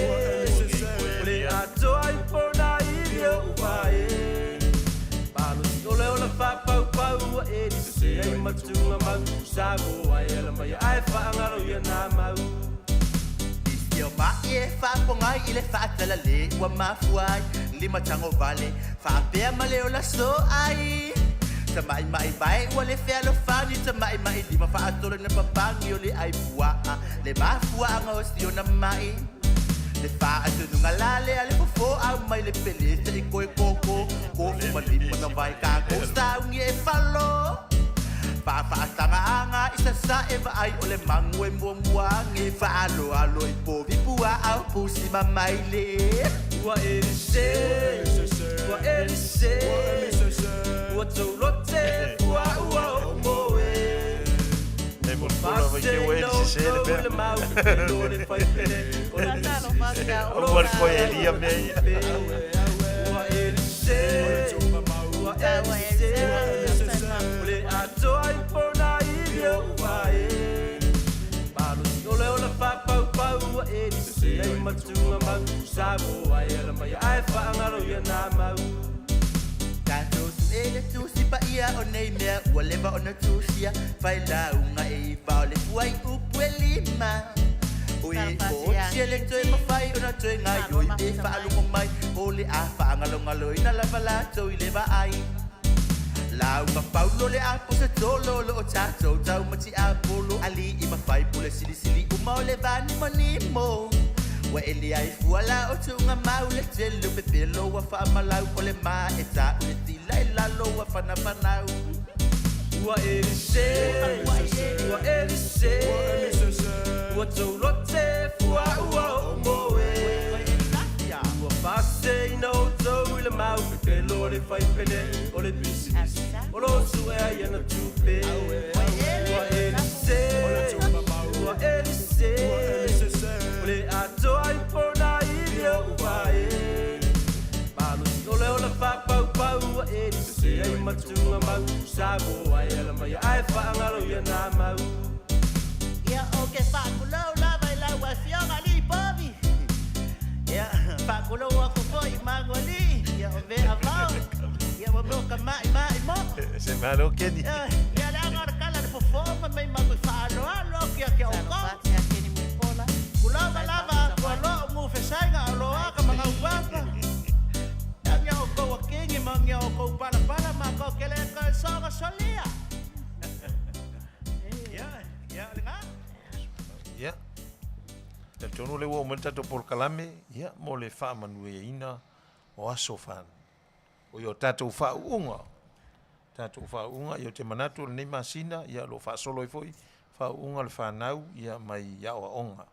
A: o le atoa i pona i le uvae. Malosi o le ola whāpaupau ua elise ai matunga mau Samoa ai ala mai ai whaangaro ia nā mau.
G: Isi o ma'i e faapogai i le faatala lē ua mafua ai lima tago vale faapea ma le ola so ai tama'ima'i vae ua le fealofani tama'ima'i lima faatolo na papagi o le ai pua'a le mafua'aga o siona ma'i le faatunuga lale a le fofo au mai le pelesa i koe koko kofu ma lima na vai kakou saugi e falo faafa'atagaaga i sasa'e vaai o le magu e muamuage faaloalo i povi pua'a o pusi mamaile.
A: Ua elise, ua elise, ua taulote fua ua o moe.
E: E mo pula vai te o Eli se se le pea. O ua koe elia me ia.
A: Ua elise, ua elise, o le atoa i pona i le uvae. Malosi o le ola whāpaupau ua elise ai matunga mau Samoa ai ala mai ai whaangaro ia nā mau.
G: E le tusi paia o nei mea ua leva ona tusia Failauga e iva o le fuaiupu e lima O e o le toe mafai ona toe gaoioi pe faalogo mai O le a faagalogaloina lava latou i le vaai Lauga Paulo le aposetolo o loo tatou taumatiapolo Alii ma faipule silisili uma o le vanimonimo Ua ele ai fua la o tuugamau le tele o pepelo ua faamalau O le ma e ta'u le tila i lalo ua fanafanau
N: Ua elise, ua elise, ua taulote fua ua o moe. Ua faaseseina outou i le mau pepelo o le faipele o le pisinisi o lo o su'e ai ana tupe. Ua elise, ua elise, o le atoa i pona i le o'u vae. Malosi o le ola faapaupau ua elise ai matuga mau Samoa e ala mai ae faagalo ia nā mau.
L: Ia o ke faakulou lava i lau afioga alii Povi. Ia faakulou aku fo'i mago alii. Ia o vea vao. Ia ua mea o ka ma'ima'i mo.
E: Se malo Keni.
L: Ia ia leaga o le kala le fofo ma mai mago i fa'aaloalo atu ia ke oukou. Kulauga lava atoa lo'u gufesaiga o loa ka magaupapa. Ia gia oukou akigi ma gia oukou palapala makou ke le koe soga solia. Ia ia o legā.
E: Ia. Talitonu le ua oo mai le tatou polokalame, ia, mo le faamanuiaina o aso fa o i o tatou faauuga. Tatou faauuga, ia ou te manatu o lenei masina, ia o lo o faasolo ai foi faauuga o le fanau, ia, mai aoaoga.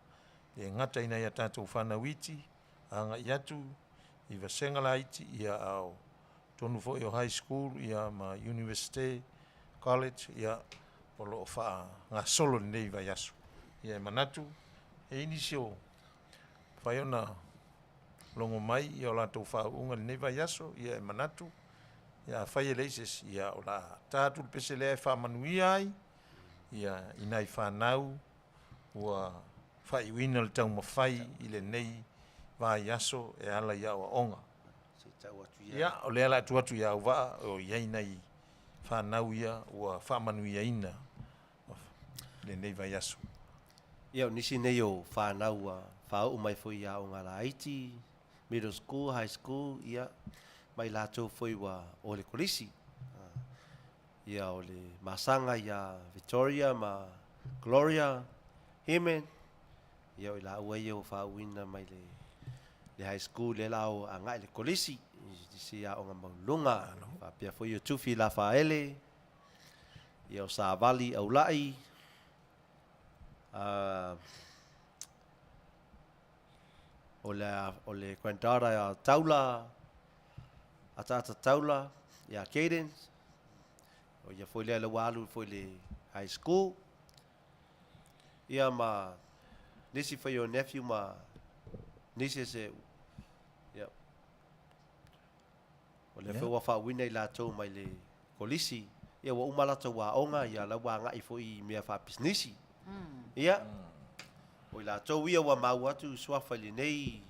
E: E gata ina ia tatou fanau iti, agai atu i vasega laiti, ia, ao tonu foi o high school, ia, ma university, college, ia, o lo o faagasolo lenei vaiaso. Ia e manatu, e i ai nisi o mafai ona logo mai ia o latou faauuga i lenei vaiaso, ia e manatu, ia afai e leai se isi, ia o le a ta atu le pese lea e faamanuia ai, ia i nai fanau ua faaiuina le taumafai i lenei vaiaso e ala i aoaoga. Ia, o lea o le a tuu atu ia Auvaa o i ai nai fanau ia ua faamanuiaina i lenei vaiaso.
D: Ia, o nisi nei o fanau ua faaoo mai foi i aoga laiti, middle school, high school, ia, ma i latou foi ua o le kolisi. Ia, o le masaga ia Victoria ma Gloria Heman, ia, o i laua ia ua faauuina mai le le high school lea la o agai le kolisi i se aoga maualuluga. Faapea foi o Tufi Lafaele, ia o Savali Aulai, o le, o le granddaughter ia Taula, Ataata Taula, ia Cadence, o ia foi lea la ua alu foi le high school. Ia ma nisi foi o nephew ma nieces e, ia, o lea foi ua faauuina i latou mai le kolisi, ia ua uma latou aoga, ia la ua agai foi i mea faapisinisi. Ia, o i latou ia ua maua atu suafa i lenei,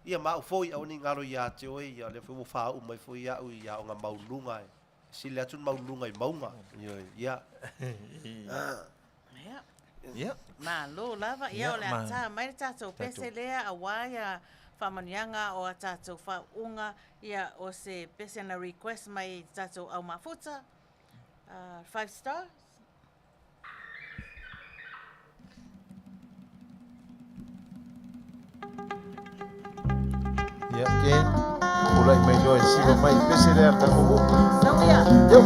D: ia ma au foi, aua ne i galo ia te oe, ia o lea foi ua faaoo mai foi au i aoga maualuluga e sili atu le maualuluga i mauga. Ioe, ia.
B: Ia. Ia. Malo lava. Ia, o le a tā mai le tatou pese lea aua ia faamanuiaga o a tatou faauuga. Ia, o se pese na request mai i tatou au mafuta. Five stars.
E: Ia, Ken, tulai mai loa e siva mai i pese lea a le tatou nuu.
B: Sauia.
E: Yo.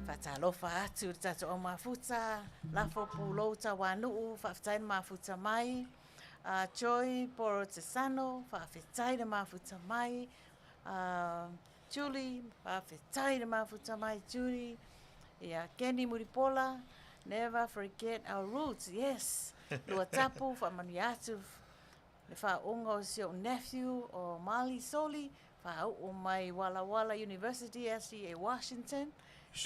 B: Faatalofa atu i le tatou au mafuta, lafo pulou tauanuu, faafetai le mafuta mai. Joy Borotesano, faafetai le mafuta mai. Julie, faafetai le mafuta mai Julie. Ia, Kenny Mulipola, never forget our roots, yes. Lua tapu, faamanuia atu le faauuga o si ou nephew o Marley Soli, faauu mai Walla Walla University, SCA Washington.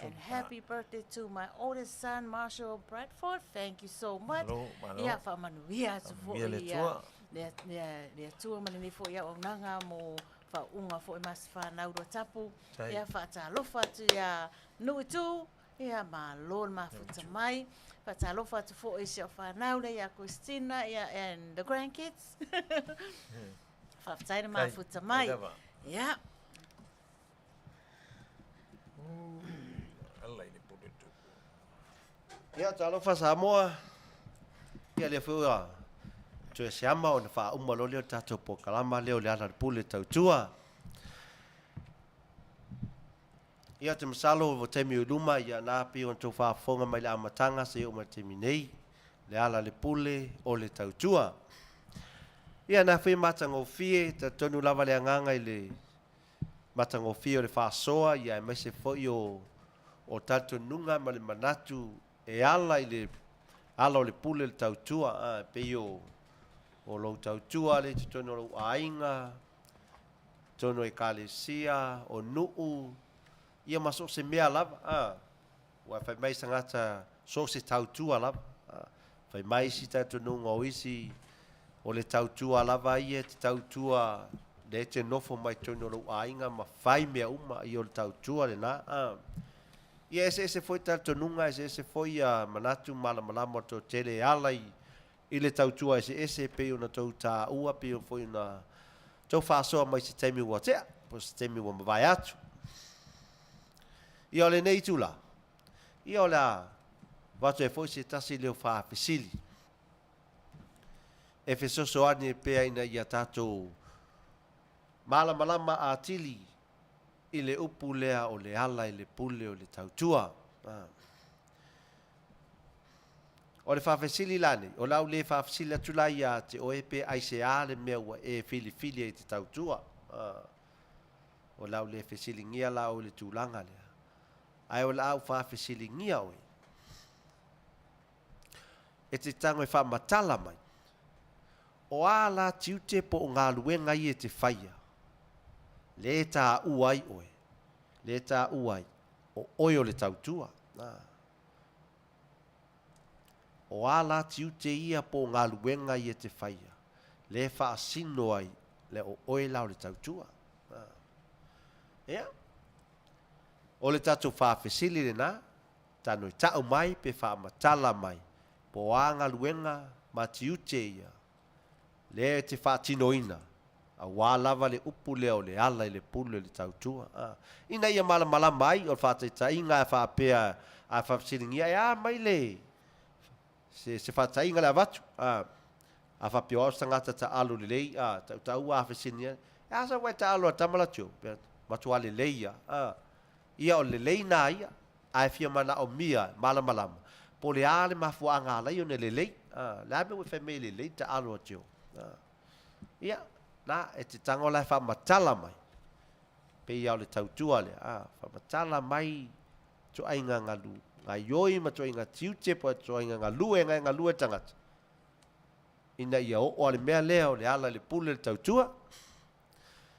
B: And happy birthday to my oldest son, Marshall Bradford. Thank you so much. Malo, malo. Ia, faamanuia atu foi
E: Faamanuia le Atua.
B: Le Atua ma lenei foi auaunaga mo faauuga foi ma se fanau Ruatapu.
E: Tai.
B: Ia, faatalofa atu ia Nuutu, ia malo le mafuta mai. Faatalofa atu foi i si au fanau lea ia Christina ia, and the grandkids. Faafetai le mafuta mai.
E: Tai lava.
B: Ia.
D: Ia, talofa Samoa. Ia lea foi ua toe se ama ona faauma loa lea o le tatou polokalama lea o le ala o le pule tautua. Ia, ou te masalo ua taimi o i luma, ia na pei ona tou faafofoga mai le amataga seia oo mai le taimi nei, le ala le pule o le tautua. Ia, na foi e matagofie, talitonu lava le agaga i le matagofie o le faasoa, ia aemaise foi o o talitonuga ma le manatu e ala i le ala o le pule le tautua, a, e pei o o lou tautua lea i totonu o lou aiga, totonu o ekalesia, o nuu, ia ma so o se mea lava, a. Ua fai mai se tagata so o se tautua lava, a. Fai mai isi talitonuga o isi o le tautua lava ia e te tautua lea e te nofo mai totonu o lou aiga ma fai mea uma, ia o le tautua lena, a. Ia eseese foi talitonuga, eseese foi ia manatu malamalama o le toatele e ala i i le tautua eseese e pei ona tou taua, pei foi ona tou faasoa mai se taimi ua tea, po o se taimi ua mavae atu. Ia o lenei itula, ia o le a avatu ai foi se tasi leo faafesili e fesoasoani ai pea ina ia tatou malamalama atili i le upu lea o le ala i le pule o le tautua. O le faafesili la nei, o le a ou le faafesili atu la ia te oe pe aisea le mea ua e filifili ai i te tautua. O le a ou le fesiligia la oe i le tulaga lea, ae o le a ou faafesiligia oe e te tago e faamatala mai, o a la tiute po o galuega ia e te faia, lea e taua ai oe, lea e taua ai, o oe o le tautua. O a la tiute ia po o galuega ia e te faia, lea e faasino ai le o oe la o le tautua. Ia, o le tatou faafesili lena, tano e ta'u mai pe faamatala mai, po o a galuega ma tiute ia, lea e te faatinoina, aua lava le upu lea o le ala i le pule o le tautua. A. Ina ia malamalama ai, o le faataitaiga a faapea, a faafesiligia, e a mai le, se, se faataiga le avatu? A. A faapea o au se tagata taalo lelei, a, tautaua a fesiligia, e a sau ai taalo a tama la Joe? Pea, matua lelei ia. A. Ia o le lelei na ia, ae fia manaomia, malamalama, po o le a le mafuaaga ala ai ona lelei. A, le a mea ua e fai mai e lelei taalo a Joe? A. Ia, na, e te tago la e faamatala mai, pei lava o le tautua lea, a, faamatala mai ituaiga galu, gaioi ma ituaiga tiute po o ituaiga galue e galue le tagata, ina ia oo a le mea lea o le ala i le pule le tautua.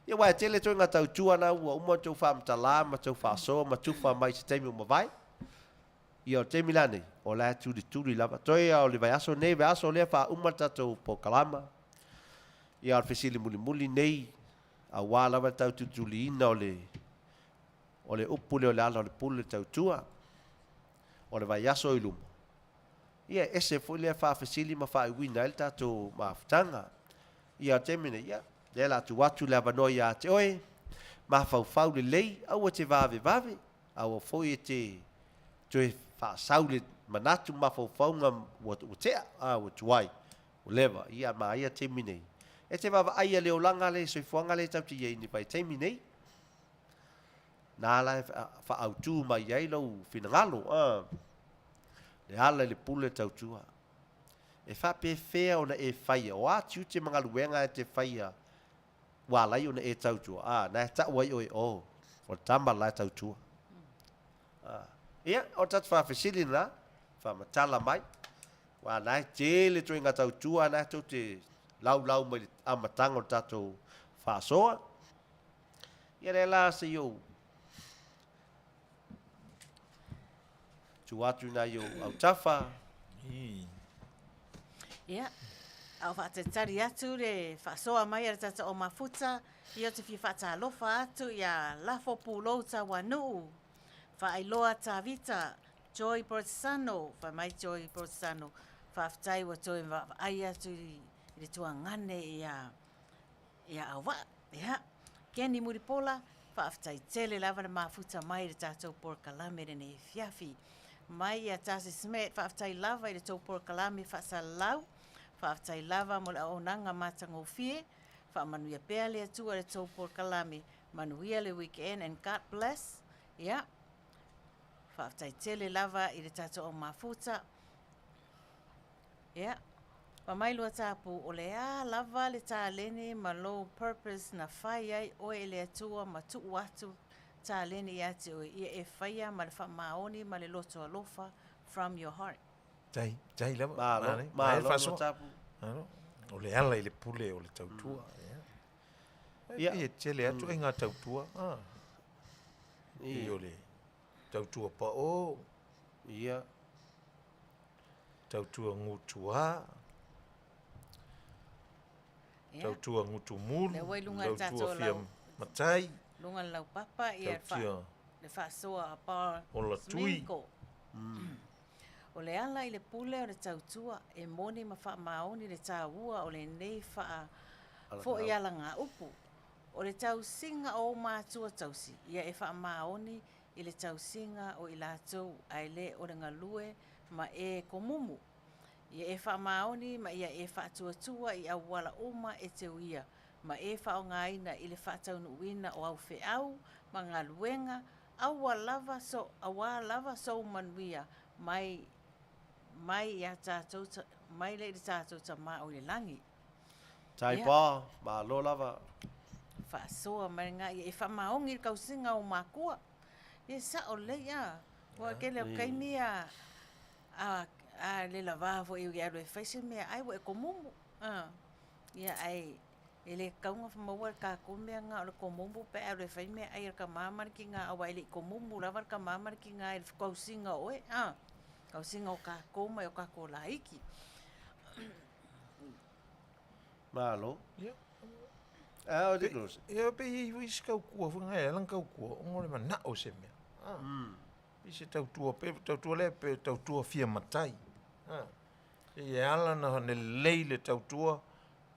D: Ia aua e tele ituaiga tautua na ua uma ona tou faamatala ma tou faasoa ma tufa mai i se taimi ua mavae. Ia o le taimi la nei, o la e tulituli lava. Toe lava o le vaiaso nei, vaiaso lea faauma le tatou polokalama. Ia o le fesili mulimuli nei, aua lava le tau tulituliina o le o le upu lea o le ala o le pule le tautua, o le vaiaso i luma. Ia e ese foi lea faafesili ma faaiuina ai le tatou mafutaga. Ia o le taimi nei, ia, lea o le a tuu atu le avanoa ia te oe. Mafaufau lelei, aua e te vavevave, aua foi e te toe faasau le manatu ma mafaufauga ua tea, a, ua tuai, ua leva, ia ma ia taimi nei. E te vaavaaia le olaga le soifuaga lea tatou te i ai i le vaitaimi nei. Na la e faaautu mai ai lou finagalo, a, le ala i le pule tautua. E faapefea ona e faia, o a tiute ma galuega e te faia ua ala ai ona e tautua, a, na e tau ai oe, oh, o le tama la e tautua. A, ia, o le tatou faafesili lena, faamatala mai, aua na e tele ituaiga tautua na e tou te laulau mai le amataga o le tatou faasoa. Ia lea la se i ou tuu atu i nai ou autafa.
B: Ia, a o faatalitali atu le faasoa mai a le tatou aumafuta, ia ou te fia faatalofa atu ia Lafo Pulou Tauanuu, Faailoa Tavita, Joy Bortsano, fai mai Joy Bortsano, faafetai ua toe vaavaai atu i le tuagane ia ia Auvaa. Ia, Kenny Mulipola, faafetai tele lava le mafuta mai i le tatou polokalame lenei afiafi. Mai ia Tasi Smith, faafetai lava i le tou polokalame faasalalau, faafetai lava mo le auaunaga matagofie, faamanuia pea le Atua i le tou polokalame, manuia le weekend and God bless. Ia, faafetai tele lava i le tatou au mafuta. Ia, fai mai Luatapu, o le a lava le taleni ma lou purpose na fai ai oe e le Atua ma tuu atu taleni ia te oe, ia e faia ma le faamaoni ma le loto alofa from your heart.
E: Tai, tai lava.
D: Malo, malo Luatapu.
E: Malo. O le ala i le pule o le tautua. Ia. Ia, e tele atu ai ngā tautua. Ah. Ia. o le tautua pao.
D: Ia.
E: Tautua gutuā. Tautua gutumulu. Tautua fia matai.
B: Luga le laupapa ia le faasoa a Paul Sminko. O le ala i le pule o le tautua e moni ma faamaoni le taua o lenei faa foi alagaupu. O le tausiga o ou matua tausi ia e faamaoni i le tausiga o i latou ae le o le galue ma e komumu. Ia e faamaoni ma ia e faatuatua i auala uma e te uia ma e faaaogaina i le faataunuuina o au feau ma galuega aua lava so auā lava sou manuia mai mai ia tatou mai le i le tatou Tama o i le lagi.
D: Tai pa, malo lava.
B: Faasoa mai lena ia e faamaoni i le tausiga o makua. Ia sao lelei a. Ua tele o taimi a a le lava foi e alu e fai se mea ai ua e komumu. Ia ae e le tatau ona maua e tatou mea na o le komumu pe a alu e fai meaai a le tama ma le tina aua e le i komumu lava le tama ma le tina i le tausiga o oe a, tausiga o tatou mai o tatou laiti.
D: Malo.
E: Ia.
D: A o le Rose.
E: Ia pe i ai se tautua foi ngai ala tautua ona o le manao o se mea. Ah. I se tautua pe tautua lea pe tautua fia matai. Ah. E ala na ne lelei le tautua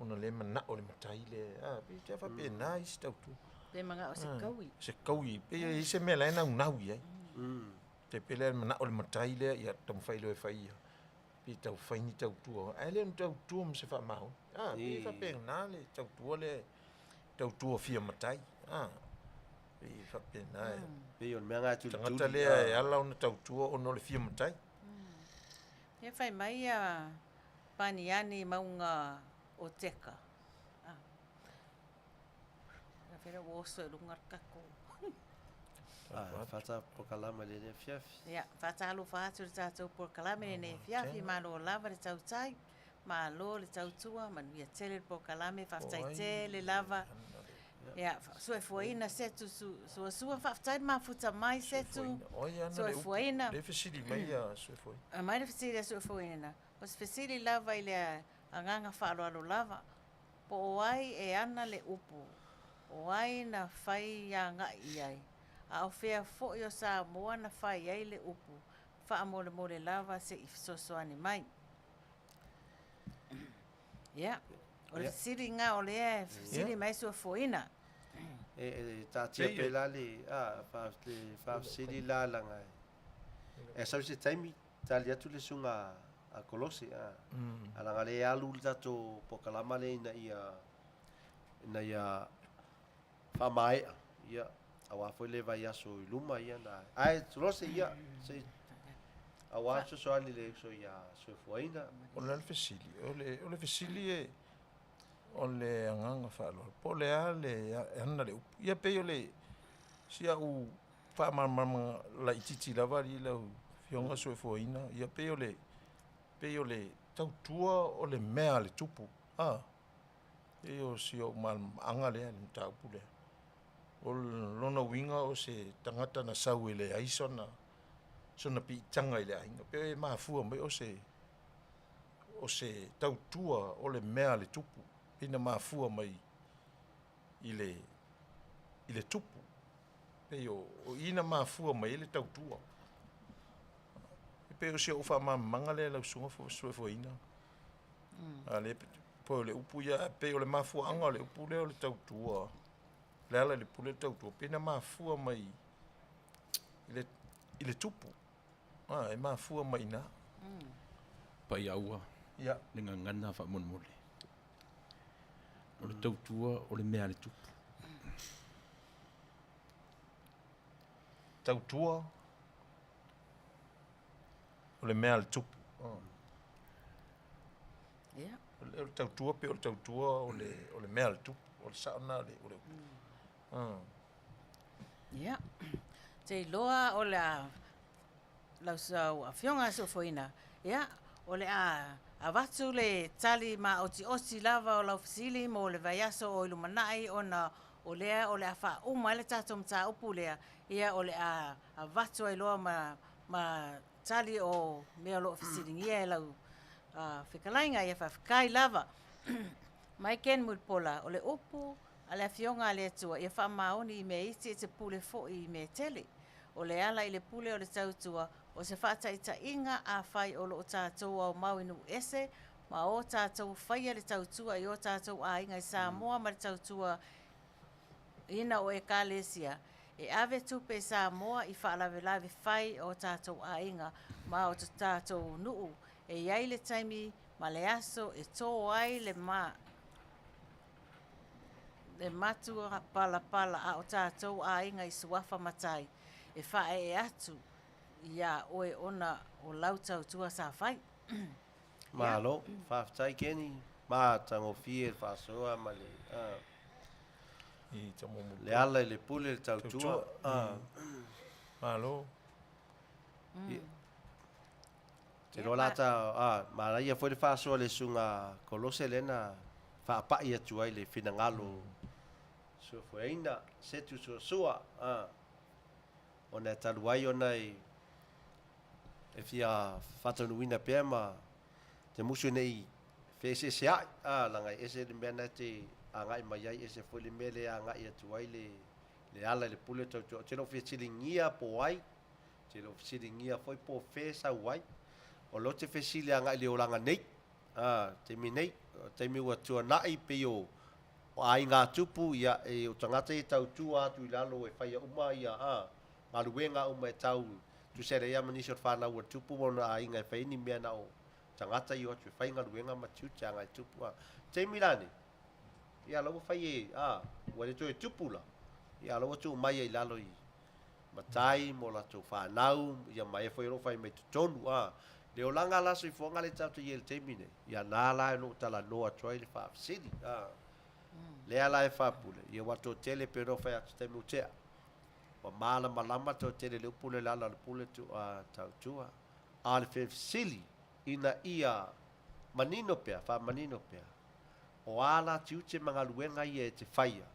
E: ona le manao le matai le. Ah, pe te faapena i se tautua.
B: Pe manao se kaui.
E: Se kaui. Pe i se mea la e naunau i ai. Te pe lea manao le matai lea ia taumafai loa e fai ia. Pe tau fai ni tautua, ae le o ni tautua ma se faamaoni. A, pei e faapena le tautua lea, tautua fia matai. A, pei e faapena e.
D: Pei o le mea lena e tulituli.
E: Tagata lea e ala ona tautua ona o le fia matai.
B: Ia fai mai ia Paniani mauga o Teka. A. Afea ua oso i luga le tatou.
D: Ah, whata polokalame lenei afiafi.
B: Ia, faatalofa atu i le tatou polokalame lenei afiafi, malo lava le tautai, malo le tautua, manuia tele le polokalame, faafetai tele lava. Ia, soifuaina Setu suasua, faafetai le mafuta mai Setu, soifuaina.
E: Le fesili mai ia soifuaina.
B: Aumai le fesili a soifuaina. O se fesili lava i le agaga faaaloalo lava, Po o ai e ana le upu, o ai na fai agai i ai, a o fea foi o Samoa na fai ai le upu, faamolemole lava se i fesoasoani mai. Ia, o le fesili lena o lea e fesili mai Suafoina.
D: E, e taatia pea la le, a, le faafesili la laga e, e sau se taimi, tali atu le susuga a Kolose, a, a laga le alu le tatou pokalama lea ina ia, ina ia faamaea, ia, aua foi le vaiaso i luma, ia, na, ae Kolose, ia, se i, aua le fesoasoani i le uso ia Soifuaina.
E: O le a le fesili? O le, o le fesili e, O le agaga faaaloalo, po o le a le ana le upu. Ia pei o le si au faamalamalamaga laitiiti lava alii lau Afioga Soifuaina, ia pei o le pei o le tautua o le mea a le tupu. A pei o si ou malamalamaaga lea i le mataupu lea. O lona uiga o se tagata na sau e leai sona sona piitaga i le aiga. Pei e mafua mai o se o se tautua o le mea a le tupu, pei na mafua mai i le, i le tupu. Pei o, o i na mafua mai ai le tautua. E pei o si ou faamalamalamaga lea lau susuga Soifuaina. A le, po o le upu ia, pei o le mafuaaga o le upu lea o le tautua, le ala i le pule le tautua, pei na mafua mai i le, i le tupu. A, e mafua mai i ina.
K: Paiaua
E: Ia.
K: le gagana faamolemole. O le tautua o le mea a le tupu.
E: Tautua o le mea a le tupu.
B: Ia.
E: O le tautua pei o le tautua o le, o le mea a le tupu. O le sao lena o le, o le upu.
B: Ia, te iloa o le a lau sau afioga Sofoina, ia, o le a avatu le tali maotioti lava o lau fesili mo le vaiaso o i lumanai ona o lea o le a faauma ai le tatou mataupu lea, ia o le a avatu ai loa ma, ma tali o mea o lo o fesiligia e lau fetalaiga. Ia faafetai lava. Mai Ken Mulipola, o le upu a le Afioga a le Atua, ia faamaoni i mea iti e te pule foi i mea tele. O le ala i le pule o le tautua, o se faataitaiga afai o lo o tatou aumau i nuu ese ma o tatou faia le tautua i o tatou aiga i Samoa ma le tautua ina o Ekalesia e ave tupe i Samoa i faalavelave fai o tatou aiga ma o tatou nuu e i ai le taimi ma le aso e tō ai le ma le matua palapala a o tatou aiga i suafa matai e faaee atu iā oe ona o lau tautua sa fai.
D: Malo, faafetai Kenny, matagofie le faasoa ma le le ala i le pule le tautua.
E: Malo.
D: Te iloa la ta, a, manaia foi le faasoa a le Susuga Kolose lea na faapai atu ai le finagalo suafuaina, setu suasua, a, ona e talu ai ona e, e fia faataunuuina pea ma te musu ne i feeseesea'i, a, leaga e ese le mea na e te agai mai ai, ese foi le mea lea e agai atu ai le, le ala i le pule tautua. Ou te le o fesiligia po o ai, Ou te le o fesiligia foi po o fea e sau ai. O lea ou te fesili agai i le olaga nei, a, taimi nei, o taimi ua tuanai pei o aiga tupu, ia, e, o tagata ia e tautua atu i lalo e faia uma ia, a, galuega uma e tau, tusa e leai lava ma nisi o le fanau a le tupu ma ona aiga e fai ai ni mea na o tagata ia o atu e fai galuega ma tiute agai tupu, a. Taimi la nei, ia, la ua fai e, a, ua le toe tupu la, ia, la ua tuu mai ai i lalo i, matai ma o latou fanau, ia ma e foi o lo o fai mai totonu, a. Le olaga la soifuaga lea tatou te i ai i le taimi nei, ia na la o lo o talanoa atu ai le faafesili, a. Lea la e faapule, ia ua toatele pei ona ou fai atu i taimi ua tea, ua malamalama toatele i le upu lea o le ala o le pule tu, a, tautua. A o le fesili, ina ia manino pea, faamanino pea, o a la tiute ma galuega ia e te faia,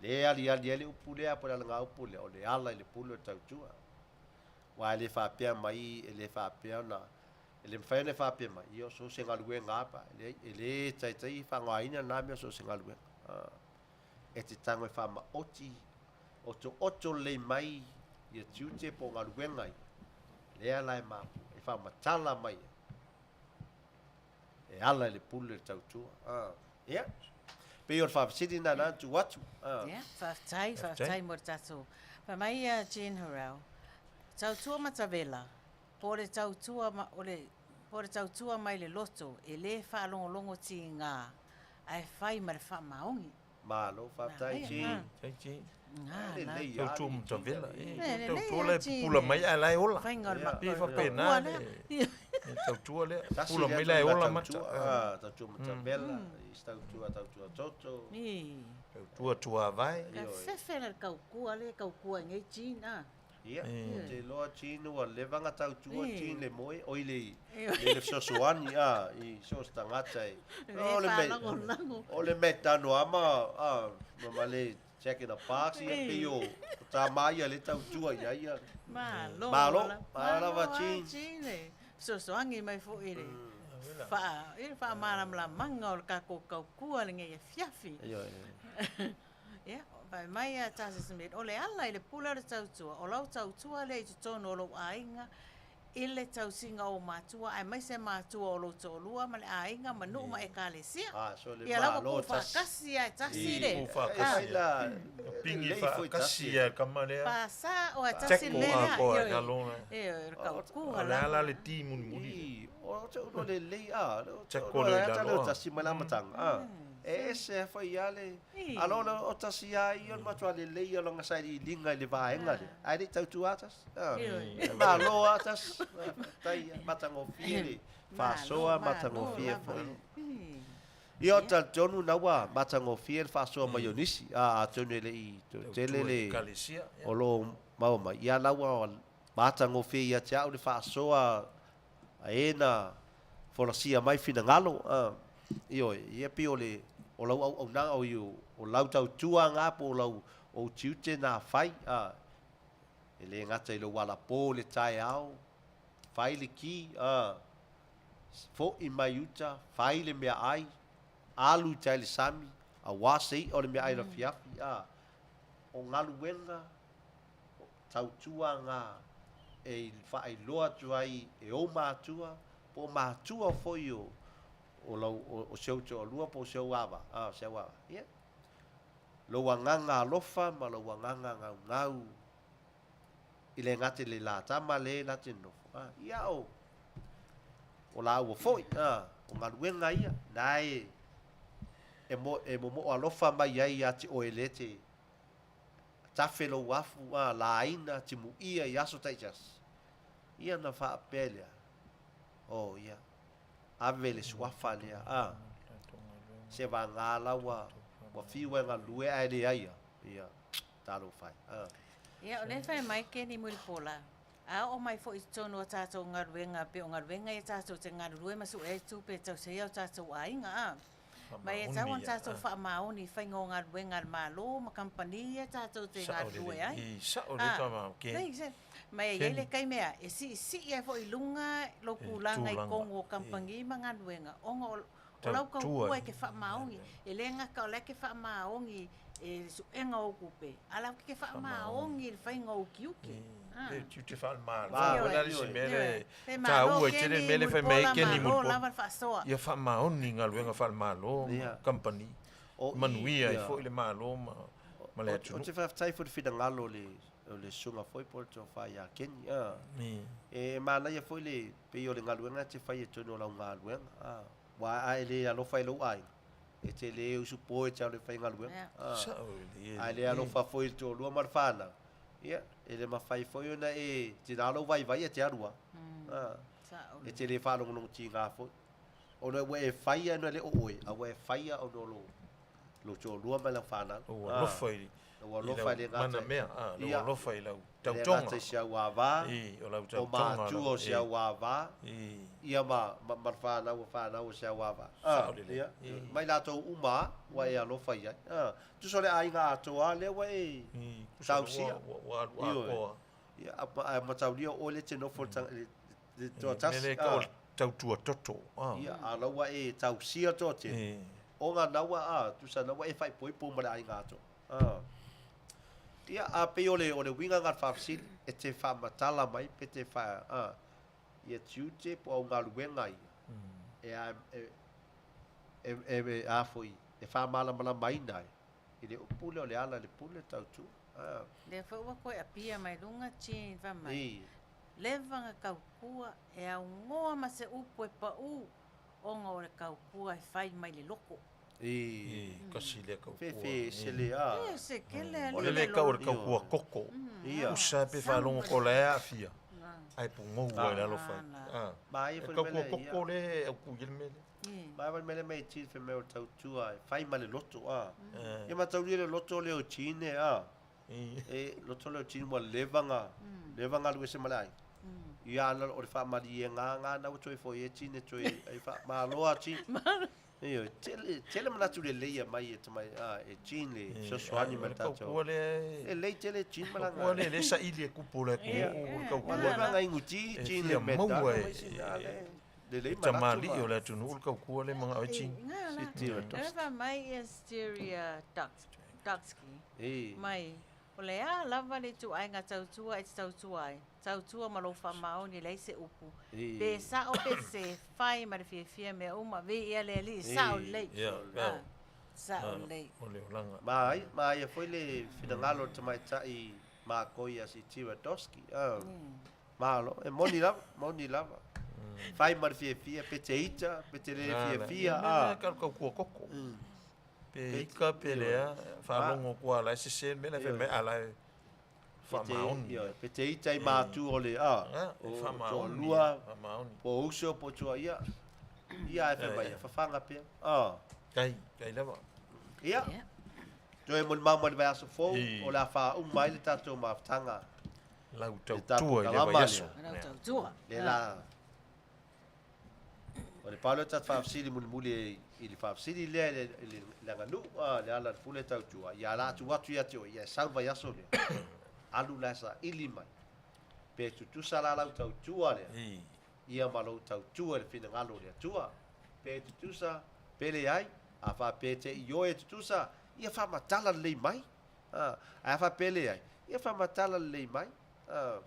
D: Le aliali ai le upu lea po o le alagaupu lea, o le ala i le pule o le tautua. Aua e le faapea mai, e le faapea ona, e le mafai ona e faapea mai, ia o so o se galuega lava, e leai, e le taitai faaaogaina lena mea o so o se galuega. E te tago e faamaoti, otooto lelei mai ia tiute po o galuega ia, lea la e mafua, e faamatala mai ai. E ala i le pule le tautua. Ia. Pei o le faafesili lena na tuu atu.
B: Ia, faafetai, faafetai mo le tatou. Fai mai ia Jean Hurrell, Tautua matavela, po o le tautua o le po o le tautua mai le loto e lē faalogologo tigā ae fai ma le faamaoni.
D: Malo, faafetai Jean.
E: Faafetai Jean. Tautua matavela, e tautua la e pupula mai ae la e ola. E pei e faapena le tautua lea. Pupula mai la e ola mata.
D: Tautua matavela, isi tautua, tautua toto.
E: Tautua tuavae.
B: Ka fefe la le kaukua le kaukua i nei Jean a.
D: Ia, ou te iloa Jean ua leva ona tautua Jean le moe, oi le le fesoasoani a i so o se tagata e. O le mea, o le mea tanoama a ma le Jack in the Box ia pei o tama ia le tautua i ai ia.
B: Malo.
D: Malo. Malo lava Jean.
B: Jean e fesoasoani mai foi i le faa i le faamalamalamaga o le tatou taukua lenei afiafi.
D: Ioe.
B: Ia, fai mai a Tasha Smith, o le ala i le pule o le tautua, o lau tautua lea i totonu o lou aiga i le tausiga o ou matua aemaise matua o lou toalua ma le aiga ma nuu ma ekalesia.
D: Ah, so le
B: Ia la ua
D: malo
B: tuu
D: tasi.
B: faatasi lava e tasi le.
E: Tuu faatasi lava. Pigi faatasi lava e le tama lea.
B: Pasa o e tasi le
E: Teko
B: mea.
E: atoa i lalo.
B: Ioe, o le tautua
E: O le a
B: lava.
E: la le ti mulimuli.
D: O te ulo lelei a, o te
E: Teko
D: ulo
E: lea i
D: lea
E: lalo,
D: tale o
E: ah.
D: tasi mai le amataga a. E ese a fai ia le, alo le o tasi a ia o le matua lelei ia lona sailiiliga i le vaega lea. Ae le i tautua a tasi. A. Malo a tasi. Faafetai ia, matagofie le faasoa, matagofie foi. Ia o talitonu na ua matagofie le faasoa mai o nisi, a atonu e le i toatele le o lo o maua mai, ia la ua matagofie ia te au le faasoa a e na folasia mai finagalo, a, ioe, ia pei o le, o lau auaunaga, oi, o lau tautua na po o lau ou tiute na fai, a, e le gata i lou alapō i le taeao, fai le ki, a, foʻi mai uta, fai le meaai, alu i tai i le sami, auā se iʻa o le meaai i le afiafi, a, o galuega tautua na e faailoa atu ai e ou matua po o matua foi o o lau o si ou toalua po o si ou ava, a, si au ava. Ia, lou agaga alofa ma lou agaga gaugau i le gata i le la tama le la te nofo, a, ia o o lāua foi, a, o galuega ia na e e mo e momoʻo alofa mai ai ia te oe le te Tafe lou afu a laina timuia i aso taitasi. Ia ona faapea lea, Oh, ia, ave le suafa lea, a. Se vagā la ua, ua fiu e galue ae leai a. Ia, talofa e, a.
B: Ia, o lea e fai mai Kenny Mulipola, a oo mai foi i totonu o tatou galuega, pei o galuega ia tatou te galulue ma sue ai tupe e tausi ai o tatou aiga, a. Ma e tatau ona tatou faamaoni i faiga o galuega a le Malo ma kamupani ia tatou te galulue ai. Ma e i ai le taimi e siisii ai foi i luga lou tulaga i totonu o kamupani ma galuega ona o lau tautua e te faamaoni. E le gata o la e te faamaoni i le suega o ou tupe, a o la e te faamaoni i le faiga o ou tiute.
E: Le tiute faale-Malo. O le a le isi mea lea e taua ai tele le mea lea fai mai ai Kenny Mulipola. Ia faamaoni galuega faale-Malo ma kamupani, manuia ai foi le Malo ma le atunuu.
D: Ou te faafetai foi i le finagalo o le susuga foi po o le tofa ia Kenny. E manaia foi le pei o le galuega e te fai i totonu o lau galuega, aua a e le alofa i lou aiga, e te le usupo e te alu e faigaluega. A e le alofa foi i le toalua ma le fanau, Ia, e le mafai foi ona e tina lou vaivai e te alu a. E te le faalogologo tiga foi. Ona ua e faia ona e le o oe, a ua e faia ona o lou toalua ma lau fanau.
E: Lou alofa i
D: Lou alofa e le gata
E: mana mea, lou alofa i lau
D: tautoga. E le gata i si au ava, o matua o si au ava, ia ma le fanau o fanau o si au ava. Ia, ma i latou uma lava ua e alofa i ai. Tusa o le aiga atoa lea ua e tausia.
E: Ua alu atoa.
D: Ia, ae mataulia o oe lea e te nofo i le toatasi.
E: Mea lea e tau o le tautua toto.
D: Ia, a o la ua e tausia toatele, ona na ua, tusa na ua e faaipoipo ma le aiga atoa. Ia, a pei o le uiga lena o le faafesili, e te faamatala mai pe te faa, ia tiute po o au galuega ia, e, e, e, a foi. e faamalamalamaina ai i le upu lea o le ala i le pule tautua. A.
B: Lea foi ua toe apia mai luga Gene fai mai,
D: I.
B: Leva na tautua e aunoa ma se upu e pau ona o le tautua e fai mai le loto.
D: I.
E: Kasi lea tautua.
D: Fefe ese le a.
B: E se kele
E: O le le tau o le tautua koko.
D: Ia.
E: Usa pe faalogo ko la e aafia. Ae pugou ai lalo fai.
D: Ma ia
E: E
D: foi
E: tautua
D: mele, ia.
E: koko le au ku i le mele.
D: Ma vai mele mai ti fe mea o tautua e fai ma le loto a. Ia mataulia le loto lea o Gene a. E loto lea o Gene ua leva na leva na alu ese ma le aiga. Ia ana o le faamalieina na ua toe foi e Gene toe ai faamalo a Gene. Ioe, tele tele manatu lelei e aumai e tamai a e Gene le fesoasoani
E: O
D: ma
E: le
D: le tatou.
E: tautua lea
D: E lelei tele Gene malaga.
E: Tautua lea le saili e kupu le atunuu, le tautua.
D: Ua leva na inuti
E: E
D: Gene
E: fia
D: le mea
E: maua
D: tala,
E: e-
D: ma isi na le lelei
E: e
D: manatu
E: tamalii
D: ma-
E: o le atunuu le tautua le manao e Gene.
D: Siti o
B: E fai mai ia Styria Duxky
D: E.
B: mai o le a lava le ituaiga tautua e te tautua ai tautua ma lou faamaoni e leai se upu
D: E.
B: pe sao pe se fai ma le fiafia mea uma viia le alii sao lelei
E: Ia,
B: Ah, sao lelei
E: O le olaga.
D: Ma ai, ma ia foi le finagalo o le tamaitai makoi ia Sitira Doski. Ah. Malo, e moni lava, moni lava. Fai ma le fiafia, pe te ita, pe te le fiafia.
E: Ah,
D: Ah.
E: ka tautua koko. Pe ika pe lea, faalogo kua la e sese le mea la fai mai a la e faamaoni.
D: Ioe, pe te ita i mātu o le a.
E: Ah, e
D: O
E: faamaoni,
D: toalua,
E: faamaoni.
D: po o uso, po o tua ia. Ia e fai mai, fafaga pea. Ah.
E: Kai, kai lava.
D: Ia. Toe molimau mai le vaiaso fou, o le a faauma ai le tatou mafutaga.
E: Lau
D: Le
E: tautua i le
D: kalama
E: vaiaso.
D: lea.
B: Lau tautua.
D: Le la. O le palo ta faafesili mulimuli i le faafesili lea i le- i le le aganuu, ah, le ala i le pule tautua. Ia ala atu atu ia te oe, ia e sau le vaiaso lea. Alu la e saili mai. Pe tutusa la lau tautua lea. Ia ma lou tautua i le finagalo o le Atua. Pe tutusa, pe leai, a faapea te i oe e tutusa, ia faamatala lelei mai. Ah, ae a faapea leai, ia faamatala lelei mai. Ah,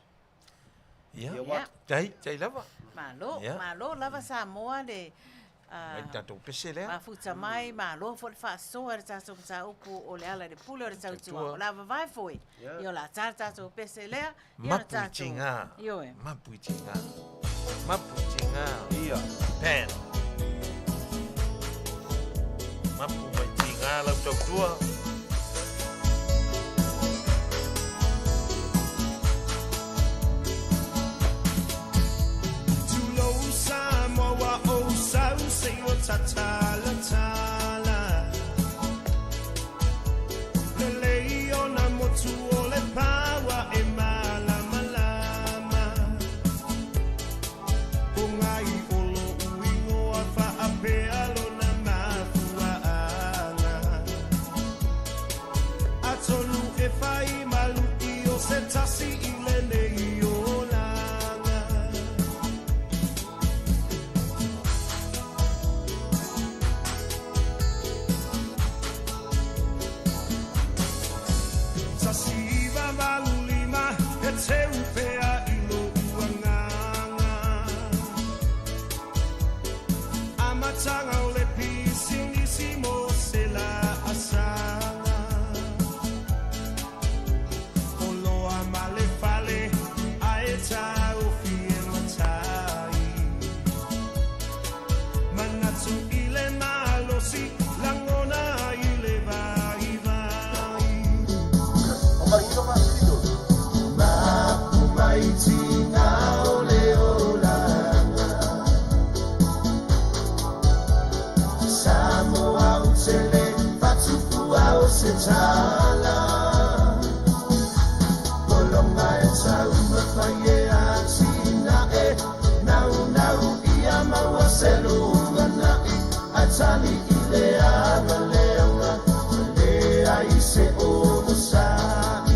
E: Ia,
D: Ia, ua-
E: tai, tai lava.
B: Malo,
E: Ia.
B: malo lava Samoa le ah,
E: Mai tatou pese lea.
B: mafuta mai, malo foi le faasoa i le tatou mataupu o le ala i le pule o le tautua.
E: Tautua.
B: O la vavae foi.
E: Ia.
B: Ia o la tā le tatou pese lea. Ia o le
E: Mapu i
B: tatou.
E: tiga.
B: Ioe.
E: Mapu i tiga. Mapu i tiga.
D: Ia.
E: Pan. Mapu mai tiga lau tautua.
F: Tulou Samoa ua ou sau seia tatalatala. Lelei ona motu o le paua e malamalama. O ngai o lou igoa faapea lona mafuaaga. Atonu e fai malu'i o se tasi i lenei olaga. Tasi iva valu lima e teu pea i lou agaga. Amataga o le pisinisi mo se laasaga. O loa ma le fale ae taofi e matai. Manatu i le malosi, lagona i le vaivai. Mapu mai tiga o le olaga. Samoa ou te le fatufua o se tala. Pologa e taumafai e atinae, naunau ia maua se lumanai. Ae tali i le agalega, ua leai se onosai.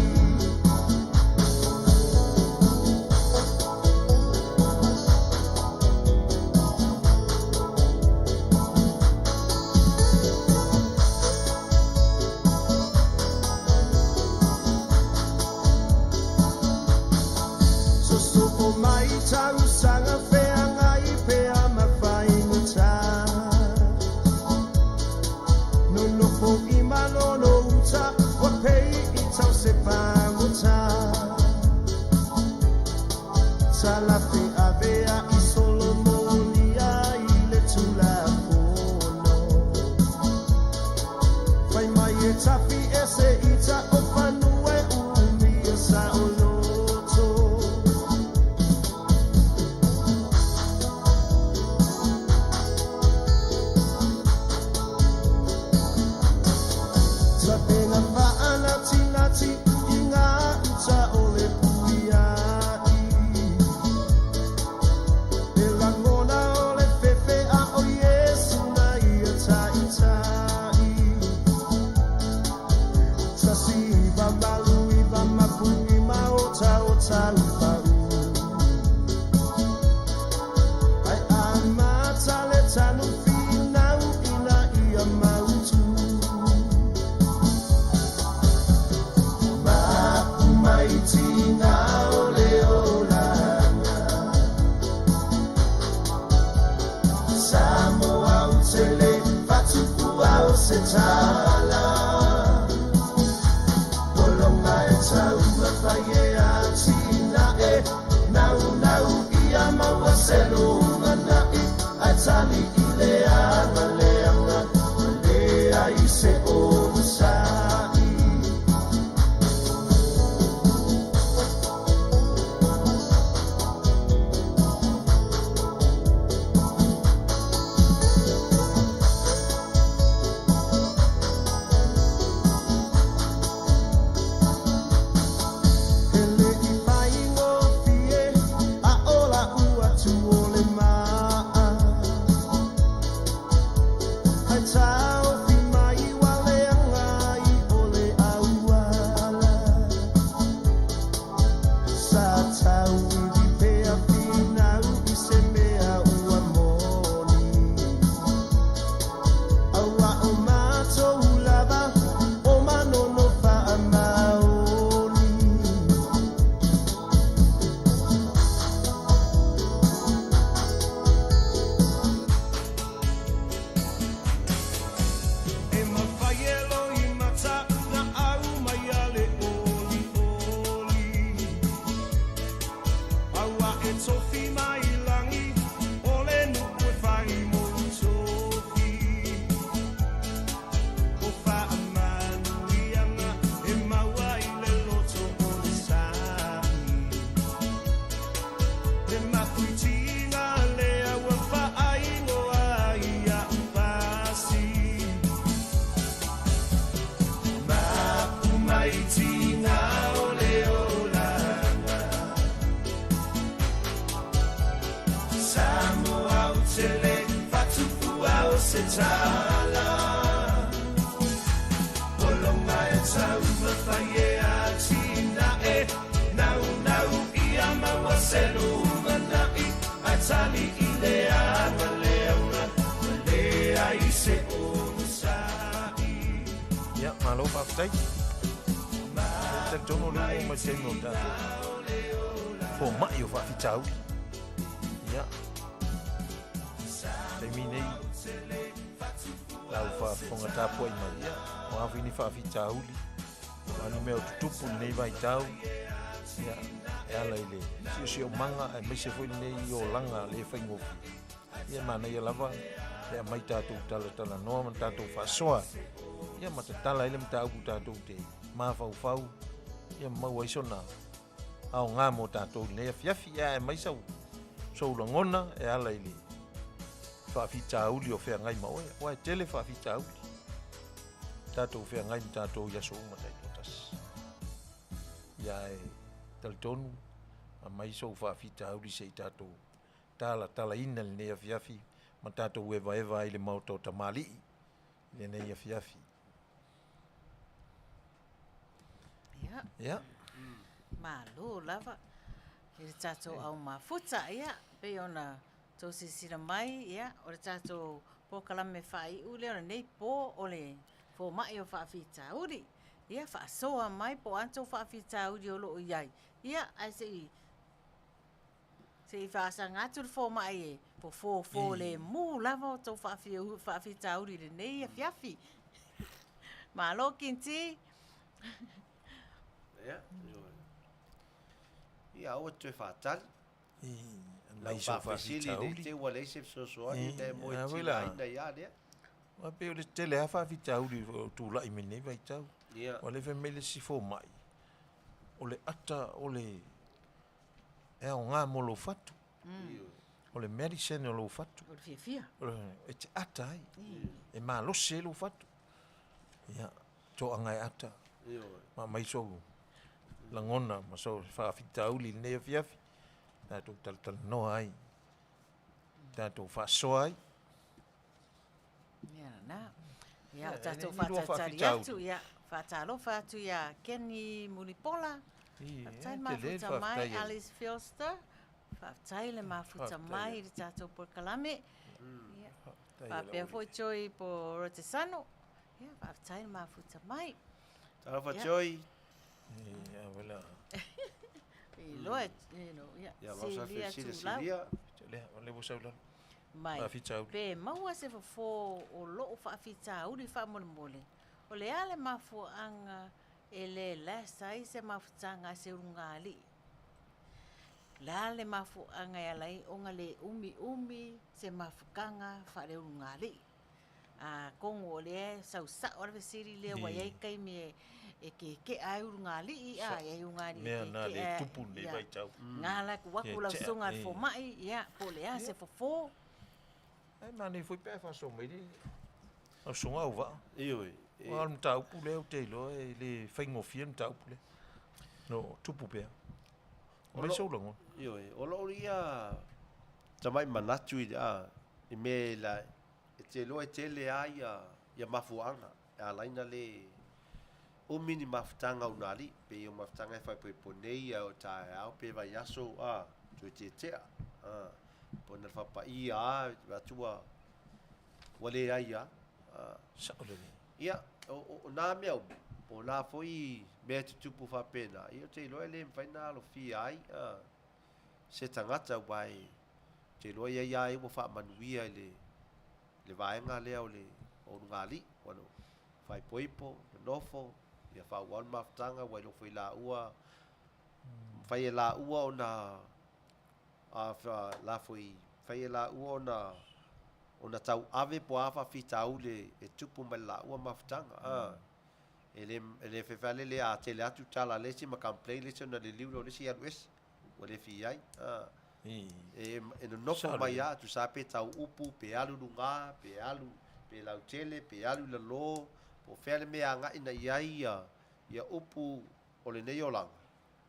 F: Sosofo mai tausaga feagai pea ma faigata. Tala feavea i solomonia i le tulafono. Fai mai e tafi ese i taʻofanua e umia saʻoloto. Tapenga faanatinati i ngā uta o le puia'i. E lagona o le fefe a o Iesu na ia ta'ita'i. 1989 mapu'i ma otaota upa'u. Ae amata le tanu finau ina ia mautu. Mapu mai tiga o le olaga. Samoa ou te le fatufua o se tala. Pologa e taumafai e atinae. Naunau ia maua se lumana'i. Ae tali i le agaleaga. Ua leai se onosa'i. E le i faigofie a o la'u atu o le ma'a. Ae taofi mai ua leaga ai o le auala. Sa tauivi pea finau i se mea ua moni. Auā o matou lava o Manono faamaoni. E mafai e loimata na aumai a le olioli. Auā e tofi mai lagi o le nuu e fai mo tofi. O faamanuiaga e maua i le loto onosa'i. Le mafuitiga lea ua faaigoa ai a'u pasi. Mapu mai tiga o le olaga. Samoa ou te le fatufua o se tala. Pologa e taumafai e atinae. Naunau ia maua se lumana'i. Ae tali i le agaleaga. Ua leai se onosa'i.
E: Ia, malo faafetai. Talitonu o lea ua oo mai le taimi o le tatou foma'i o faafitauli. Ia, taimi nei, lau faafofoga tapuai mai, ia, o a foi ni faafitauli, o a ni mea o tutupu i lenei vaitau, ia, e ala i le siosiomaga aemaise foi lenei olaga le faigofie. Ia, e manaia lava le aumai tatou talatalanoa ma tatou faasoa, ia, ma tatala ai le mataupu tatou te mafaufau, ia ma maua ai sona aoga mo tatou i lenei afiafi. Ia, ae aumai sau sou lagona e ala i le faafitauli o feagai ma oe, aua e tele faafitauli tatou feagai ma tatou i aso uma taitoatasi. Ia, ae talitonu, aumai sou faafitauli se i tatou talatalaina i lenei afiafi ma tatou evaeva ai i le maota o tamalii i lenei afiafi.
B: Ia.
E: Ia.
B: Malo lava i le tatou au mafuta. Ia, pei ona tou silasila mai, ia, o le tatou polokalame faaiu lea o lenei po o le fomai o faafitauli. Ia, faasoa mai po o a ni tou faafitauli o lo o i ai. Ia, ae se i Se i faasaga atu le fomai e fofofolemu lava o tou faafitauli i lenei afiafi. Malo Kinti!
D: Ia, ia aua te toe faatali. Lau
E: Mai so
D: faafesili ne i
E: faafitauli.
D: te i ua leai se fesoasoani
E: I,
D: na e moe
E: a foi la.
D: tigaina ia lea.
E: Aua pei o le tele lava faafitauli foi o tulai mai lenei vaitau.
D: Ia.
E: Ua le fai mai le isi fomai, o le ata o le e aoga mo lou fatu. O le medicine o lou fatu.
B: O le fiafia.
E: E te ata ai. E malosi ai lou fatu. Ia, toaga e ata.
D: Ioe.
E: Ma aumai sou lagona ma sou faafitauli i lenei afiafi, tatou talatalanoa ai, tatou faasoa ai.
B: Ia lena. Ia, o
E: Ia,
B: tatou
E: e le ni lua
B: faatalitali
E: faafitauli.
B: atu, ia, faatalofa atu ia Kenny Mulipola.
E: I,
B: Faafetai
E: e
B: le
E: tele le
B: mafuta mai,
E: faafetai ai.
B: Alice Filster. Faafetai le mafuta
E: Faafetai
B: mai
E: ai.
B: i le tatou polokalame. Ia,
E: Faafetai ai
B: faapea
E: lau
B: foi Joy Porotesano. Ia, faafetai le mafuta mai.
D: Talofa
B: Ia.
D: Joy.
E: I, a foi la.
B: Iloa, you know, ia,
D: Ia, vao sa
B: Silia
D: fesili
B: Tuulau.
D: Silia.
E: Lea, o lea ua sau i lalo.
B: Mai,
E: Faafitauli.
B: pe maua se fofo o loo faafitauli faamolemole, o le a le mafuaaga e lē lasa ai se mafutaga a se ulugalii? Le a le mafuaaga e ala ai ona lē umiumi se mafukaga faaleulugalii? Atonu o lea e sausao le fesili lea ua iai taimi e e keke'a ai ulugalii a iai ulugalii e
E: Mea na le
B: keke'a
E: tupu lenei
B: ia.
E: vaitau.
B: Na la tuu atu lau
E: Keke'a,
B: susuga le
E: i.
B: foma'i ia po o le a se fofo.
E: Ae manaia foi pe a faasoa mai le lau susuga Auvaa.
D: Ioe.
E: Aua o le mataupu lea ou te iloa e le faigofie le mataupu lea. No tupu pea. Aumai sou lagona.
D: Ioe, o loo ia tamai manatu i a i mea e la e te iloa e tele lava ia ia mafuaaga e ala ai ona le umi ni mafutaga o ulugalii pei o mafutaga e faaipoipo nei a o taeao pe vaiaso a toe tietea a po o na faapaia lava vaai atu ua ua leai lava a.
E: Sao lelei.
D: Ia, o o na mea uma po o na foi mea e tutupu faapena, ia ou te iloa e le mafai ona alofia ai a se tagata aua e ou te iloa e i ai lava e ua faamanuia i le le vaega lea o le ulugalii ua faaipoipo, nonofo, ia faaauau le mafutaga ua iloa foi e laua, mafai e laua ona a la foi fai e laua ona ona tauave po o a faafitauli e tupu mai le laua mafutaga a. E le e le faifai lava le a tele atu tala a le isi ma complain le isi ona liliu lea o le isi e alu ese ua le fia ai a. E e nonofo mai lava tusa pe tau upu pe alu i luga pe alu pe lautele pe alu i lalo po o fea le mea e agai na i ai ia ia upu o lenei olaga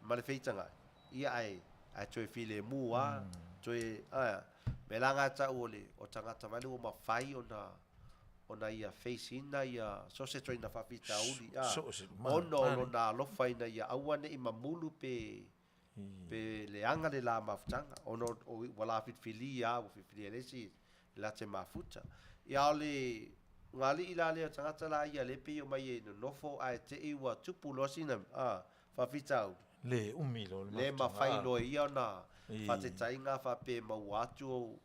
D: ma le feitagai, ia ae ae toe filemu lava, toe a mea la na e tau o le o tagata vai lea ua mafai ona ona ia face ina ia so o se ituaiga faafitauli a
E: So o se
D: ona o lona alofa ina ia aua ne i mamulu pe pe leaga le la mafutaga ona o ua la filifilia lava ua filifilia e le isi e la te mafuta. Ia a o le ulugalii la lea o tagata la ia lea e pei e omai e nonofo ae te i ua tupu loa sina a faafitauli.
E: Le umi loa le
D: Le
E: mafutaga.
D: mafai loa e ia ona faataitaiga faapea e maua atu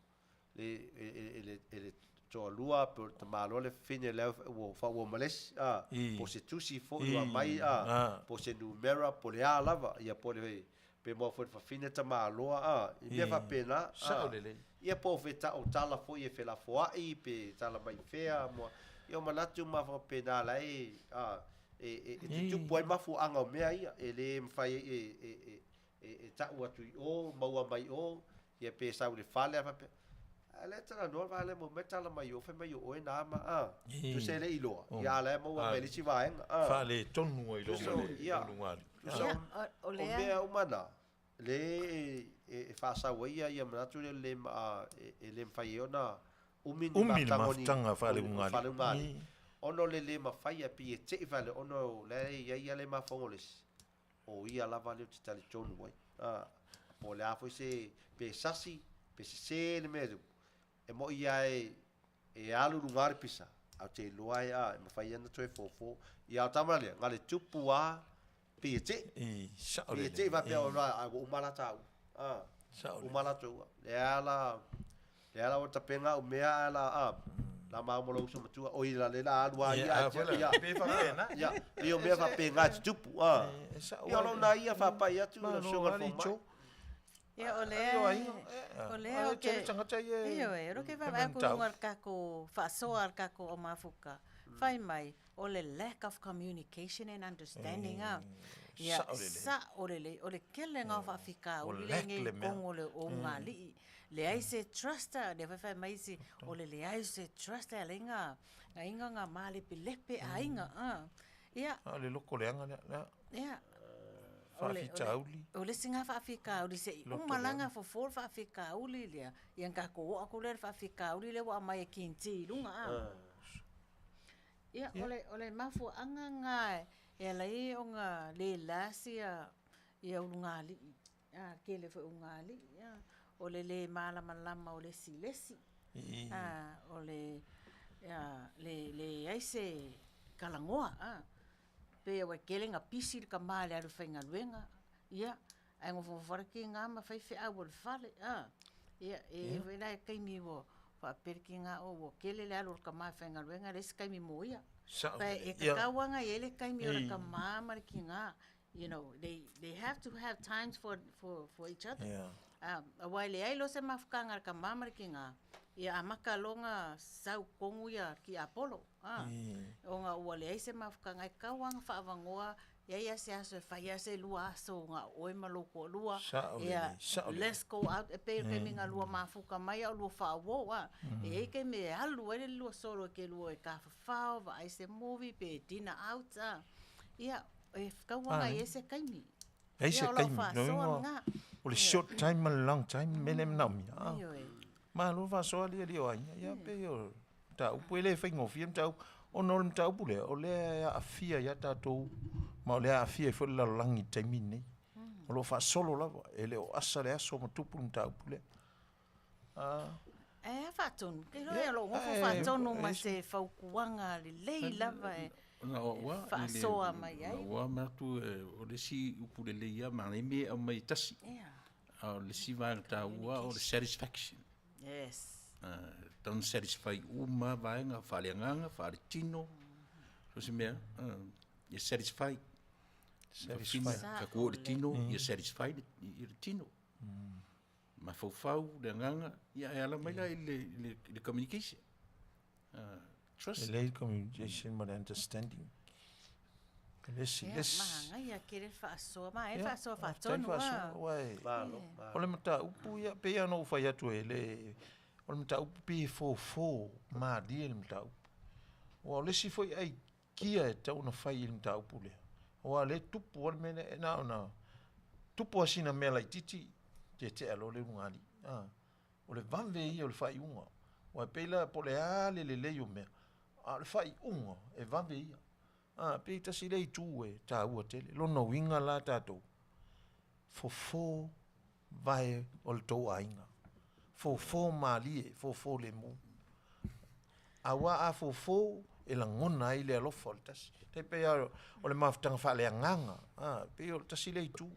D: le e le e le toalua pe o le tamaloa le fafine lea ua faaua ma le isi a, po o se tusi foi ua aumai a, po o se numera po o le a lava, ia po o le pe maua foi e le fafine tamaloa a, i mea faapena a.
E: Sao lelei.
D: Ia po o o tala foi e felafoai pe tala mai fea mo, ia o manatu ma faapena la e a e e e tutupu ai mafuaaga o mea ia, e le mafai ai e e e e e tau atu i o, maua mai i o, ia pe sau i le fale ae faapea, a o lea e talanoa le vaega lea, maua mai tala mai o, fai mai o oe na ma a. Tusa e le i iloa, ia a o la e maua mai e le isi vaega a.
E: Faaletonu ai loa
D: Tusa
E: ma
D: o
E: le
D: ia,
E: ulugalii.
D: tusa o
B: O
D: o
B: lea
D: mea uma na, le e e faasau ai ia ia manatu lea le e e le mafai ai ona umi ni
E: Umi le
D: mafutaga o ni
E: mafutaga faaleulugalii.
D: faaleulugalii. Ona o le le mafai e pei e tei vale ona o la e i ai lava le mafaufauga o le isi, o ia lava lea ou te talitonu ai. A, po o le a foi se, pe sasi, pe sese le mea e tupu, e moi lava e e alu i luga le pisa, ae ou te iloa e a, e mafai lava ona toe fofo. Ia a o le tama lea, na o le tupu lava pei e tei.
E: I, sao
D: Pei e
E: lelei.
D: tei faapea o la, ai ua uma la tāua. A,
E: Sao lelei.
D: uma la tāua. Lea la, lea la ua tapena au mea ae la, a, la maua ma lou uso matua, oi la le la alu lava
E: Ia,
D: ia,
E: a foi la,
D: ia,
E: pe faapena.
D: ia, ia o mea faapena e tutupu, a.
E: E sao
D: Ia o
E: ai.
D: lou na ia faapai atu
E: Malo,
D: lau susuga i le
E: ali
D: fomai.
E: Joe.
B: Ia, o lea, o lea o ke...
E: Tagata ia e...
B: Ioe, o lo ke vaavaai atu i luga o le tatou faasoa a le tatou au mafuta, fai mai, o le lack of communication and understanding a. Ia, sa'o lelei. O le tele lena o faafitauli lea e i ai i totonu o le ulugalii. Leai se trust, lea foi e fai mai isi, o le leai o se trust e ala ai ona ona malepelepe aiga a. Ia.
E: A o le loko leaga lea, lea.
B: Ia.
E: Faafitauli.
B: O le isi lena faafitauli, se i uma la ona fofo le faafitauli lea, ia ona tatou oo atu lea i le faafitauli lea ua aumai e Kinti i luga a. Ia, o le mafuaaga lena e ala ai ona le last ia ulugalii, a, tele foi o ulugalii, a, o le le malamalama o le isi i le isi. A, o le leai se talanoa, a. Pei ua tele ina pisi le tama i le alu e faigaluega, ia, ae nofonofo lava le tina ma fai feau a le fale, a. Ia, e i ai foi la taimi ua faapea le tina, oh ua tele le alu a le tama e faigaluega e leai se taimi mo ia. E tatau lava ona i ai le taimi o le tama ma le tina, you know, they have to have times for each other. Aua e leai loa se mafutaga a le tama ma le tina, ia amata loa ona sau tonu ia tiapolo, ona ua leai se mafutaga. E tatau lava ona faaavanoa, e i ai lava se aso e fai lava se 2 aso na o oe ma lou toalua, ia, let's go out. E pei o le taimi na lua mafuta mai a o lua faauo, e i ai taimi e alu ai le lua solo e te lua e tafafao, vaai se movie pe dinner out, ia, E tatau ona i ai se taimi.
E: Leai se taimi. Lona uiga, o le short time ma le long time, mea lea e manaomia. Malo faasoa aliali o aiga. Ia pei o mataupu e le faigofie mataupu. Ona o le mataupu lea, o lea e aafia ai lava tatou ma o lea e aafia ai foi le lalolagi i le taimi lenei. O lo o faasolo lava, e le o asa le aso ma tupu le mataupu lea.
B: Ae a faatonu, ke loa o lou nofo faatonu ma se fautuaga lelei lava e faasoa mai ai.
K: Ua manatu o le isi upu lelei lava, manaia mea e aumai e tasi. A o le isi vaega taua o le satisfaction.
B: Yes.
K: Tatau ona satisfy uma lava vaega faaleagaga, faaletino, so o se mea, ia satisfy.
E: Satisfy.
K: Tatou o i le tino, ia satisfy le tino. Mafaufau, le agaga, ia e ala mai la i le, i le, i le communication. Trust.
E: E lelei le communication ma le understanding. E le isi, le isi.
B: Manaia tele le faasoa, manaia le faasoa faatonu.
E: Malo. O le mataupu ia, pei lava ona ou fai atu e le, o le mataupu pei e fofo malie le mataupu. Aua o le isi foi aikia e tatau ona fai i le mataupu lea, aua o lea e tupu lava le mea lea, e na ona tupu lava sina mea laitiiti, tetea loa le ulugalii. A, o le vave ia o le faaiuga. Aua e pei la po o le a le lelei o mea, a o le faaiuga e vave ia. A, pei tasi lea itu e taua tele. Lona uiga la tatou, fofo vae o le tou aiga. Fofo malie, fofo lemu. Aua a fofo, e lagona ai le alofa o le tasi. Tai pei lava o le mafutaga faaleagaga, a, pei o le tasi lea itu.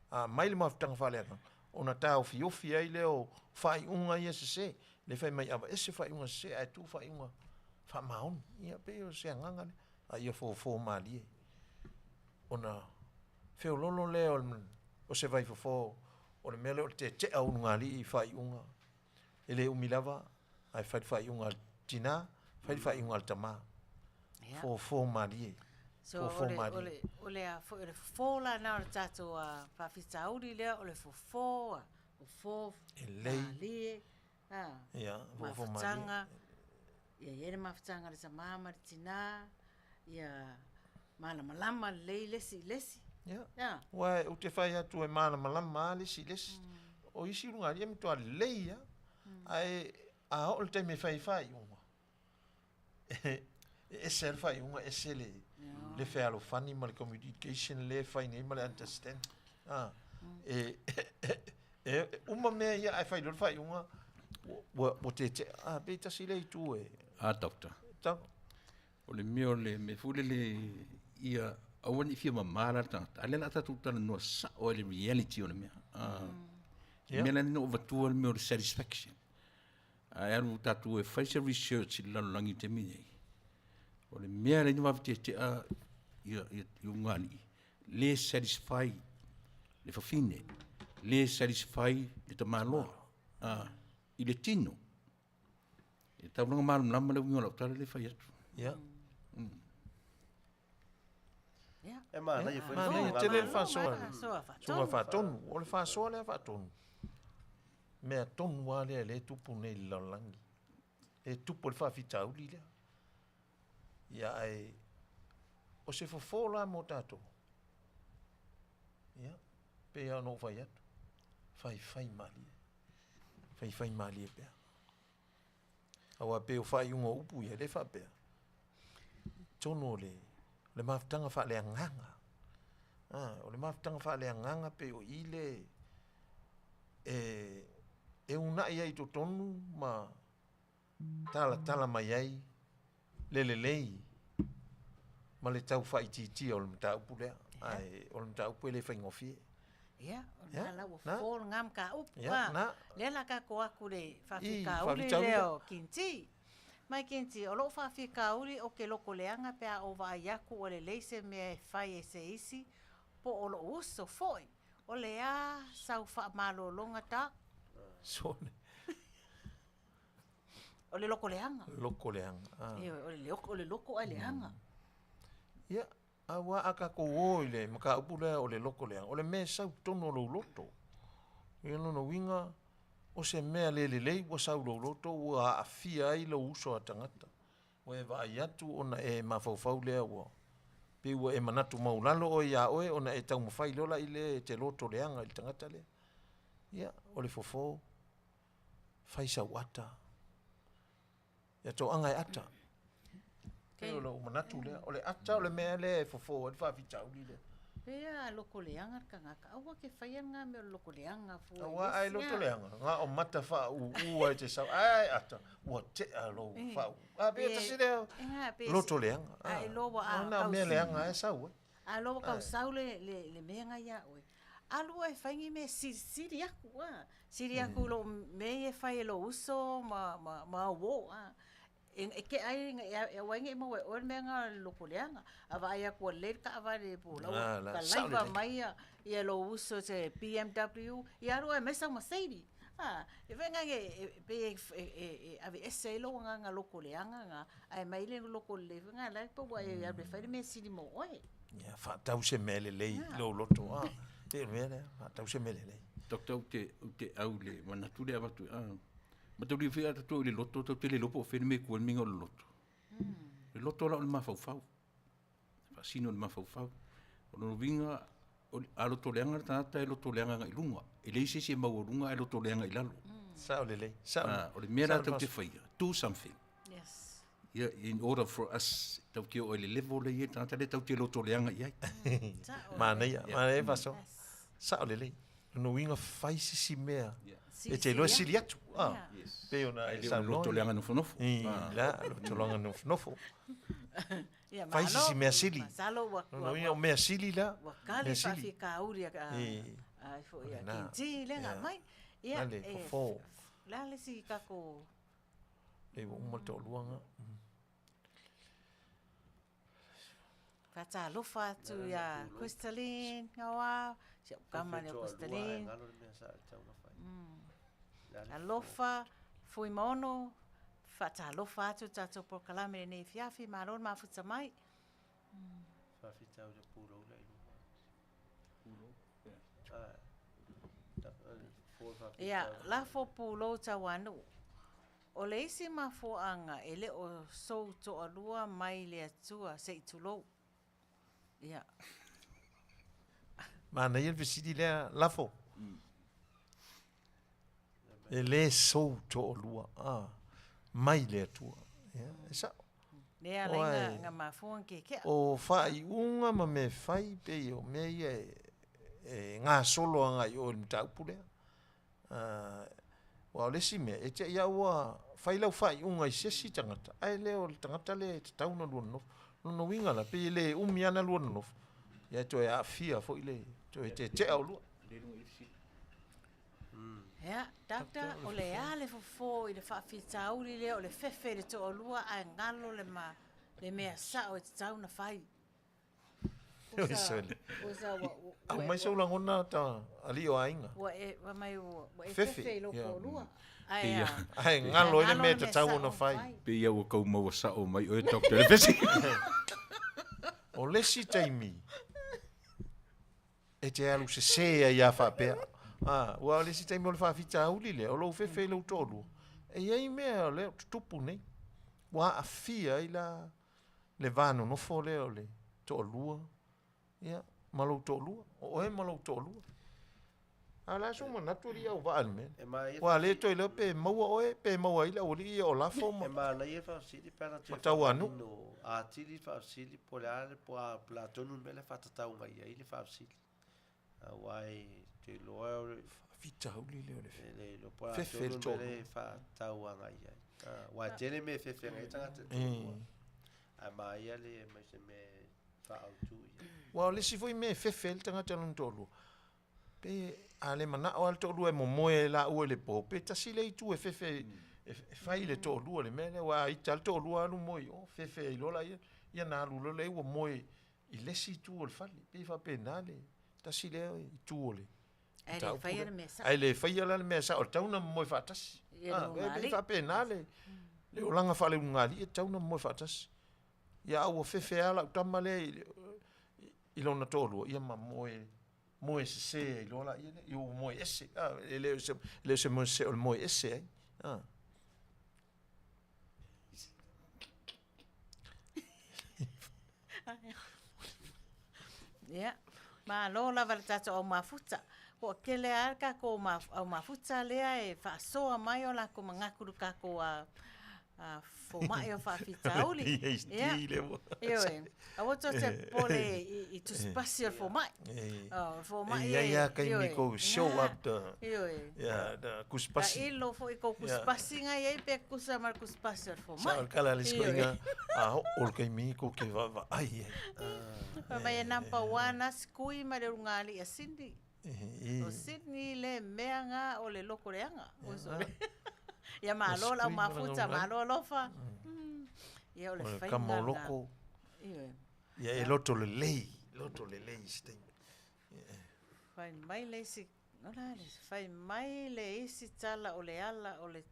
E: A aumai le mafutaga faaleagaga, ona taofiofi ai lea o faaiuga ia sese. Lea fai mai aveese faaiuga sese ae tuu faaiuga faamaoni. Ia pei o se agaga lea, a ia fofo malie. Ona feololo lea o se vaifofo o le mea lea o le tetea o ulugalii i faaiuga. E le umi lava ae fai le faaiuga a le tina, fai le faaiuga a le tama. Fofo malie.
B: So,
E: Fofo malie.
B: O le a foi, o le fofo la lena o le tatou faafitauli lea, o le fofo, fofo malie,
E: Fofo malie.
B: Mafutaga, ia i ai le mafutaga a le tama ma le tina, ia malamalama lelei le isi i le isi.
E: Ia. Aua ou te fai atu e malamalama lava le isi i le isi. O isi ulugalii e matua lelei lava. Ae a oo i le taimi e fai ai faaiuga, e ese lava le faaiuga, ese le fealofani ma le communication lea e fai nei ma le understanding. E uma mea ia ae fai loa le faaiuga ua tetea. A, pei tasi lea itu e...
K: A, Doctor. O le mea o le mea foi lele ia aua ne i fia mama la le tagata, a o lea o le a tatou talanoa sao lava i le reality o le mea. Le mea lea na ou avatua le mea o le satisfaction. Ae alu tatou e fai se research i le lalolagi i le taimi lenei, o le mea e ala ai ona vave tetea ia ulugalii, le satisfy le fafine. le satisfy le tamaloa a i le tino. E taulaga malamalama le uiga o lau tala lea e fai atu.
E: Ia.
D: E manaia foi.
E: Manaia tele le faasoa. Susuga Faatonu. O le faasoa lea Faatonu. Mea tonu lava lea lea e tupu nei i le lalolagi. E tupu le faafitauli lea. Ia ae o se fofo la mo tatou. Ia, pei lava ona ou fai atu, faifai malie. Faifai malie pea. Aua pei o faaiuga o upu ia, e le faapea. Tonu o le, le mafutaga faaleagaga. Ah, o le mafutaga faaleagaga pei o i le e, e uunai ai i totonu ma talatala mai ai le lelei ma le tau faaitiitia o le mataupu lea. Ae o le mataupu e le faigofie.
B: Ia, o lena la ua fofo lena mataupu. Lea la tatou atu le faafitauli lea o Kinti. Mai Kinti, o lou faafitauli ou te loto leaga pe a ou vaai atu ua lelei se mea e fai e se isi po o lou uso foi. O le a sau faamalologa ta?
E: Sole.
B: O le loto leaga.
E: Loko leaga.
B: Ah. Ioe, o le loko, o le loko ae leaga.
E: Ia, aua a tatou o i le mataupu lea o le loko leaga, o le mea e sau i totonu o lou loto. Ia lona uiga, o se mea le lelei ua sau i lou loto ua aafia ai lou uso a tagata. Ua e vaai atu ona e mafaufau lea ua pei ua e manatu maualalo oe iā oe ona e taumafai loa la i le e te loto leaga i le tagata lea. Ia, o le fofo, fai sau ata. Ia toaga e ata. Pei o lou manatu lea. O le ata o le mea lea e fofo ai le faafitauli lea.
B: Pe a loko leaga le tagata, aua ke faia nga mea o le loko leaga fua.
E: Aua a e loto leaga, na o mata faaūū ai te sau, ae ata, ua tea lou faaūū. A pe tasi lea loto leaga.
B: A e loa ua
E: a. Na o mea leaga e sau ai.
B: A loa ua tau sau le, le, le mea nga iā oe, alu oe e fai ni mea e silisili aku, a. Sili aku i lou mea ia e fai e lou uso ma, ma, ma au uō, a. E, e keʻa ai, e aua ai ne i maua e oe le mea nga o le loko leaga. A vaai atu ua lelei le taavale po o la ua kalaiva mai ia, ia lou uso i se BMW, ia alu oe e aumai sau Mercedes. A, e fai nga e, e pei e, e, e, e aveese ai lou agaga loko leaga nga, ae aumai le loko lelei foi nga la e pei ua e alu e fai le mea sili mo oe.
E: Ia, faatau se mea lelei i lou loto, a. Pei o le mea lea, faatau se mea lelei.
K: Doctor, ou te, ou te au i le manatu lea avatu, a, mataulia foi a tatou i le loto, tatou te le iloa po o fea le mea e tu ai le mea o le loto. Le loto la o le mafaufau, faasino i le mafaufau. O lona uiga, a loto leaga le tagata e loto leaga agai i luga. E leai se isi e maualuga ae loto leaga i lalo.
E: Sao lelei, sao.
K: Ah, o le mea la tatou te faia, do something.
B: Yes.
K: Yeah, in order for us tau te oo i le level lea i ai le tagata lea tau te loto leaga i ai.
E: Manaia, manaia faasoa. Sao lelei. Lona uiga fai se isi mea e te iloa e sili atu. Ah, pei ona
K: e saunoa. Loto leaga nofonofo.
E: La, loto leaga nofonofo. Fai se isi mea sili.
B: Masalo ua
E: Lona uiga o mea sili la.
B: Ua kali faafitauli a ai foi a Kinti le nga mai. Ia,
E: le fofo.
B: La le si tatou
E: Lei ua uma le toalua nga.
B: Faatalofa atu ia Crystalline Gaoa, si au tama lea o Crystalline. Alofa, Fuimaono, faatalofa atu tatou polokalame i lenei afiafi, malo le mafuta mai.
D: Faafitauli o pulou la i luma. Pulou?
B: Ia, lafo pulou Tauanuu. O le isi mafuaaga e le o sou toalua mai le Atua se i tulou. Ia.
E: Manaia le fesili lea, Lafo. E le sou toalua a mai le Atua. Ia, e sao.
B: Lea ala ai nga mafua nga kekea.
E: O faaiuga ma mea fai pei o mea ia e gasolo agai i o i le mataupu lea. Aua o le isi mea, e te i lava ua fai lau faaiuga i se isi tagata, ae le o le tagata lea e tatau ona lua nonofo. O lona uiga la, pei e le umi lava ona lua nonofo, ia e toe aafia foi le toe tetea o lua.
B: Ia, Doctor, o le a le fofo i le faafitauli lea o le fefe i le toalua ae galo le ma, le mea sao e tatau ona fai? Kusa, kusa ua
E: Aumai sou lagona ta alii o aiga.
B: Ua e, fai mai ua e
E: Fefe,
B: fefe i lou
E: ia.
B: toalua. Ae a,
E: Ae galo ai le mea e tatau ona fai.
K: Pei ia ua tau maua sao mai oe Doctor Lefesi.
E: O le isi taimi, e te alu sese ai a faapea. Ah, ua o le isi taimi o le faafitauli lea, o lou fefe i lou toalua, e i ai mea o lea o tutupu nei, ua aafia ai la le va nonofo lea o le toalua, ia, ma lou toalua, o oe ma lou toalua. A o le a sou manatu alii auvaa i le mea lea? Ua le toe iloa pe maua oe, pe maua ai le aualii ia o Lafo ma
D: E manaia faafesili pe ana toe
E: ma Tauanuu.
D: faamanino atili faafesili po o le a le po o le a tonu le mea lea e faatatau agai i ai le faafesili. Aua e te iloa o le
E: faafitauli lea o le
D: E le iloa po o le a
E: fefe le
D: tonu le mea lea
E: toalua.
D: e faatatau agai i ai. Aua e tele mea e fefe agai i ai tagata e toalua. Ae manaia le aumai se mea e faaautu i ai.
E: Aua o le isi foi mea e fefe ai le tagata i lona toalua, Pe a le manao lava le toalua e momoe laua i le po, pe tasi le itu e fefe e fai i le toalua le mea lea, aua a ita lava le toalua alu moe i o, fefe ai loa laia, ia ona alu loa lea ua moe i le isi itu o le fale. E pei e faapena le tasi lea itu o le
B: Ae le
E: mataupu
B: faia
E: lea.
B: le mea sao.
E: Ae le faia la le mea sao, e tatau ona momoe faatasi.
B: Ia le
E: Ah, e pei
B: ulugalii.
E: e faapena le le olaga faale-ulugalii e tatau ona momoe faatasi. Ia a ua fefe lava lau tama lea i i lona toalua, ia ma moe moe sese ai loa laia lea, ia ua moe ese, a, e le o se, e le o se moe sese o le moe ese ai. A.
B: Ia, malo lava i le tatou au mafuta. Ua tele lava le tatou au mafuta lea e faasoa mai o latou manatu i le tatou fomai o faafitauli.
E: PhD lea ua.
B: Ioe. Aua tou te popole i tusipasi o le fomai. O le fomai
E: E i ai lava taimi kou show up the,
B: Ioe.
E: yeah, the tusipasi.
B: Tailo foi i kou tusipasi nga i ai pe tusa ma le tusipasi o le fomai.
E: Sa o le kala a le isi koiga, a oo le taimi kou te vaavaai ai.
B: Fai mai e number one lava Sikui ma le ulugalii a Sydney. O Sydney le mea nga o le loko leaga. Ia malo le au mafuta, malo alofa. Ia o le
E: O le
B: faiga
E: kama o
B: lena.
E: loko.
B: Ioe.
E: Ia e loto lelei, loto lelei i se taimi.
B: Fai mai le isi, o le a le isi? Fai mai le isi tala o le ala o le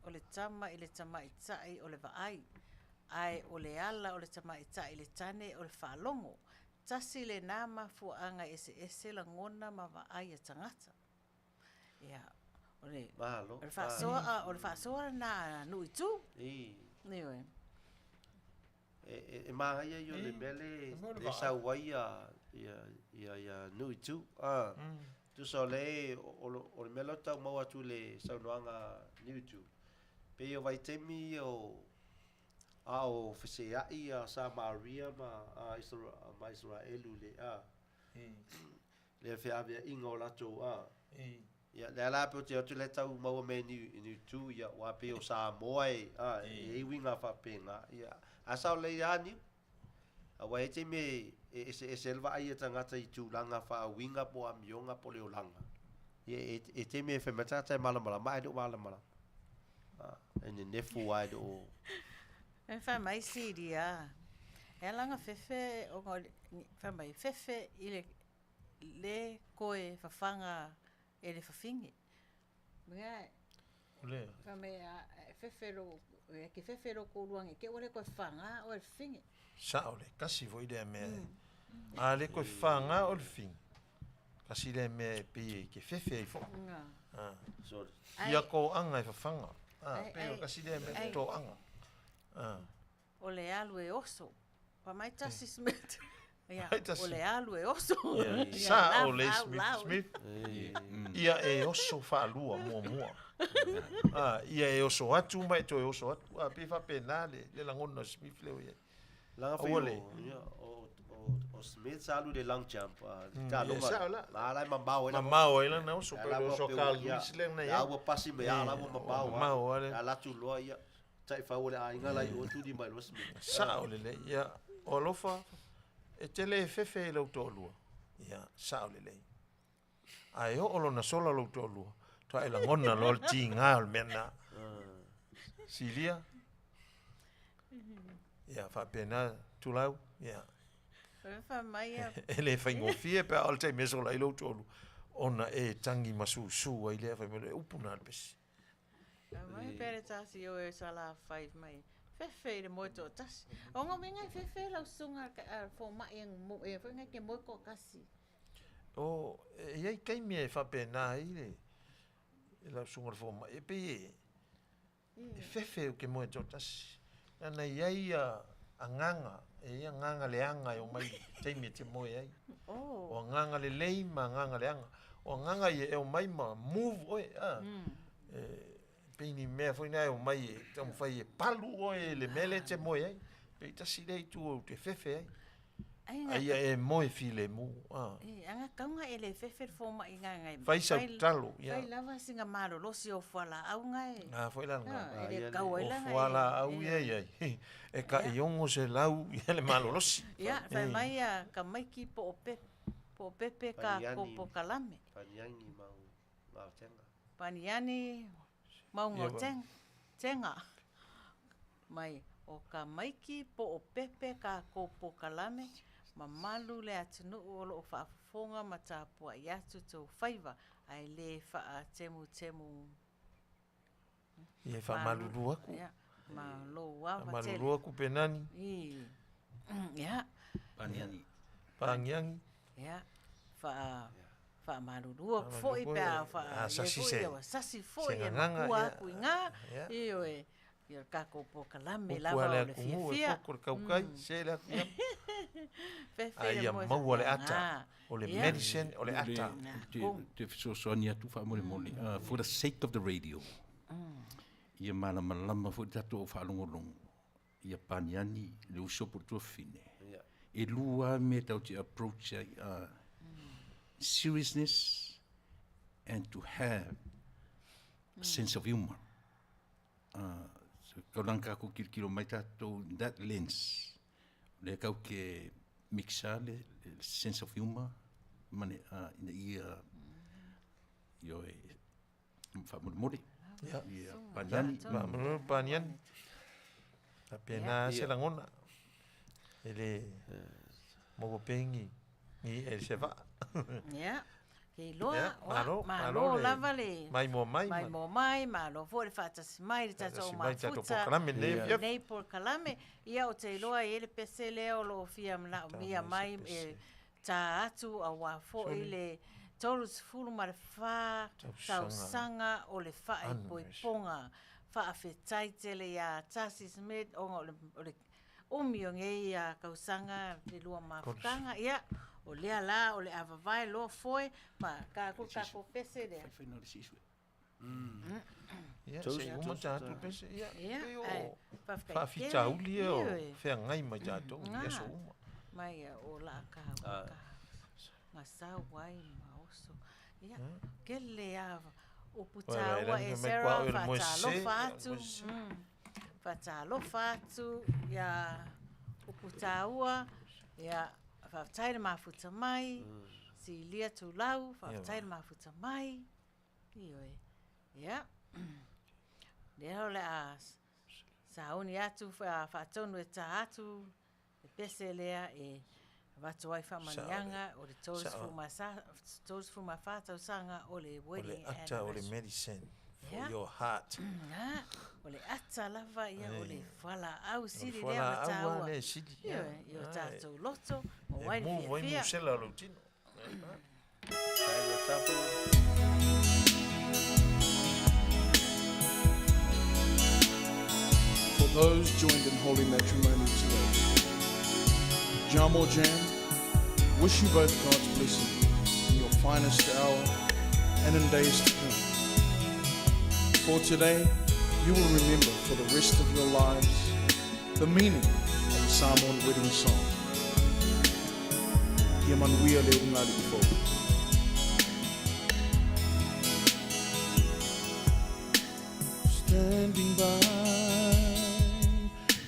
B: o le tama i le tamaitai o le vaai, ae o le ala o le tamaitai i le tane o le faalogo. Tasi lena mafuaaga e eseese lagona ma vaai a tagata. Ia, o le,
D: Malo,
B: o le faasoa, o le faasoa lena a nuu i tu. Ioe.
D: E, e, e manaia ia o le mea le, le sau ai ia, ia, ia, ia nuu i tu. Ah. Tusa o le, o, o, o le mea lea ou te tau maua atu i le saunoaga nuu i tu, pei o vaitaimi ia o, a o feseai ia Samaria ma, a, Isra, ma Isaraelu i le, a, le feaveaiga o latou, a. Ia, lea la pei ou te o atu lea tau maua mea i Niu, i Niu Tu, ia, aua pei o Samoa e, a, e i ai uiga faapena, ia. A sao lelei lava Niu, aua e i ai taimi e, e eseese ai le vaai a tagata i tulaga faauiga po o amioga po o le olaga. Ia, e, e taimi e fai mai le tagata e malamalama ae le o malamalama. A, e nenefu lava e le o...
B: E fai mai Silia, e ala ona fefe ona o le, fai mai, fefe i le le koe fafaga e le fafine. Mea,
E: O le.
B: Fai mai, a, e fefe lo, e ke fefe lo toalua nei te i ua le toe fafaga oe e le fafine.
E: Sao le, tasi foi lea mea e, a le toe fafaga oe e le fafine, tasi lea mea e pei e te fefe ai foi. A. Ia toaga e fafaga. A, pei o tasi lea mea toaga. A.
B: O le alu e oso. Fai mai tasi Smith. Ia,
E: Mai tasi.
B: o le alu e oso. Ia,
E: Sao
B: lau,
E: le
B: lau,
E: Smith,
B: lau.
E: Smith. Ia e oso faalua muamua. A, ia e oso atu ma e toe oso atu. A, pei e faapena le, le lagona o Smith lea ua i ai.
D: Laga foi
E: Aua
D: o,
E: le.
D: ia, o, o, o Smith sa alu i le long jump, a,
E: Ia,
D: taaloga.
E: sao la.
D: La la e mamao ai lana.
E: Mamao ai lana oso,
D: La
E: pei
D: la
E: o le
D: ua
E: oso a
D: peu,
E: Carl
D: ia,
E: Lewis lea na i
D: la
E: ai.
D: ua pasi mai, a, la ua mamao
E: Ua mamao
D: lava.
E: lava le.
D: Alu atu loa, ia, taifau o le aiga la i o tuli mai loa Smith.
E: Sao lelei, ia, o alofa, e te le fefe i lou toalua, ia, sao lelei. Ae oo lona sola lou toalua, faatoa e lagona loa le tiga o le mea lena. Silia, ia, faapena, Tulau, ia.
B: Fai mai ia.
E: E le faigofie pe a oo i le taimi e sola ai lou toalua ona e tagi ma susū ai lea fai mai loa, e upu na le pesi.
B: Fai mai pe le tasi o e Salafai mai fefe i le moe toatasi. O nga uiga e fefe lau susuga a fomai e foi ngai ke moe toatasi.
E: O, e i ai taimi e faapena ai le lau susuga i le fomai, e pei e E fefe ou te moe toatasi. Leaga e i ai agaga, e i ai agaga leaga e omai i le taimi e te moe ai. O agaga lelei ma agaga leaga. O agaga ia e omai ma move oe, a. E pei ni mea foi na e omai e taumafai e palu oe i le mea lea e te moe ai. Pei tasi lea itu ou te fefe ai. A ia e moe filemu, a.
B: E, aga tau nga e le fefe le fomai nga ngai.
E: Fai sau tatalo, ia.
B: Fai lava sina malolosi o fualaau nga e.
E: A foi la lena.
B: E le tau ai la
E: O fualaau ia i ai. E tai 600 ia le malolosi.
B: Ia, fai mai ia tamaiti po o pepe, po o pepe ka ko polokalame.
D: Paniani mau gaotenga.
B: Paniani mau gaotenga. Tenga. Mai o Kamaiki po o Pepe kākou polokalame, mamalu le atunuu o loo faafofoga ma tapuai atu tou faiva ae le faatemutemu.
E: Ia e faamalulu aku.
B: Ia, ma lou ava tele.
E: Faamalulu aku Penani.
B: Ia.
K: Paniani.
E: Paniani.
B: Ia, faa faamalulu aku foi pe a faa
E: sasi se
B: ua sasi foi e makua aku i ina, ioe, ia le tatou polokalame lava o le fiafia.
E: Upu a le atunuu e koko le kaukai, se le atu ia. A ia maua le ata, o le medicine o le ata.
K: Ou te fesoasoani atu faamolemole, for the sake of the radio, ia malamalama foi le tatou au faalogologo, ia paniani le uso po o le tuafafine. E lua lava mea tatou te approach ai, seriousness and to have a sense of humour. Tau lana tatou tilotilo mai tatou in that lens, o lea tatou te mix-a le sense of humour ma le, ina ia, ioe, faamolemole. Ia, paniani.
E: Faamolemole paniani. Faapena se lagona. E le maua pea ni i'a i se vaa.
B: Ia, ke iloa, malo, malo lava le
E: maimoa mai.
B: Maimoa mai, malo foi le faatasi mai le tatou mafuta. Lenei polokalame. Ia, ou te iloa e i ai le pese lea o lo o fia manaomia mai e tā atu aua foi le 34 tausaga o le faaipoipoga. Faafetai tele iā Tasi Smith ona o le umi o nei tausaga le lua mafutaga. Ia, o lea la o le a vavae loa foe ma tā atu le tatou pese lea.
E: Ia, se i uma tatou pese. Ia, pei o faafitauli ia o feagai ma i tatou i aso uma.
B: Mai o laa ka gasau ai ma oso. Ia, kele a upu taua e Sarah, faatalofa atu. Faatalofa atu ia upu taua. Ia, faafetai le mafuta mai. Silia Tulau, faafetai le mafuta mai. Ioe. Ia. Lea o le a sauni atu faatonu e tā atu le pese lea e avatu ai faamanuiaga o le 34 tausaga o le wedding
E: anniversary. O le ata o le medicine for your heart.
B: O le ata lava ia o le fualaau sili lea ona taua. O le fualaau lava lea e
E: sili.
B: Ioe, i o tatou loto maua ai le
E: fiafia. E move ai musela o lou tino.
H: For those joined in holy matrimony today, Jamo Jam, wish you both God's blessing in your finest hour and in days to come. For today, you will remember for the rest of your lives the meaning of the Samoan wedding song. Ia manuia le ulugalii fou. Standing by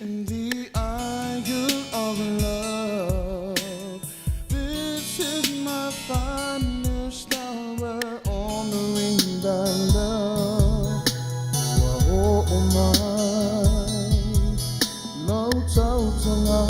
H: in the aisle of love This is my finest hour Honoring thy love Ua oo mai lau tautoga.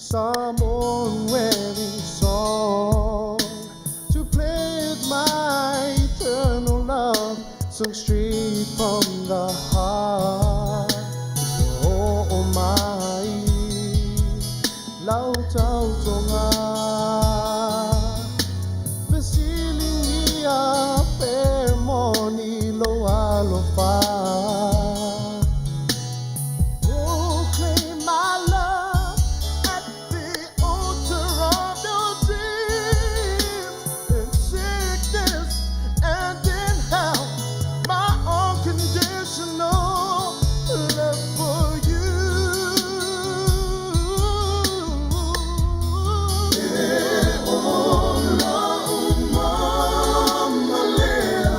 O: Samoan wedding song to pledge my eternal love, sung straight from the heart. Oh, oh my, lau tautoga. Fesiligia pe moni lou alofa. Proclaim my love at the altar of your dreams. In sickness and in health, my unconditional love for you. E ola uma lea,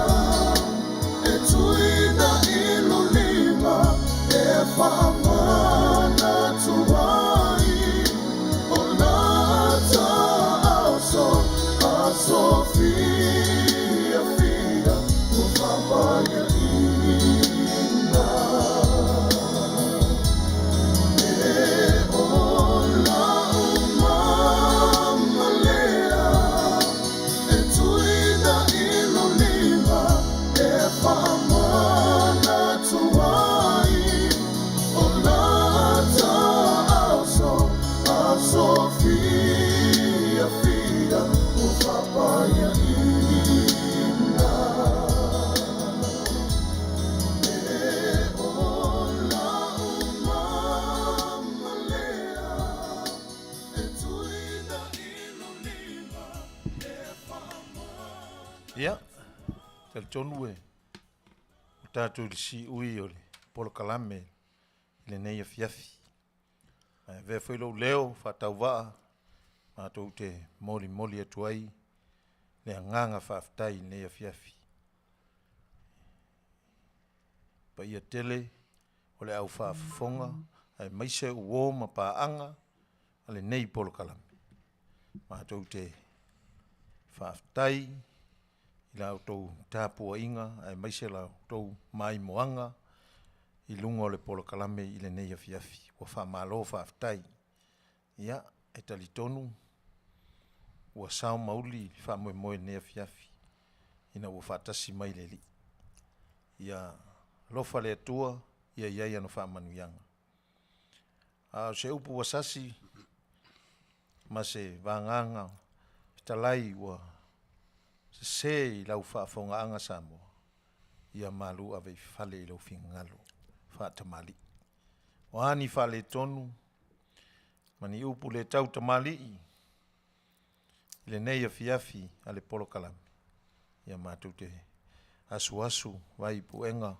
O: e tuina i lou lima, e faamanatu ai o lata aso, aso fiafia ua faapaiaina. E ola uma lea, e tuina i lou lima, e faamanatu ai o lata aso, aso fiafia ua faapaiaina. E ola uma lea, e tuina i lou lima, e
E: Ia, talitonu e ua tatou i le siui o le polokalame i lenei afiafi. Ae avea foi lou leo faatauvaa matou te molimoli atu ai le agaga faafetai i lenei afiafi. Paia tele o le au faafofoga aemaise o uo ma paaga a lenei polokalame. Matou te faafetai i la outou tapuaiga aemaise la outou maimoaga i luga o le polokalame i lenei afiafi. Ua faamalo faafetai. Ia, e talitonu ua sao ma uli le faamoemoe i lenei afiafi ina ua faatasi mai le Alii. Ia alofa le Atua ia i ai ana faamanuiaga. A o se upu ua sasi ma se vagaga fetalai ua sese i lau faafofogaaga Samoa, ia malu ave i fale i lou finagalo faatamalii. O a ni faaletonu ma ni upu le tautamalii i lenei afiafi a le polokalame, ia matou te asuasu vai i puega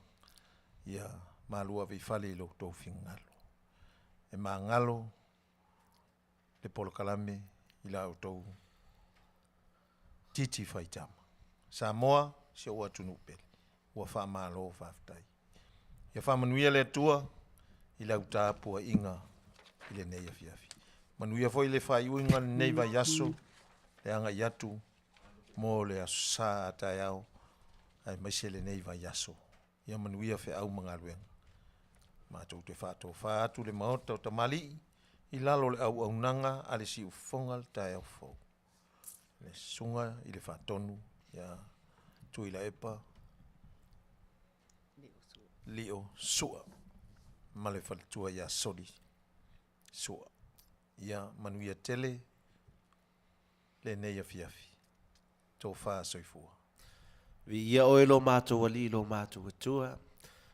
E: ia malu ave i fale i lo outou finagalo. E magalo le polokalame i la outou titi faitama. Samoa, si ou atunuu pele, ua faamalo faafetai. Ia faamanuia le Atua i lau tapuaiga i lenei afiafi. Manuia foi le faaiuina o lenei vaiaso le agai atu mo le Aso Sa a taeao aemaise lenei vaiaso. Ia manuia feau ma galuega. Matou te faatofa atu le Maota o Tamalii i lalo o le auaunaga a le Siufofoga le taeao fou. Le Susuga i le Faatonu ia Tuilaepa Lio Sua ma le faletua ia Soli Sua. Ia manuia tele lenei afiafi. Tofa soifua.
D: Viia oe lo matou Alii lo matou Atua.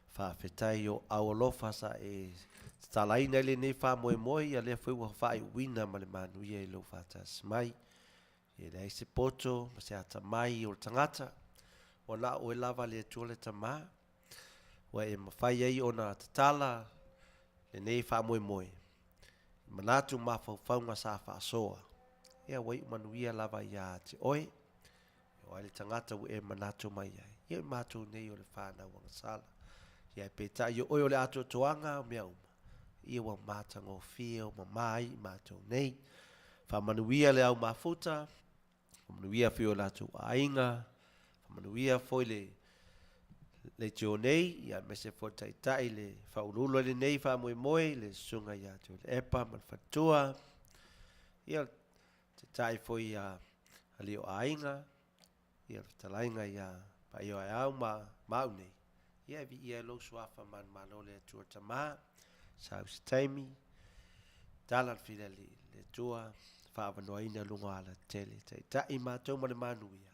D: Faafetai i o au alofa sa e tatalaina i lenei faamoemoe, ia lea foi ua faaiuina ma le manuia i lou faatasi mai. E leai se poto ma se atamai o le tagata, ua na o oe lava le Atua le Tama, ua e mafai ai ona tatala lenei faamoemoe i manatu ma mafaufauga sa faasoa, ia ua iu manuia lava ia te oe. O ai le tagata ua e manatu mai ai? Ia o matou nei o le whānau agasala. Ia e peitai o oe o le atoatoaga o mea uma. Ia ua matagofie o mamā ai i matou nei. Faamanuia le au mafuta, faamanuia foi o latou aiga, faamanuia foi le leitio nei, ia aemaise foi le taitai le faauluulu ai lenei faamoemoe i le susuga ia Tuilaepa ma le faletua. Ia, taitai foi ia alii o aiga, ia le fetalaiga ia Paioaeau ma ma au nei, ia e viia ai lou suafa manumalo le Atua Tama, sau se taimi, tala le filialii le Atua, faaavanoaina luga o alatele, taitai matou ma le manuia,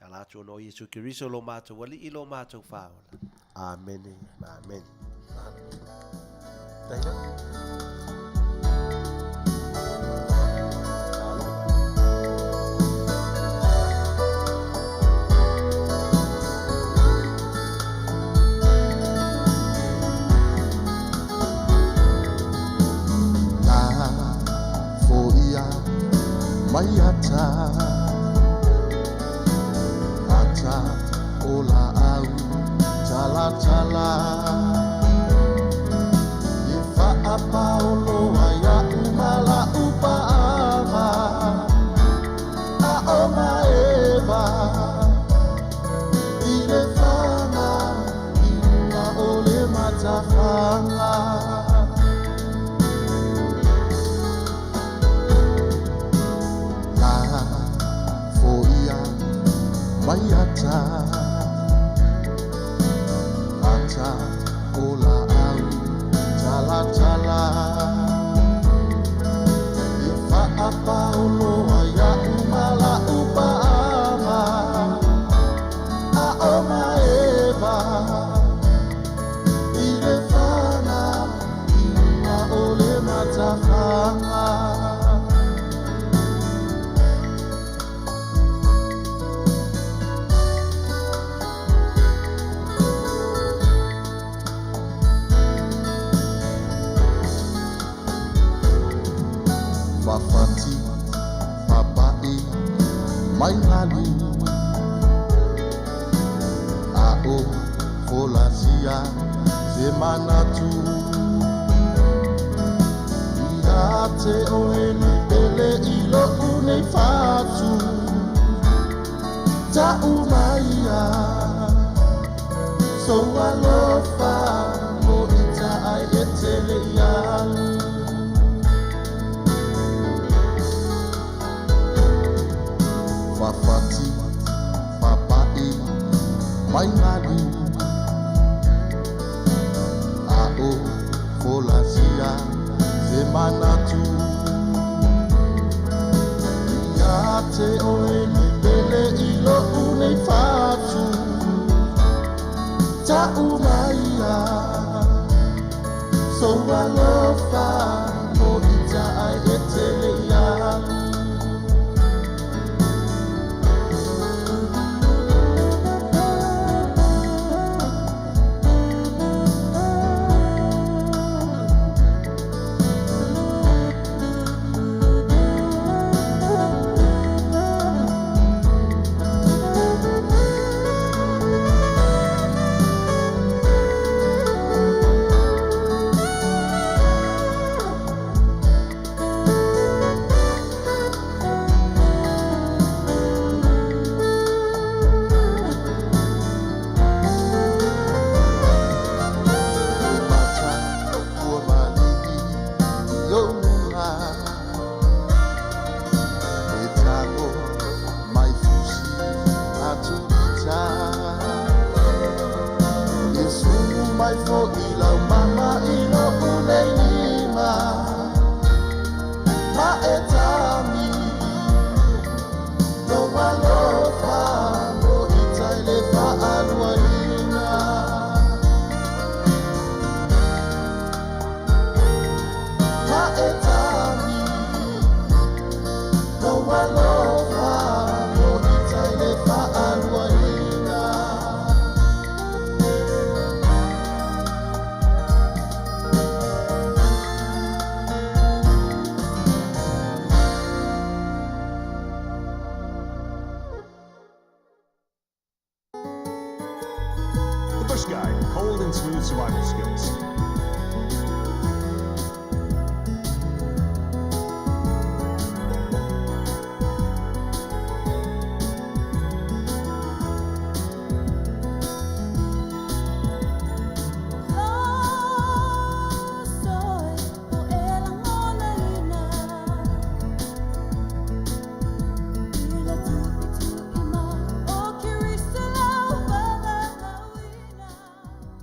D: e ala atu ona o Iesu Keriso lo matou Alii lo matou Faaola. Amene ma amene.
O: Na foia mai ata ata o laau talatala e faapaolo ai a'u ma la'u paaga a o maeva i le faga i luga o le matafaga. Na foia mai ata ata o laau talatala e faapaolo ai a'u ma la'u paaga a o maeva i le faga i luga o le matafaga. Fafati papaʻi mai galu a o folasia se manatu ia te oe le pele i loʻu nei fatu ta'u maia sou alofa mo ita ai e tele iaʻu. Fafati papaʻi mai galu a o folasia se manatu ia te oe le pele i loʻu nei fatu ta'u maia sou alofa mo ita ai e tele iaʻu. Mata ua malii i ou luga e tago mai fusi atu ita e sulu mai foʻi lau mama i loʻu nei lima ma e.